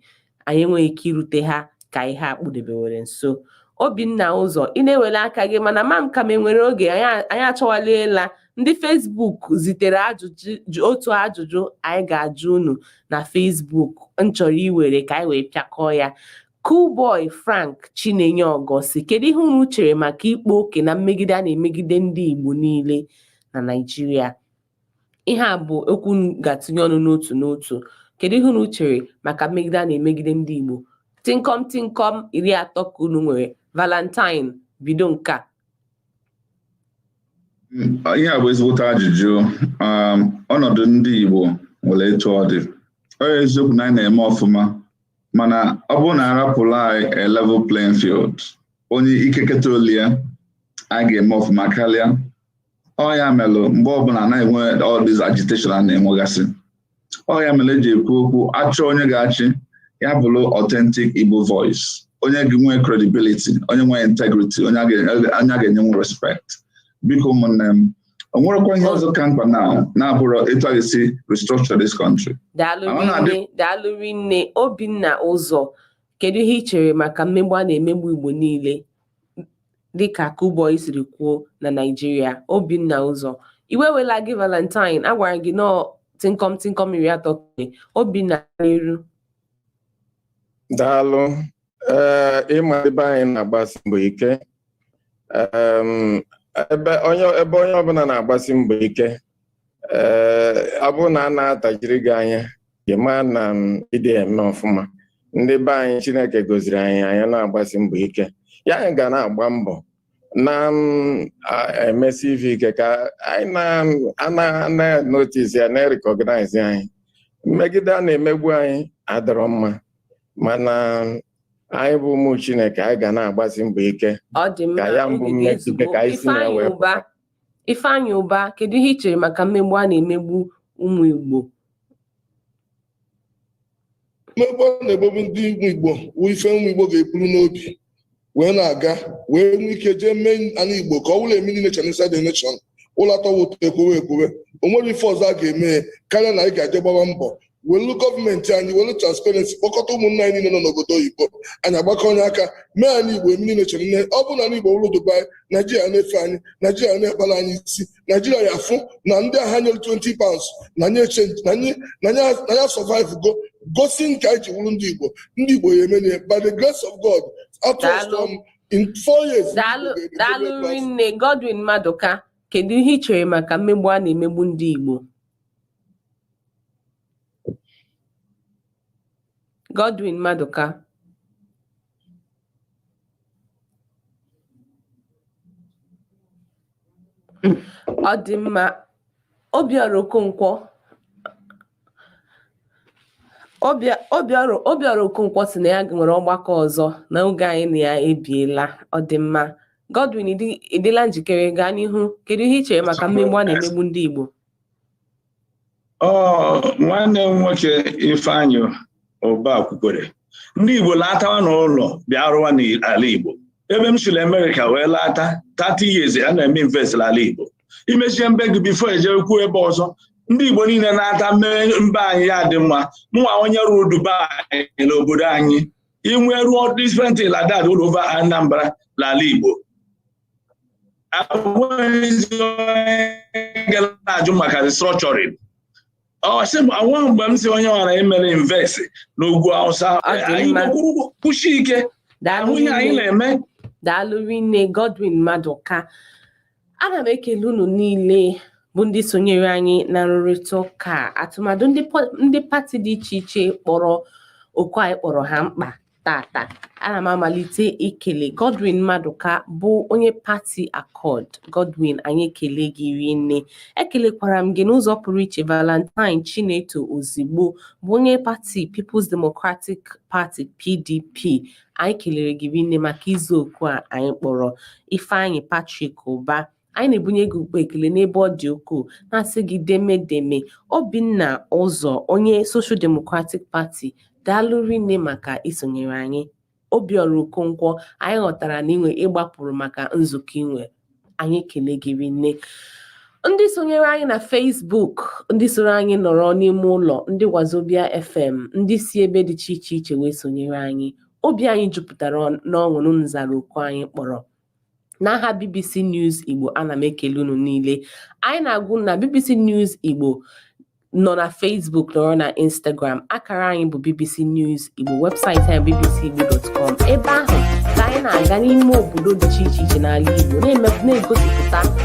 Speaker 1: anyị enweghị ike irute ha ka ihe a kpụdebewere nso. Obinna Ụzọ, ị na-ewere aka gị, mana ma m ka m enwere oge, anyị achọwala ịla. Ndị Facebook zitere ajụjụ, otu ajụjụ anyị ga-ajụ unu na Facebook m chọrọ iwere ka anyị wee pịakọọ ya. Coolboy Frank Chinenye Ọgọsi, kedu ihe unu chere maka ịkpa oke na mmegide a na-emegide ndị Igbo niile na Naịjirịa? Ihe a bụ okwu unu ga-atụnye ọnụ n'otu n'otu. Kedu ihe unu chere maka mmegide a na-emegide ndị Igbo? Tịnkọm tịnkọm 30 ka unu nwere. Valentine, bido nke a.
Speaker 4: Ihe a bụ ezigbote ajụjụ. Ọnọdụ ndị Igbo nwere etu ọ dị. Ọ eziokwu na anyị na-eme ọfụma, mana ọ bụrụ na arapụrụ anyị a level playing field, onye ikeketa oli ya, a ga-eme ọfụma karịa. Ọ ya melụ mgbe ọbụla na-enwe all this agitation a na-enwegasị. Ọ ya mere eji ekwu okwu achọ onye ga-achị, ya bụrụ authentic Igbo voice, onye nwee credibility, onye nwee integrity, onye a ga-enyenwu respect. Biko ụmụnne m, o nwerekwa ihe ọzọ ka mkpa na na-abụrụ etu a ga-esi restructure this country.
Speaker 1: Daalụ rinne, daalụ rinne. Obinna Ụzọ, kedu ihe ị chere maka mmegbu a na-emegbu Igbo niile dịka Coolboy siri kwuo na Naịjirịa? Obinna Ụzọ, iwe wela gị. Valentine, agwara gị nọọ tịnkọm tịnkọm 30. Obinna, n'iru.
Speaker 6: Daalụ. Ee, ịma ebe anyị na-agbasi mbọ ike, ebe onye ọbụla na-agbasi mbọ ike, ee, ọ bụrụ na a na-atajiri gị anya, gị maa na ịdị eme ọfụma. Ndị be anyị, Chineke goziri anyị, anyị na-agbasi mbọ ike ya, anyị ga na-agba mbọ na emesi ife ike ka anyị na notice ya, na-recognize anyị. Mmegide a na-emegbu anyị adịrọ mma, mana anyị bụ ụmụ Chineke, anyị ga na-agbasi mbọ ike
Speaker 1: Ọ dị mma.
Speaker 6: ka ya mbụ
Speaker 1: Oge
Speaker 6: mmegide
Speaker 1: ga-ezugbo.
Speaker 6: ka anyị si na ya
Speaker 1: Ifeanyị
Speaker 6: wee
Speaker 1: Ụba, Ifeanyị Ụba, kedu ihe ị chere maka mmegbu a na-emegbu ụmụ Igbo?
Speaker 3: Mmegbu a na-egbegbu ndị ụmụ Igbo wụ ife ụmụ Igbo ga-eburu n'obi wee na-aga, wee nwee ike jee mee ala Igbo ka ọ bụrụ a mini nation inside the nation. Ụlọ atọwa ụtọ, ekwowe ekwowe. O nwere ife ọzọ a ga-eme karịa na anyị ga-aje gbawa mbọ welu gọọmenti anyị, welu transparency, kpọkọta ụmụnne anyị niile nọ n'obodo oyibo, anyị agbakọ onye aka mee anyị Igbo a mini nation. Nne, ọ bụrụ na anyị Igbo wụrụ Dubai, Naijiria na-efe anyị, Naijiria na-ekpere anyị isi, Naijiria ya afụ na ndị agha nyere £20 na anyị echange na anyị survive go gosi nke anyị ji wụrụ ndị Igbo. Ndị Igbo ya emenie by the grace of God atụrụ
Speaker 1: Daalụ.
Speaker 3: in 4 years.
Speaker 1: Daalụ, daalụ rinne. Godwin Maduka, kedu ihe ị chere maka mmegbu a na-emegbu ndị Igbo? Godwin Maduka. Ọ dị mma. Obiora Okonkwo. Obiora Okonkwo sị na ya nwere ọgbakọ ọzọ n'oge anyị na ya ebiela. Ọ dị mma. Godwin, ị dịla njikere? Gaa n'ihu. Kedu ihe ị chere maka mmegbu a na-emegbu ndị Igbo?
Speaker 2: Ọ nwanne m nwoke Ifeanyị Ụba kwukwere ndị Igbo latawa n'ụlọ, bịa rụwa n'ala Igbo. Ebe m siri Amerịka wee lata 30 years, a na-eme invest n'ala Igbo. Imechie mbe gị before eje kwuo ebe ọzọ. Ndị Igbo niile na-ata mee mba anyị ya dị mma. Mụnwa onye rụrụ Dubai n'obodo anyị, inwe rụọ different like that all over Anambra, n'ala Igbo. Abụghịzi onye ga na-ajụ maka restructuring. Ọ sị m anwa mgbe m si onye ọra emere invest n'ugwu Awụsa.
Speaker 1: Ọ dị
Speaker 2: anyị
Speaker 1: mma.
Speaker 2: kwuru kwụsie ike.
Speaker 1: Daalụ.
Speaker 2: Ahụ ihe anyị
Speaker 1: rinne.
Speaker 2: na-eme.
Speaker 1: Daalụ rinne, Godwin Maduka. Ana m ekele unu niile bụ ndị sonyere anyị na nrụrịta ụka a. Atụmadụ ndị pati dị iche iche kpọrọ oku anyị kpọrọ ha mkpa tata. Ana m amalite ikele Godwin Maduka bụ onye pati Accord. Godwin, anyị ekele gị rinne. Ekelekwara m gị n'ụzọ pụrụ iche, Valentine Chineto Ozigbo bụ onye pati People's Democratic Party, PDP. Anyị kelere gị rinne maka izu oku a anyị kpọrọ. Ifeanyị Patrick Ụba, anyị na-ebunye gị ukpo ekele n'ebe ọ dị ukwuu, na-asị gị deme deme. Obinna Ụzọ, onye Social Democratic Party, daalụ rinne maka isonyere anyị. Obiora Okonkwo, anyị ghọtara na inwe ịgbapụrụ maka nzukọ inwe. Anyị ekele gị rinne. Ndị sonyere anyị na Facebook, ndị soro anyị nọrọ n'ime ụlọ, ndị Wazobia FM, ndị si ebe dị iche iche iche wee sonyere anyị, obi anyị jupụtara n'ọṅụ na unu zara oku anyị kpọrọ. N'aha BBC News Igbo, ana m ekele unu niile. Anyị na-agụ na BBC News Igbo nọ na Facebook, nọrọ na Instagram. Akara anyị bụ BBC News Igbo. Webụsaịtị anyị bbcigbo.com. Ebe ahụ ka anyị na-aga n'ime obodo dị iche iche n'ala Igbo na-egosipụta.